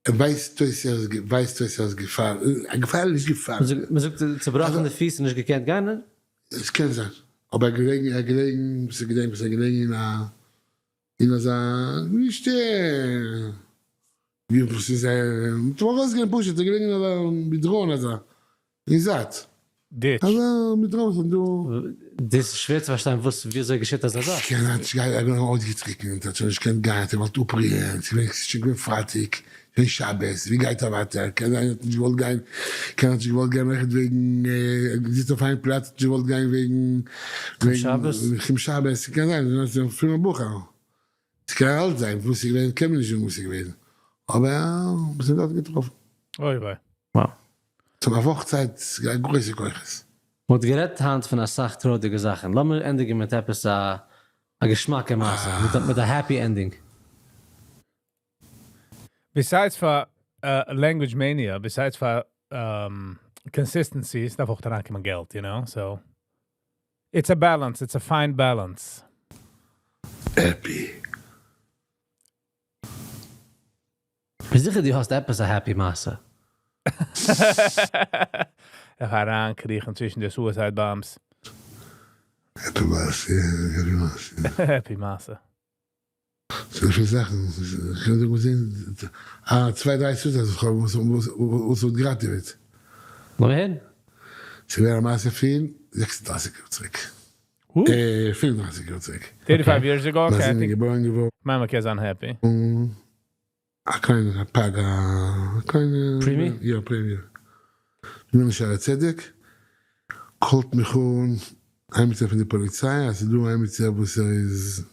ווייזט אויס ער איז ווייזט אויס ער איז געפאלן, געפאלן נישט געפאלן. מ'זאגט צובראכן די פיס און נישט געקענט גיין? עס קען זיין, אבער ער געלעגן ער געלעגן וואס איך געדענק וואס ער געלעגן אין א אין אזא נישט ווי וואס איז מ'האט אים ארויסגענומען פשוט ער געלעגן אין אזא מדרון אזא אין זייט ditch. אזא מדרון וואס דא. דאס איז שווער צו פארשטיין וואס ווי אזוי געשעט אזא זאך. קען זיין נישט געהאט ער אויסגעטריקענט האט שוין נישט געקענט גיין האט ער געוואלט אפרוען ס'איז שוין געווען פרייטאג שוין שבת ווי גייט ער ווייטער קען זיין ער האט נישט געוואלט גיין קען האט נישט געוואלט גיין אויכעט וועגן ער זיצט אויף איין פלאץ האט נישט געוואלט גיין וועגן וועגן שבת ס'קען זיין אז ער איז א פרומער בחור ס'קען אלץ זיין וואס איז געווען קען מען נישט זאגן וואס איז געווען אבער מ'האט אים דארט געטראפן. אוי וויי. וואו. ס'האט א וואך צייט ס'גייט גרויסע כוחות. מ'האט גערעדט היינט פון אסאך טרויערדיגע זאכן, לאמיר ענדיגן מיט עפעס א. א געשמאקע מעשה מיט א happy ending. Besides פאר Language Mania, besides פאר consistency, ס'דארף אויך אריינקומען געלט, you know, so it's a balance, it's a fine balance. Happy. כ'בין זיכער דו האסט עפעס א happy מעשה. איך אריינקריכן צווישן די suicide bombs. Happy מעשה, happy מעשה. Happy מעשה. אזויפיל זאכן, איך קען זאגן וואס א צוויי דריי suicides וואס כ'האב וואס האט געראטעוועט. לאמיר הערן. ס'איז געווען א מעשה פון 36 יאר צוריק. 35 יאר צוריק. 35 years ago? מיר זענען געבוירן געווארן. מיין מ'קען זיין happy. א קליינע פג א קליינע. Preemie? יא preemie. געווען אין שערי צדק, call ט מיך אן איימיצער פון די פאליציי אז ס'איז דא איימיצער וואס ער איז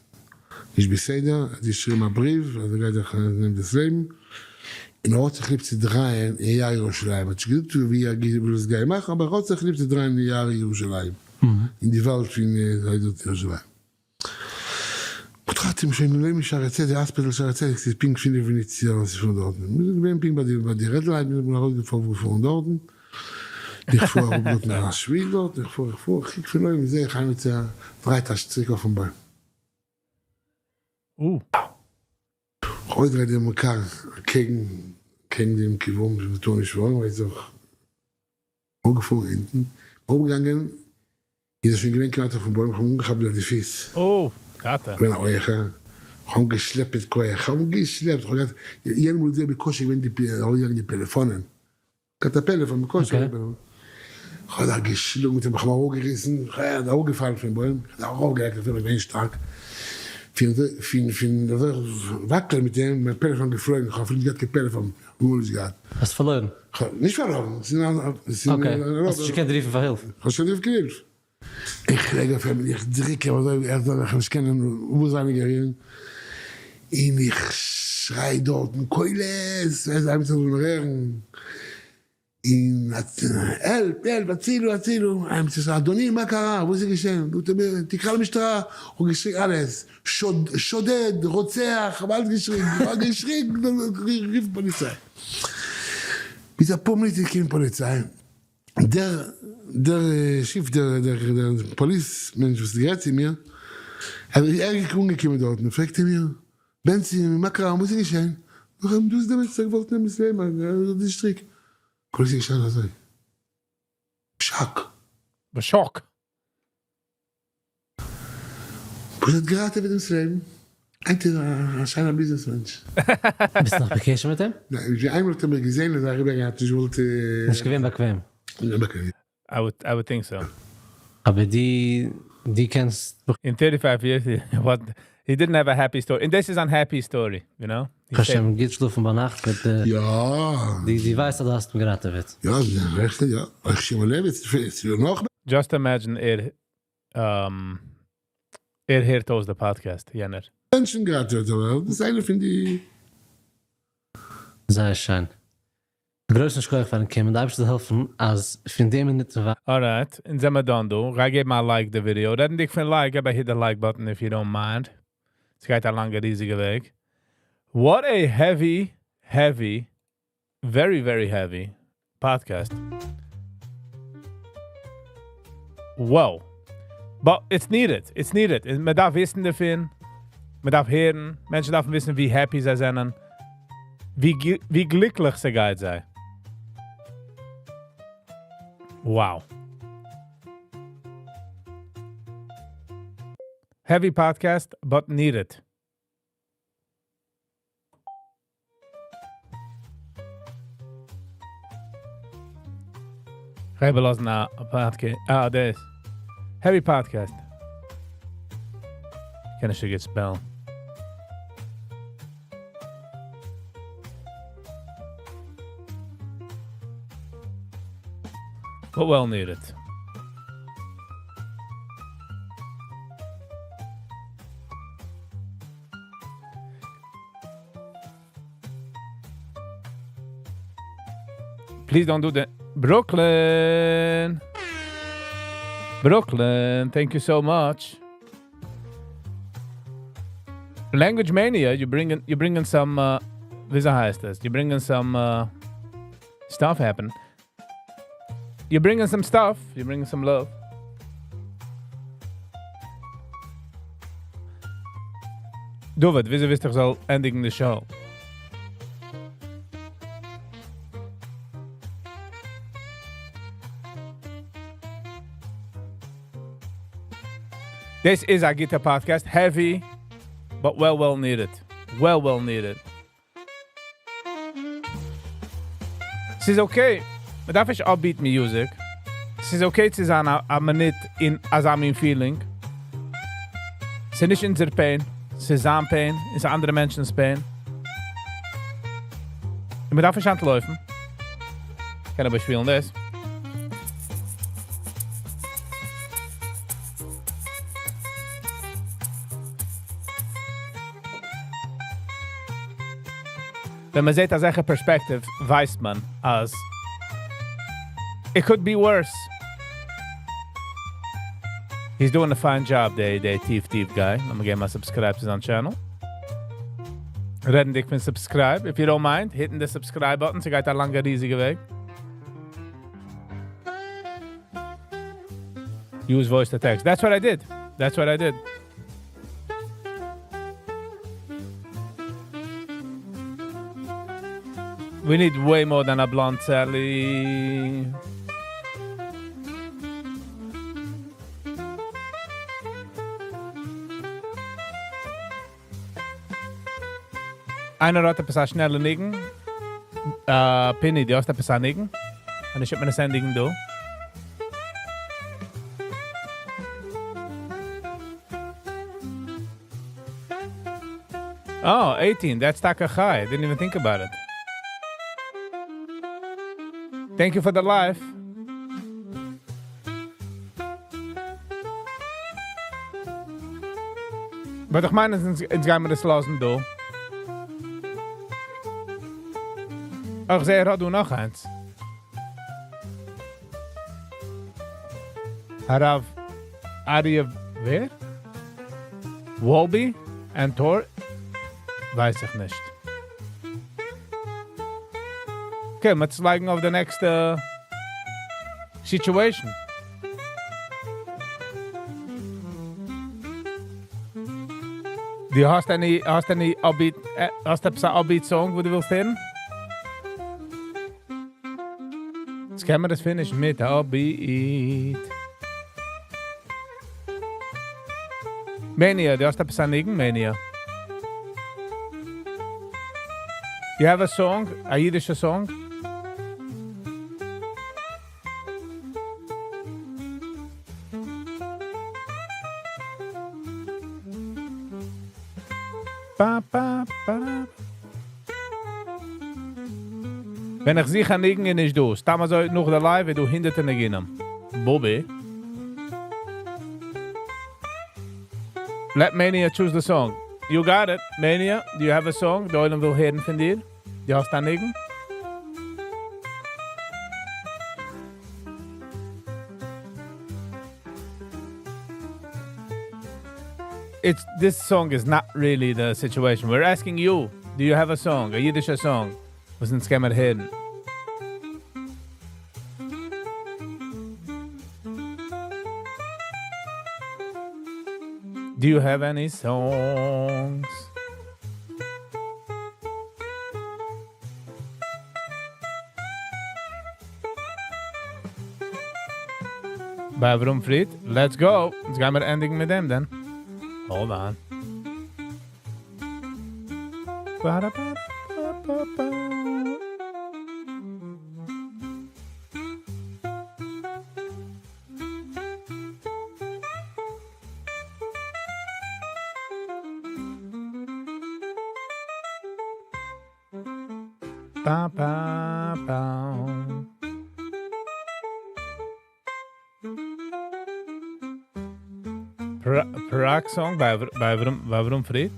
נישט בסדר, ער האט געשריבן א בריוו אז ער גייט זיך נעמען דאס לעבן, און ער האט זיך ליב צו דרייען אין יער ירושלים, ער האט נישט געזאגט ווי ער וויל עס גיין מאכן אבער ער האט זיך ליב צו דרייען אין יער ירושלים, אין די וועלט פון ירושלים. פתחתי שוין לעבן שערי צדק, hospital שערי צדק, ס'איז פונקט 5 מינוט צו ארויס פון דארטן, מיר זענען געווען פונקט ביי די red light, מיר זענען ארויסגעפארן דארטן, איך פאר אראפ דארטן א שביל דארט, איך פאר איך פאר, איך קוק פון אויבן זעה איך עמיצער דרייט א שטריק אויפן בוים. איך אויסדריי דעם קאר קעגן קעגן דעם כיוון וואס מ'טאר נישט פארן, ווייס איך אראפגעפארן אונטן, אראפגעגאנגען איז ער שוין געווען כמעט אויפן בוים, כ'האב אים אנגעכאפט ביי די פיס, אוי, טאטע. געווען א הויעכער, כ'האב אים געשלעפט מיט כח, כ'האב אים געשלעפט, כ'האב געהאט, יענע מאל איז זייער בקושי געווען די ארויסגעגאנגען די פעלעפאנען, געהאט א פעלעפאן בקושי, כ'האב זיך געשלאגן מיט אים, כ'האב אים אראפגעריסן, ער איז אראפגעפאלן פון בוים, כ'האב זיך ארויפגעלייגט אויף אים, איך בין געווען שטארק, פון פון אזוי וואקלען מיט אים, מיין פעלעפאן געפלויגן, כ'האב אפילו נישט געהאט קיין פעלעפאן, גארנישט געהאט. האסט פארלוירן? כ'האב נישט פארלוירן, ס'איז okay, האסט נישט געקענט רופן פאר הילף? כ'האב שוין גערופן הילף. איך לייג אויף אים און איך דריק אים אזוי ער זאל זיך נישט קענען וואס-ווייניגער רירן, און איך שריי דארטן קולות, ער זאל מיר הערן, און help help הצילו הצילו, עמיצער שרייט אדוני מה קרה וואס איז געשען, זאגט ער מיר תקרא למשטרה, כ'האב געשריגן אלעס, שודד, רוצח, כ'האב אלעס געשריגן, כ'האב געשריגן, רוף פאליציי. ביז אפאר מינוט איז געקומען פאליציי, דער דער chief דער דער פאליס מענטש וואס האט גערעדט צו מיר, ער איז אנגעקומען דארטן, פרעגט ער מיר, בנצי מה קרה וואס איז געשען? זאג איך אים, דאס איז דער מענטש וואס האט געוואלט נעמען ס'לעבן, ער האט די שטריק. פאליס איז געשטאנען אזוי, שאק. בשאק. וואס האט געראטעוועט דעם ס'לעבן? היינט איז ער א שיינער ביזנעס מענטש. ביסט נאך בקשר מיט אים? ניין, איינמאל האט ער מיך געזען איז ער אריבערגעגאנגען האט נישט געוואלט. נישט געווען באקוועם. נישט באקוועם. I would think so. אבער דו דו קענסט. In 35 years what he didn't have a happy story און דאס איז אן happy story you know. ברוך השם גוט שלאפן ביינאכט מיט די. יא. דו ווייסט אז דו האסט אים געראטעוועט. יא רעכט יא. אויך שמעון לעוויץ איז נאך. Just imagine ער ער הערט אויס די פאדקעסט יענער. מענטשן געראטעוועט אבער דאס איז איינע פון די. זייער שיין. א גרויסן שכוח פארן קומען, די אייבערשטער זאל העלפן אז פון די מינוט און ווייטער. Alright, אונז זעמער done דא. גיי געבן א like די ווידיאו. רעדנדיג פון like, געב א hit די like button if you don't mind. ס'גייט א לאנגע ריזיגע וועג. What a heavy heavy very very heavy podcast. Wow. But it's needed. It's needed. מען דארף וויסן דערפון. מען דארף הערן. מענטשן דארפן וויסן ווי happy זיי זענען. ווי גליקליך ס'גייט זיי. Wow. Heavy podcast, but needed. כ'גיי איבערלאזן א podcast. אה, דאס. Heavy podcast. קען נישט אזוי גוט spell ן. But well needed. Please don't do that. Brooklyn! Brooklyn, thank you so much. Language Mania, you bringing you bringing some uh, וויאזוי הייסט עס? You bringing some uh, stuff happen. You bringing some stuff, you bringing some love. דוד, וויאזוי ווילסטו איך זאל ענדיגן די show? דאס איז א גוטע podcast. Heavy, but well, well needed. Well, well needed. ס'איז okay. מ'דארף נישט upbeat music. ס'איז okay צו זיין א מינוט אין אזא מין feeling. ס'איז נישט אונזער pain. ס'איז זיין pain. ס'איז אנדערע מענטשנ'ס pain. און מ'דארף נישט אנטלויפן. קען אבער שפילן דאס. ווען מען זעט אזעלכע perspective, ווייסט מען, אז it could be worse. He's doing a fine job, the טיף טיף guy. I'm gonna give him a subscribe to זיין channel. רעדנדיג פון subscribe, if you don't mind, hitting the subscribe button, ס'גייט א לאנגע ריזיגע וועג. Use voice to text. That's what I did. That's what I did. We need way more than a blonde Sally. איינער האט עפעס א שנעלע ניגון? אה, פיני, דו האסט עפעס א ניגון? און איך וועל מיר עס ענדיגן דא. Oh, 18. That's טאקע high. I didn't even think about it. Thank you for the live. But איך מיין, אונז גייען מיר דאס לאזן דא. איך זע, ער האט דא נאך איינס. הרב אריה ווער? Wolby and Tor? ווייס איך נישט. Okay, let's לייגן אויף the next situation. דו האסט any, האסט any upbeat, האסט עפעס א upbeat song, וואס דו ווילסט הערן? יעצט קען מען דאס finish מיט upbeat. Mania, דו האסט עפעס א ניגון, Mania? You have a song, א אידישע song? Ba, ba, ba. ווען איך זוך א ניגון איז נישט דא. סתם אזוי נאך די live איז דא הונדערטער ניגונים. Bobby. Let Mania choose the song. You got it, Mania. Do you have a song? דער עולם וויל הערן פון דיר. דו האסט א ניגון? It's this song is not really the situation. We're asking you, do you have a song, a Yiddish song? וואס אונז קען מיר הערן? Do you have any songs? ביי אברהם פריד, let's go. יעצט גייען מיר ענדיגן מיט דעם then. Hold on. Ba-da-ba-ba-ba-ba. Ba, ba, ba. Prague song ביי אברהם פריד.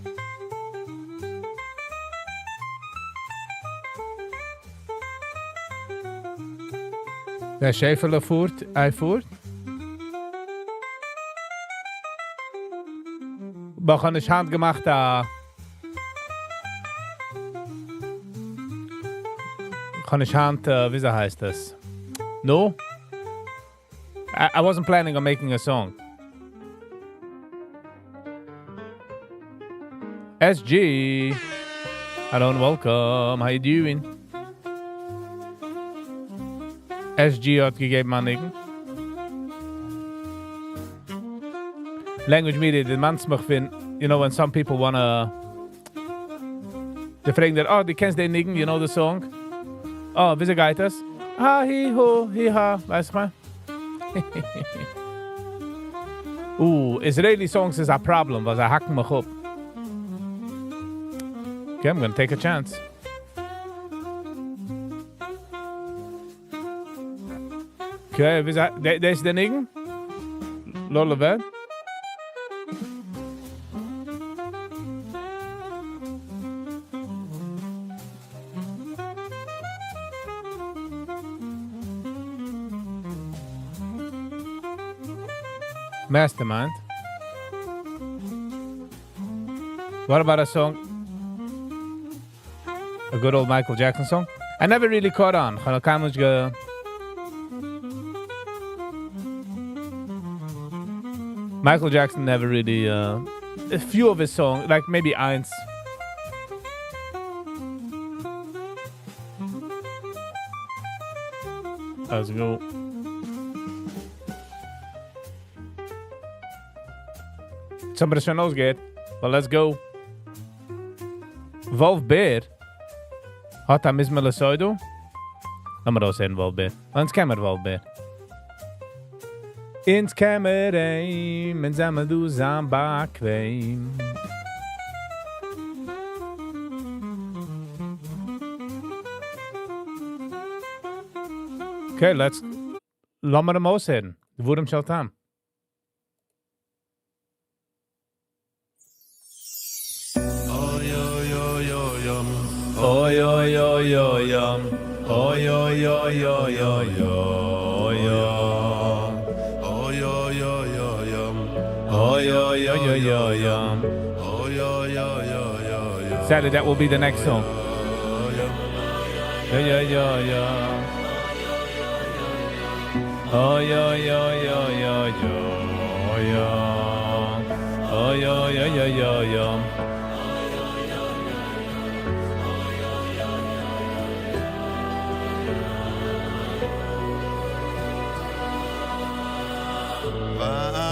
דער שעפעלע פארט, ער פארט. אבער איך האב נישט היינט געמאכט א כ'האב נישט היינט, וויאזוי הייסט עס? נו? I wasn't planning on making a song. SG! Hello and welcome, how you doing? SG האט געגעבן א ניגון. Language Media, דערמאנסט מיך פון, you know when some people wanna, זיי פרעגן דיר, oh, דו קענסט דעם ניגון, you know the song? Oh, וויאזוי גייט עס? Ha, hi, ho, hi, ha, ווייסט איך Israeli songs איז א problem, ווייל זיי האקן מיך אפ. Okay, I'm gonna take a chance. Okay, וויאזוי, דאס איז דער ניגון? לא לבד? Mastermind. What about a song? A good old Michael Jackson song? I never really caught on. כ'האב קיינמאל נישט גע- Michael Jackson never really, a few of his songs, like maybe איינס. Let's go. Somebody שוין אויסגעהערט. Well, let's go. Wolf Beer האט א מזמור לתודה. לאמיר אויסהערן Wolf Beer. אונז קענען מיר Wolf Beer. אונז קענען מיר אים, אונז זעמיר דא זיין באקוועם. Okay, let's לאמיר אים אויסהערן. דברים של טעם. Oy oy oy oy om. Oy oy oy oy om. Oy oy oy oy oy oy om. Oy oy oy oy om. Oy oy oy oy oy om. Oy oy oy oy oy oy. Sadly, that will be the next song. Yeah, yeah, yeah, yeah. Oy oy oy oy oy oy om. Oy oy oy oy oy om.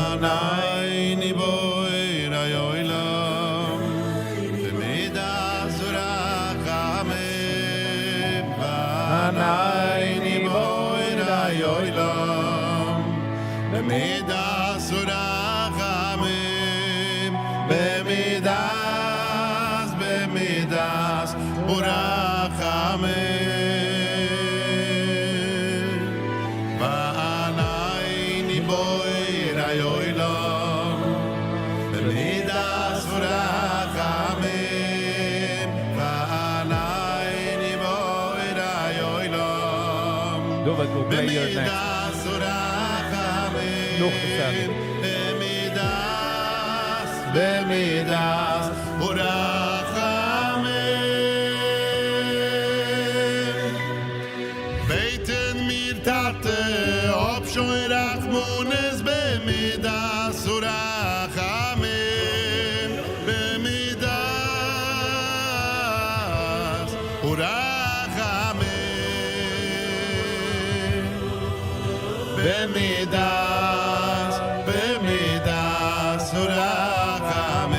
וענני בוי ראי אוילם, במידה זורח עמם. וענני בוי ראי אוילם, במידה זורח עמם, במידה, במידה זורח עמם. וענני בוי ראי אוילם, במידה זורח עמם. וענני בוי ראי אוילם, David will play yours next. במידה זורח עמם. נאך די סענדינג. במידה, במידה זורח עמם. בעטן מיר טאטע, האב שוין רחמנות במידה זורח עמם. במידה זורח עמם. במידה, במידה זורח עמם.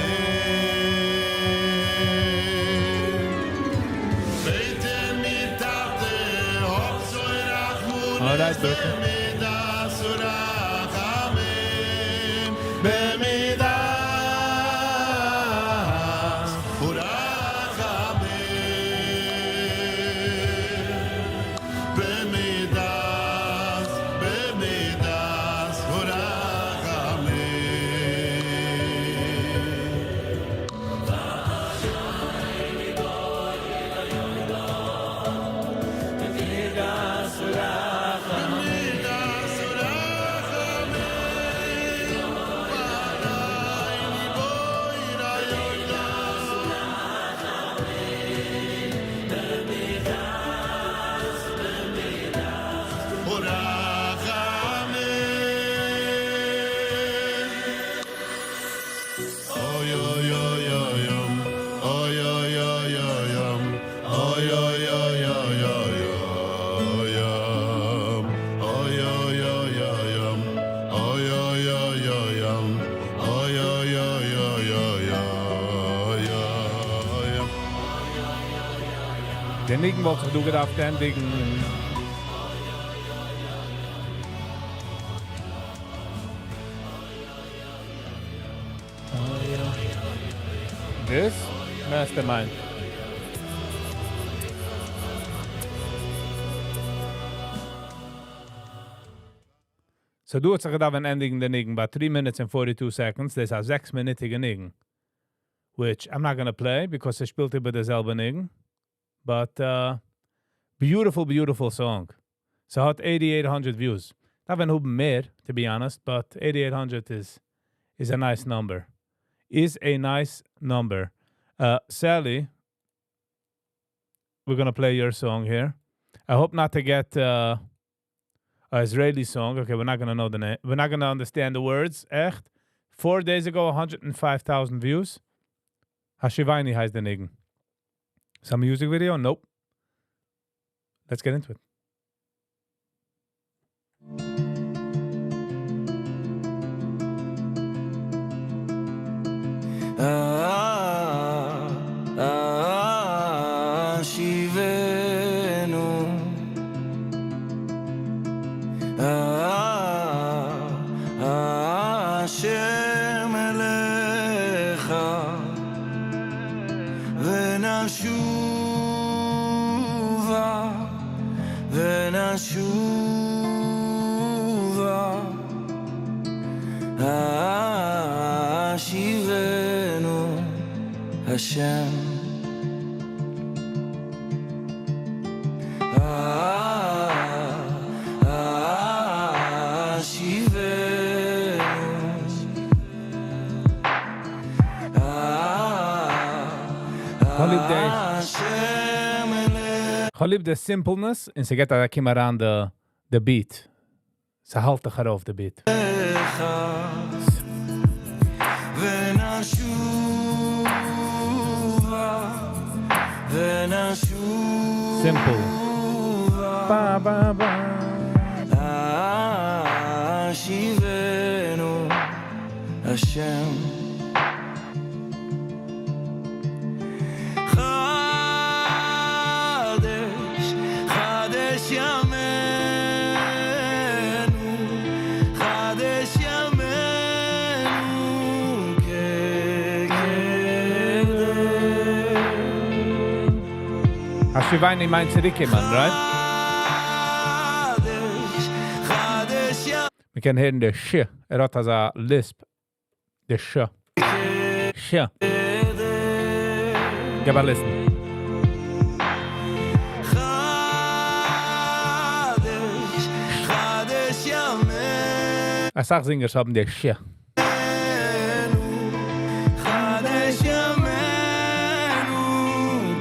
בעטן מיר טאטע, האב שוין רחמנות Alright, Bertha. במידה זורח עמם. במידה זורח עמם. במידה, במידה זורח עמם. במידה זורח עמם. דער ניגון וואלט זיך דא געדארפט ענדיגן. This mastermind. So דא האט זיך געדארפט ענדיגן דער ניגון ביי 3 minutes and 42 seconds. דאס איז א 6 מינוטיגע ניגון. Which I'm not gonna play because ער שפילט איבער דער זעלבע ניגון. But beautiful, beautiful song. ס'האט 8,800 views. דארף מען האבן מער, to be honest, but 8,800 is a nice number. Is a nice number. Sally, we're gonna play your song here. I hope not to get an Israeli song. Okay, we're not gonna know the name. We're not gonna understand the words. עכט. 4 days ago, 105,000 views. השיבני הייסט דער ניגון. Some music video? Nope. Let's get into it. השיבנו השם אליך ונשובה ונשובה השיבנו השם השיבנו כ'האב ליב די השם אליך כ'האב ליב די simpleness און ס'גייט דא קומען אריין די beat. ס'האלט דיך ארויף די beat. ונשובה ונשובה Simple. Ba, ba, ba. השיבנו השם חדש, חדש ימינו, חדש ימינו כקדם. השיבני מיינט צוריקקומען, right? חדש, חדש מ'קען הערן די ש. ער האט אזא lisp. די ש. ש. גיב א listen. חדש, חדש ימינו, א סאך singers האבן די ש. חדש ימינו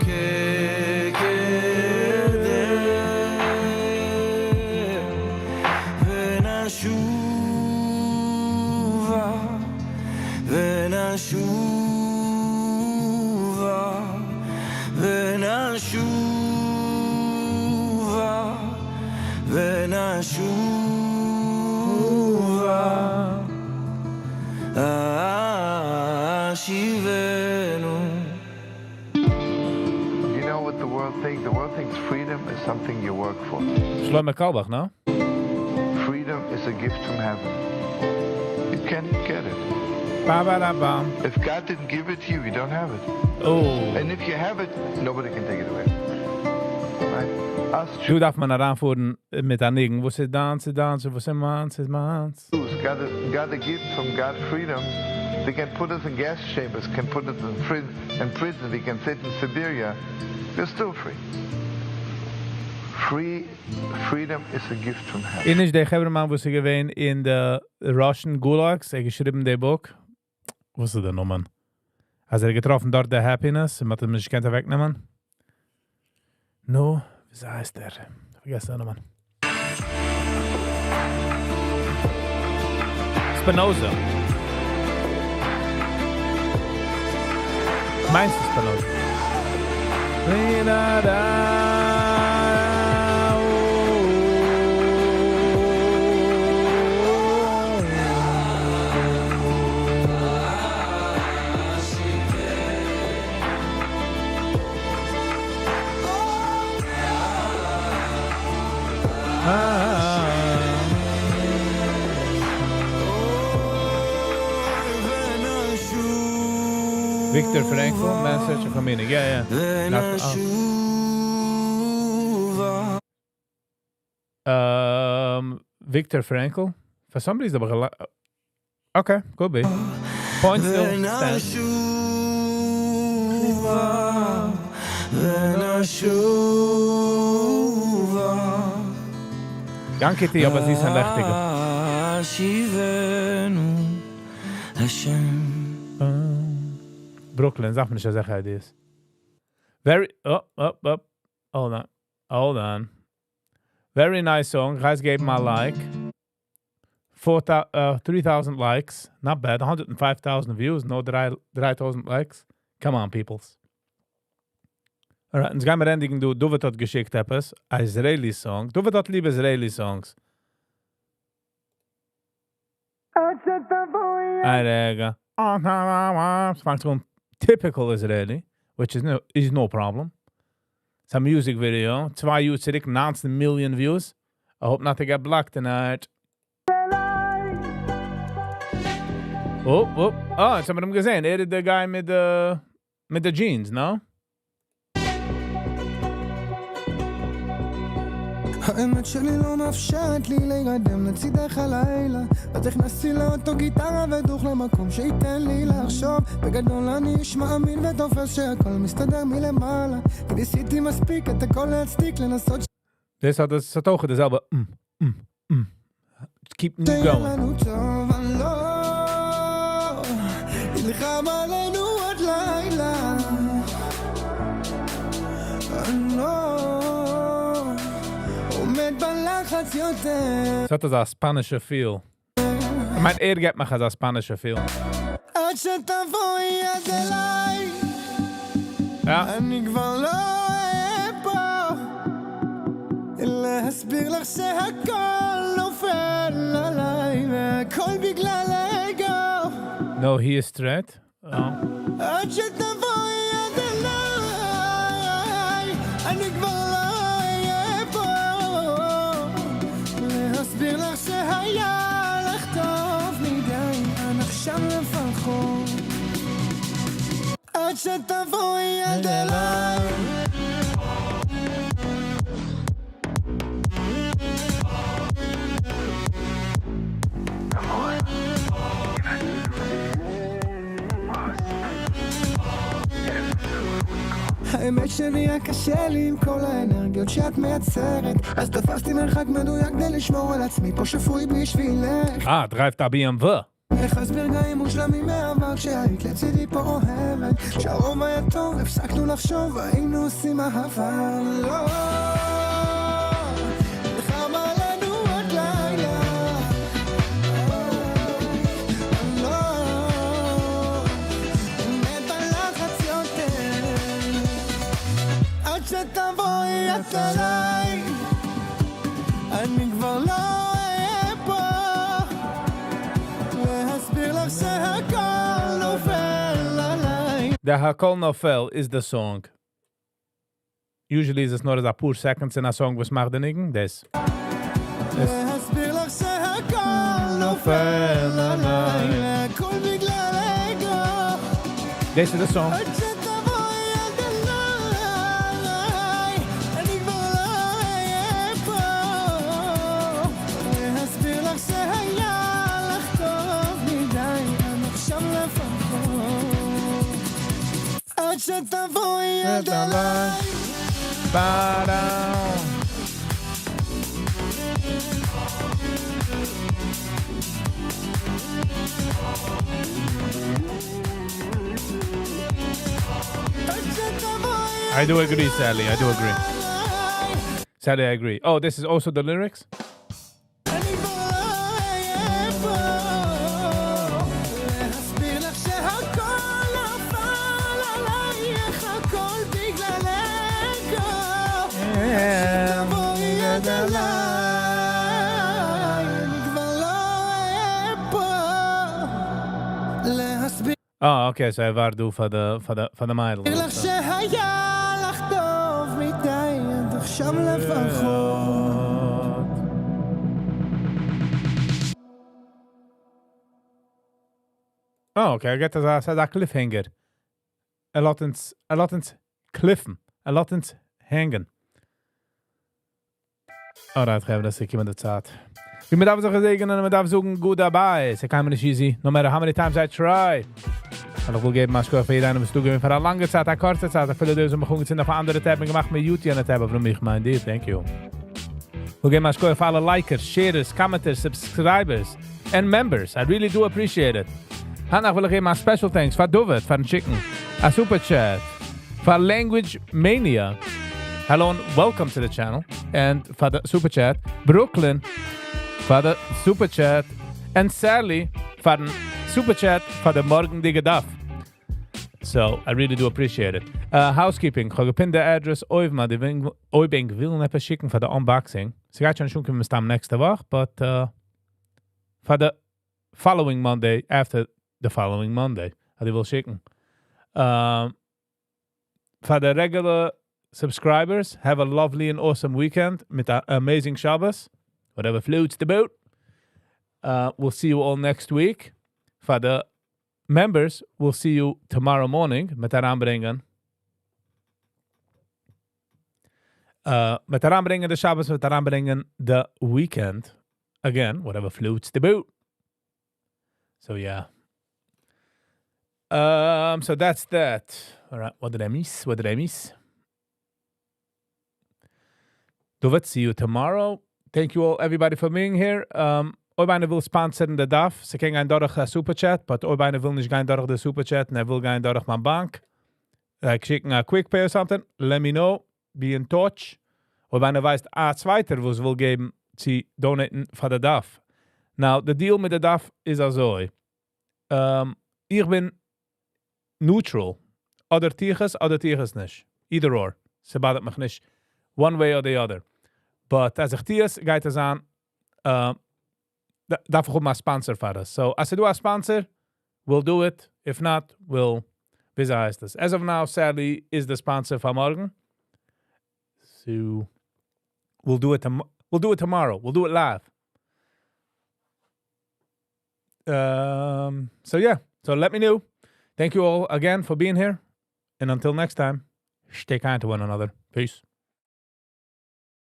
כקדם ונשובה ונשובה ונשובה ונשובה השיבנו You know what the world thinks? The world thinks freedom is something you work for. Shlomo Carlebach, no? Freedom is a gift from heaven. You can't get it. Ba ba da bam. If God didn't give it to you, you don't have it. Oh. And if you have it, nobody can take it away. Right? Us דא דארף מען אריינפארן מיט א ניגון. וואס איז דיינס, איז דיינס, וואס איז מיינס, איז מיינס. Jews got a gift from God, freedom. They can put us in gas chambers, can put us in prison, we can sit in Siberia. We're still free. Freedom is a gift from heaven. איז נישט דער חברהמאן, וואס איז געווען אין די Russian Gulags, ער געשריבן די book. וואס איז דער נאמען? אז ער האט געטראפן דארט די happiness, און מ'האט אים נישט געקענט אוועקנעמען. No, ווי הייסט ער? פארגעסן דער נאמען. Spinoza. מיינסט דו Spinoza? Viktor Frankl, Man's Search for Meaning. Yeah, yeah. Not, Viktor Frankl? For some reason, okay, could be. Point still stands. יענקי טי, אבער זי איז א לעכטיגע. Brooklyn, זאג מיר נישט אזעלכע ideas. Very, oh, oh, oh, hold on, hold on. Very nice song. Guys gave my like. Four 3,000 likes. Not bad. 105,000 views. No 3,000 likes. Come on, peoples. Alright, אונז גיימיר ענדיגן דא. דוד האט געשיקט עפעס. א Israeli song. דוד האט ליב Israeli songs. א רגע. ס'פאנגט אן typical Israeli, which is no problem. ס'א music video. צוויי יאר צוריק, 19 million views. I hope not to get blocked tonight. Oh, oh, oh, יעצט האבן מיר אים געזען. ער איז דער guy מיט די jeans, no? האמת שלי לא מאפשרת לי להירדם לצידך הלילה אז הכנסתי לאוטו גיטרה ודוך למקום שייתן לי לחשוב בגדול אני איש מאמין ותופס שהכל מסתדר מלמעלה כי ניסיתי מספיק את הכל להצדיק לנסות דאס האט דאס האט אויך די זעלבע Keep שיהיה going. לנו טוב, אני לא נלחם עלינו עוד לילה אני לא עומד בלחץ יותר עס האט אזא ספאנישע feel. איך מיין, ער געבט מיך אזא ספאנישע feel. עד שתבואי עד אליי יא. אני כבר לא אהיה פה להסביר לך שהכל נופל עליי והכל בגלל האגו No, he is straight. Oh. עד שתבואי עד אליי אני כבר לא אהיה פה להסביר לך שהיה לך טוב מדי עד עכשיו לפחות עד שתבואי עד אליי האמת שנהיה קשה לי עם כל האנרגיות שאת מייצרת אז תפסתי מרחק מדויק כדי לשמור על עצמי פה שפוי בשבילך אה, דרייווט א BMW. איך אסביר רגעים מושלמים מהעבר כשהיית לצידי פה אוהבת כשהרוב היה טוב הפסקנו לחשוב היינו עושים אהבה לא נלחם עלינו עוד לילה לא עומד בלחץ יותר עד שתבואי את אליי אני כבר לא אהיה פה להסביר לך שהכל נופל עליי The הכל נופל is the song. Usually איז עס נאר אזא פאר seconds אין א song וואס מאכט די ניגון. דאס. להסביר לך שהכל נופל עליי הכל בגלל האגו דאס איז the song. עד שתבואי עד אליי אני כבר לא אהיה פה להסביר לך שהיה לך טוב מדי עד עכשיו לפחות עד שתבואי עד אליי Ba-down. I do agree, Sally. I do agree. Sally, I agree. Oh, this is also the lyrics? אני כבר לא אהיה פה להסביר לך שהכל נפל עלייך הכל בגלל אגו שתבואי עד אליי אני כבר לא אהיה פה להסביר Oh, okay. So ער ווארט פאר די פאר די פאר די מיידל. לך שהיה לך טוב מדי עד עכשיו לפחות Oh, okay. I get אזא, אזא cliffhanger. ער לאזט אונז, ער לאזט אונז cliffen, ער לאזט אונז הענגען. Alright, חברה, ס'איז געקומען די צייט. ווי מען דארף זיך געזעגענען און מען דארף זאגן goodbye. ס'איז קיינמאל נישט easy, no matter how many times I try. און איך וויל געבן א שכוח פאר יעדער איינער וואס איז דא געווען פאר א לאנגע צייט, א קורצע צייט, אפילו די וואס האבן מיך אנגעצינדן אויף א אנדערע tab און געמאכט mute יענע tab, אבער איך מיין דיר, thank you. איך וויל געבן א שכוח פאר אלע likers, sharers, commenters, subscribers, and members. I really do appreciate it. היינט נאכט וויל איך געבן א special thanks פאר דוד פארן שיקן א super chat פאר Language Mania. Hello and welcome to the channel. And פאר די super chat. Brooklyn פאר די super chat. And Sally פארן super chat פאר די מארגנדיגע דף. So, I really do appreciate it. Housekeeping, איך האב גע pin ט די address אויבן, די אויב ענק ווילן עפעס שיקן פאר די unboxing. ס'גייט שוין נישט אנקומען מסתם נעקסטע וואך, but פאר די following Monday, after the following Monday, אז איר ווילט שיקן. פאר די regular subscribers, have a lovely and awesome weekend מיט א amazing Shabbos. Whatever floats the boat. We'll see you all next week. פאר די members, we'll see you tomorrow morning מיט אריינברענגען. מיט אריינברענגען די שבת, מיט אריינברענגען the weekend. Again, whatever floats the boat. So yeah. So that's that. Alright, what did I miss? What did I miss? David, see you tomorrow. Thank you all, everybody, for being here. אויב איינער וויל sponsor ן די דף, ס'קען גיין דורך א super chat, but אויב איינער וויל נישט גיין דורך די super chat, און ער וויל גיין דורך מיין באנק, like שיקן א quick pay or something, let me know, be in touch. אויב איינער ווייסט א צווייטער וואס וויל געבן צו donate ן פאר די דף. Now, די deal מיט די דף איז אזוי. איך בין neutral. אדער טו איך עס, אדער טו איך עס נישט. Either or. ס'באדערט מיך נישט. One way or the other. But אז איך טו עס, גייט עס זיין, דארף איך האבן א sponsor פאר דאס. So, אז ס'דא א sponsor, we'll do it. If not, we'll, וויאזוי הייסט עס? As of now, sadly, איז the sponsor פאר מארגן. So, we'll do it, we'll do it tomorrow. We'll do it live. So yeah, so let me know. Thank you all again for being here. And until next time, stay kind to one another. Peace.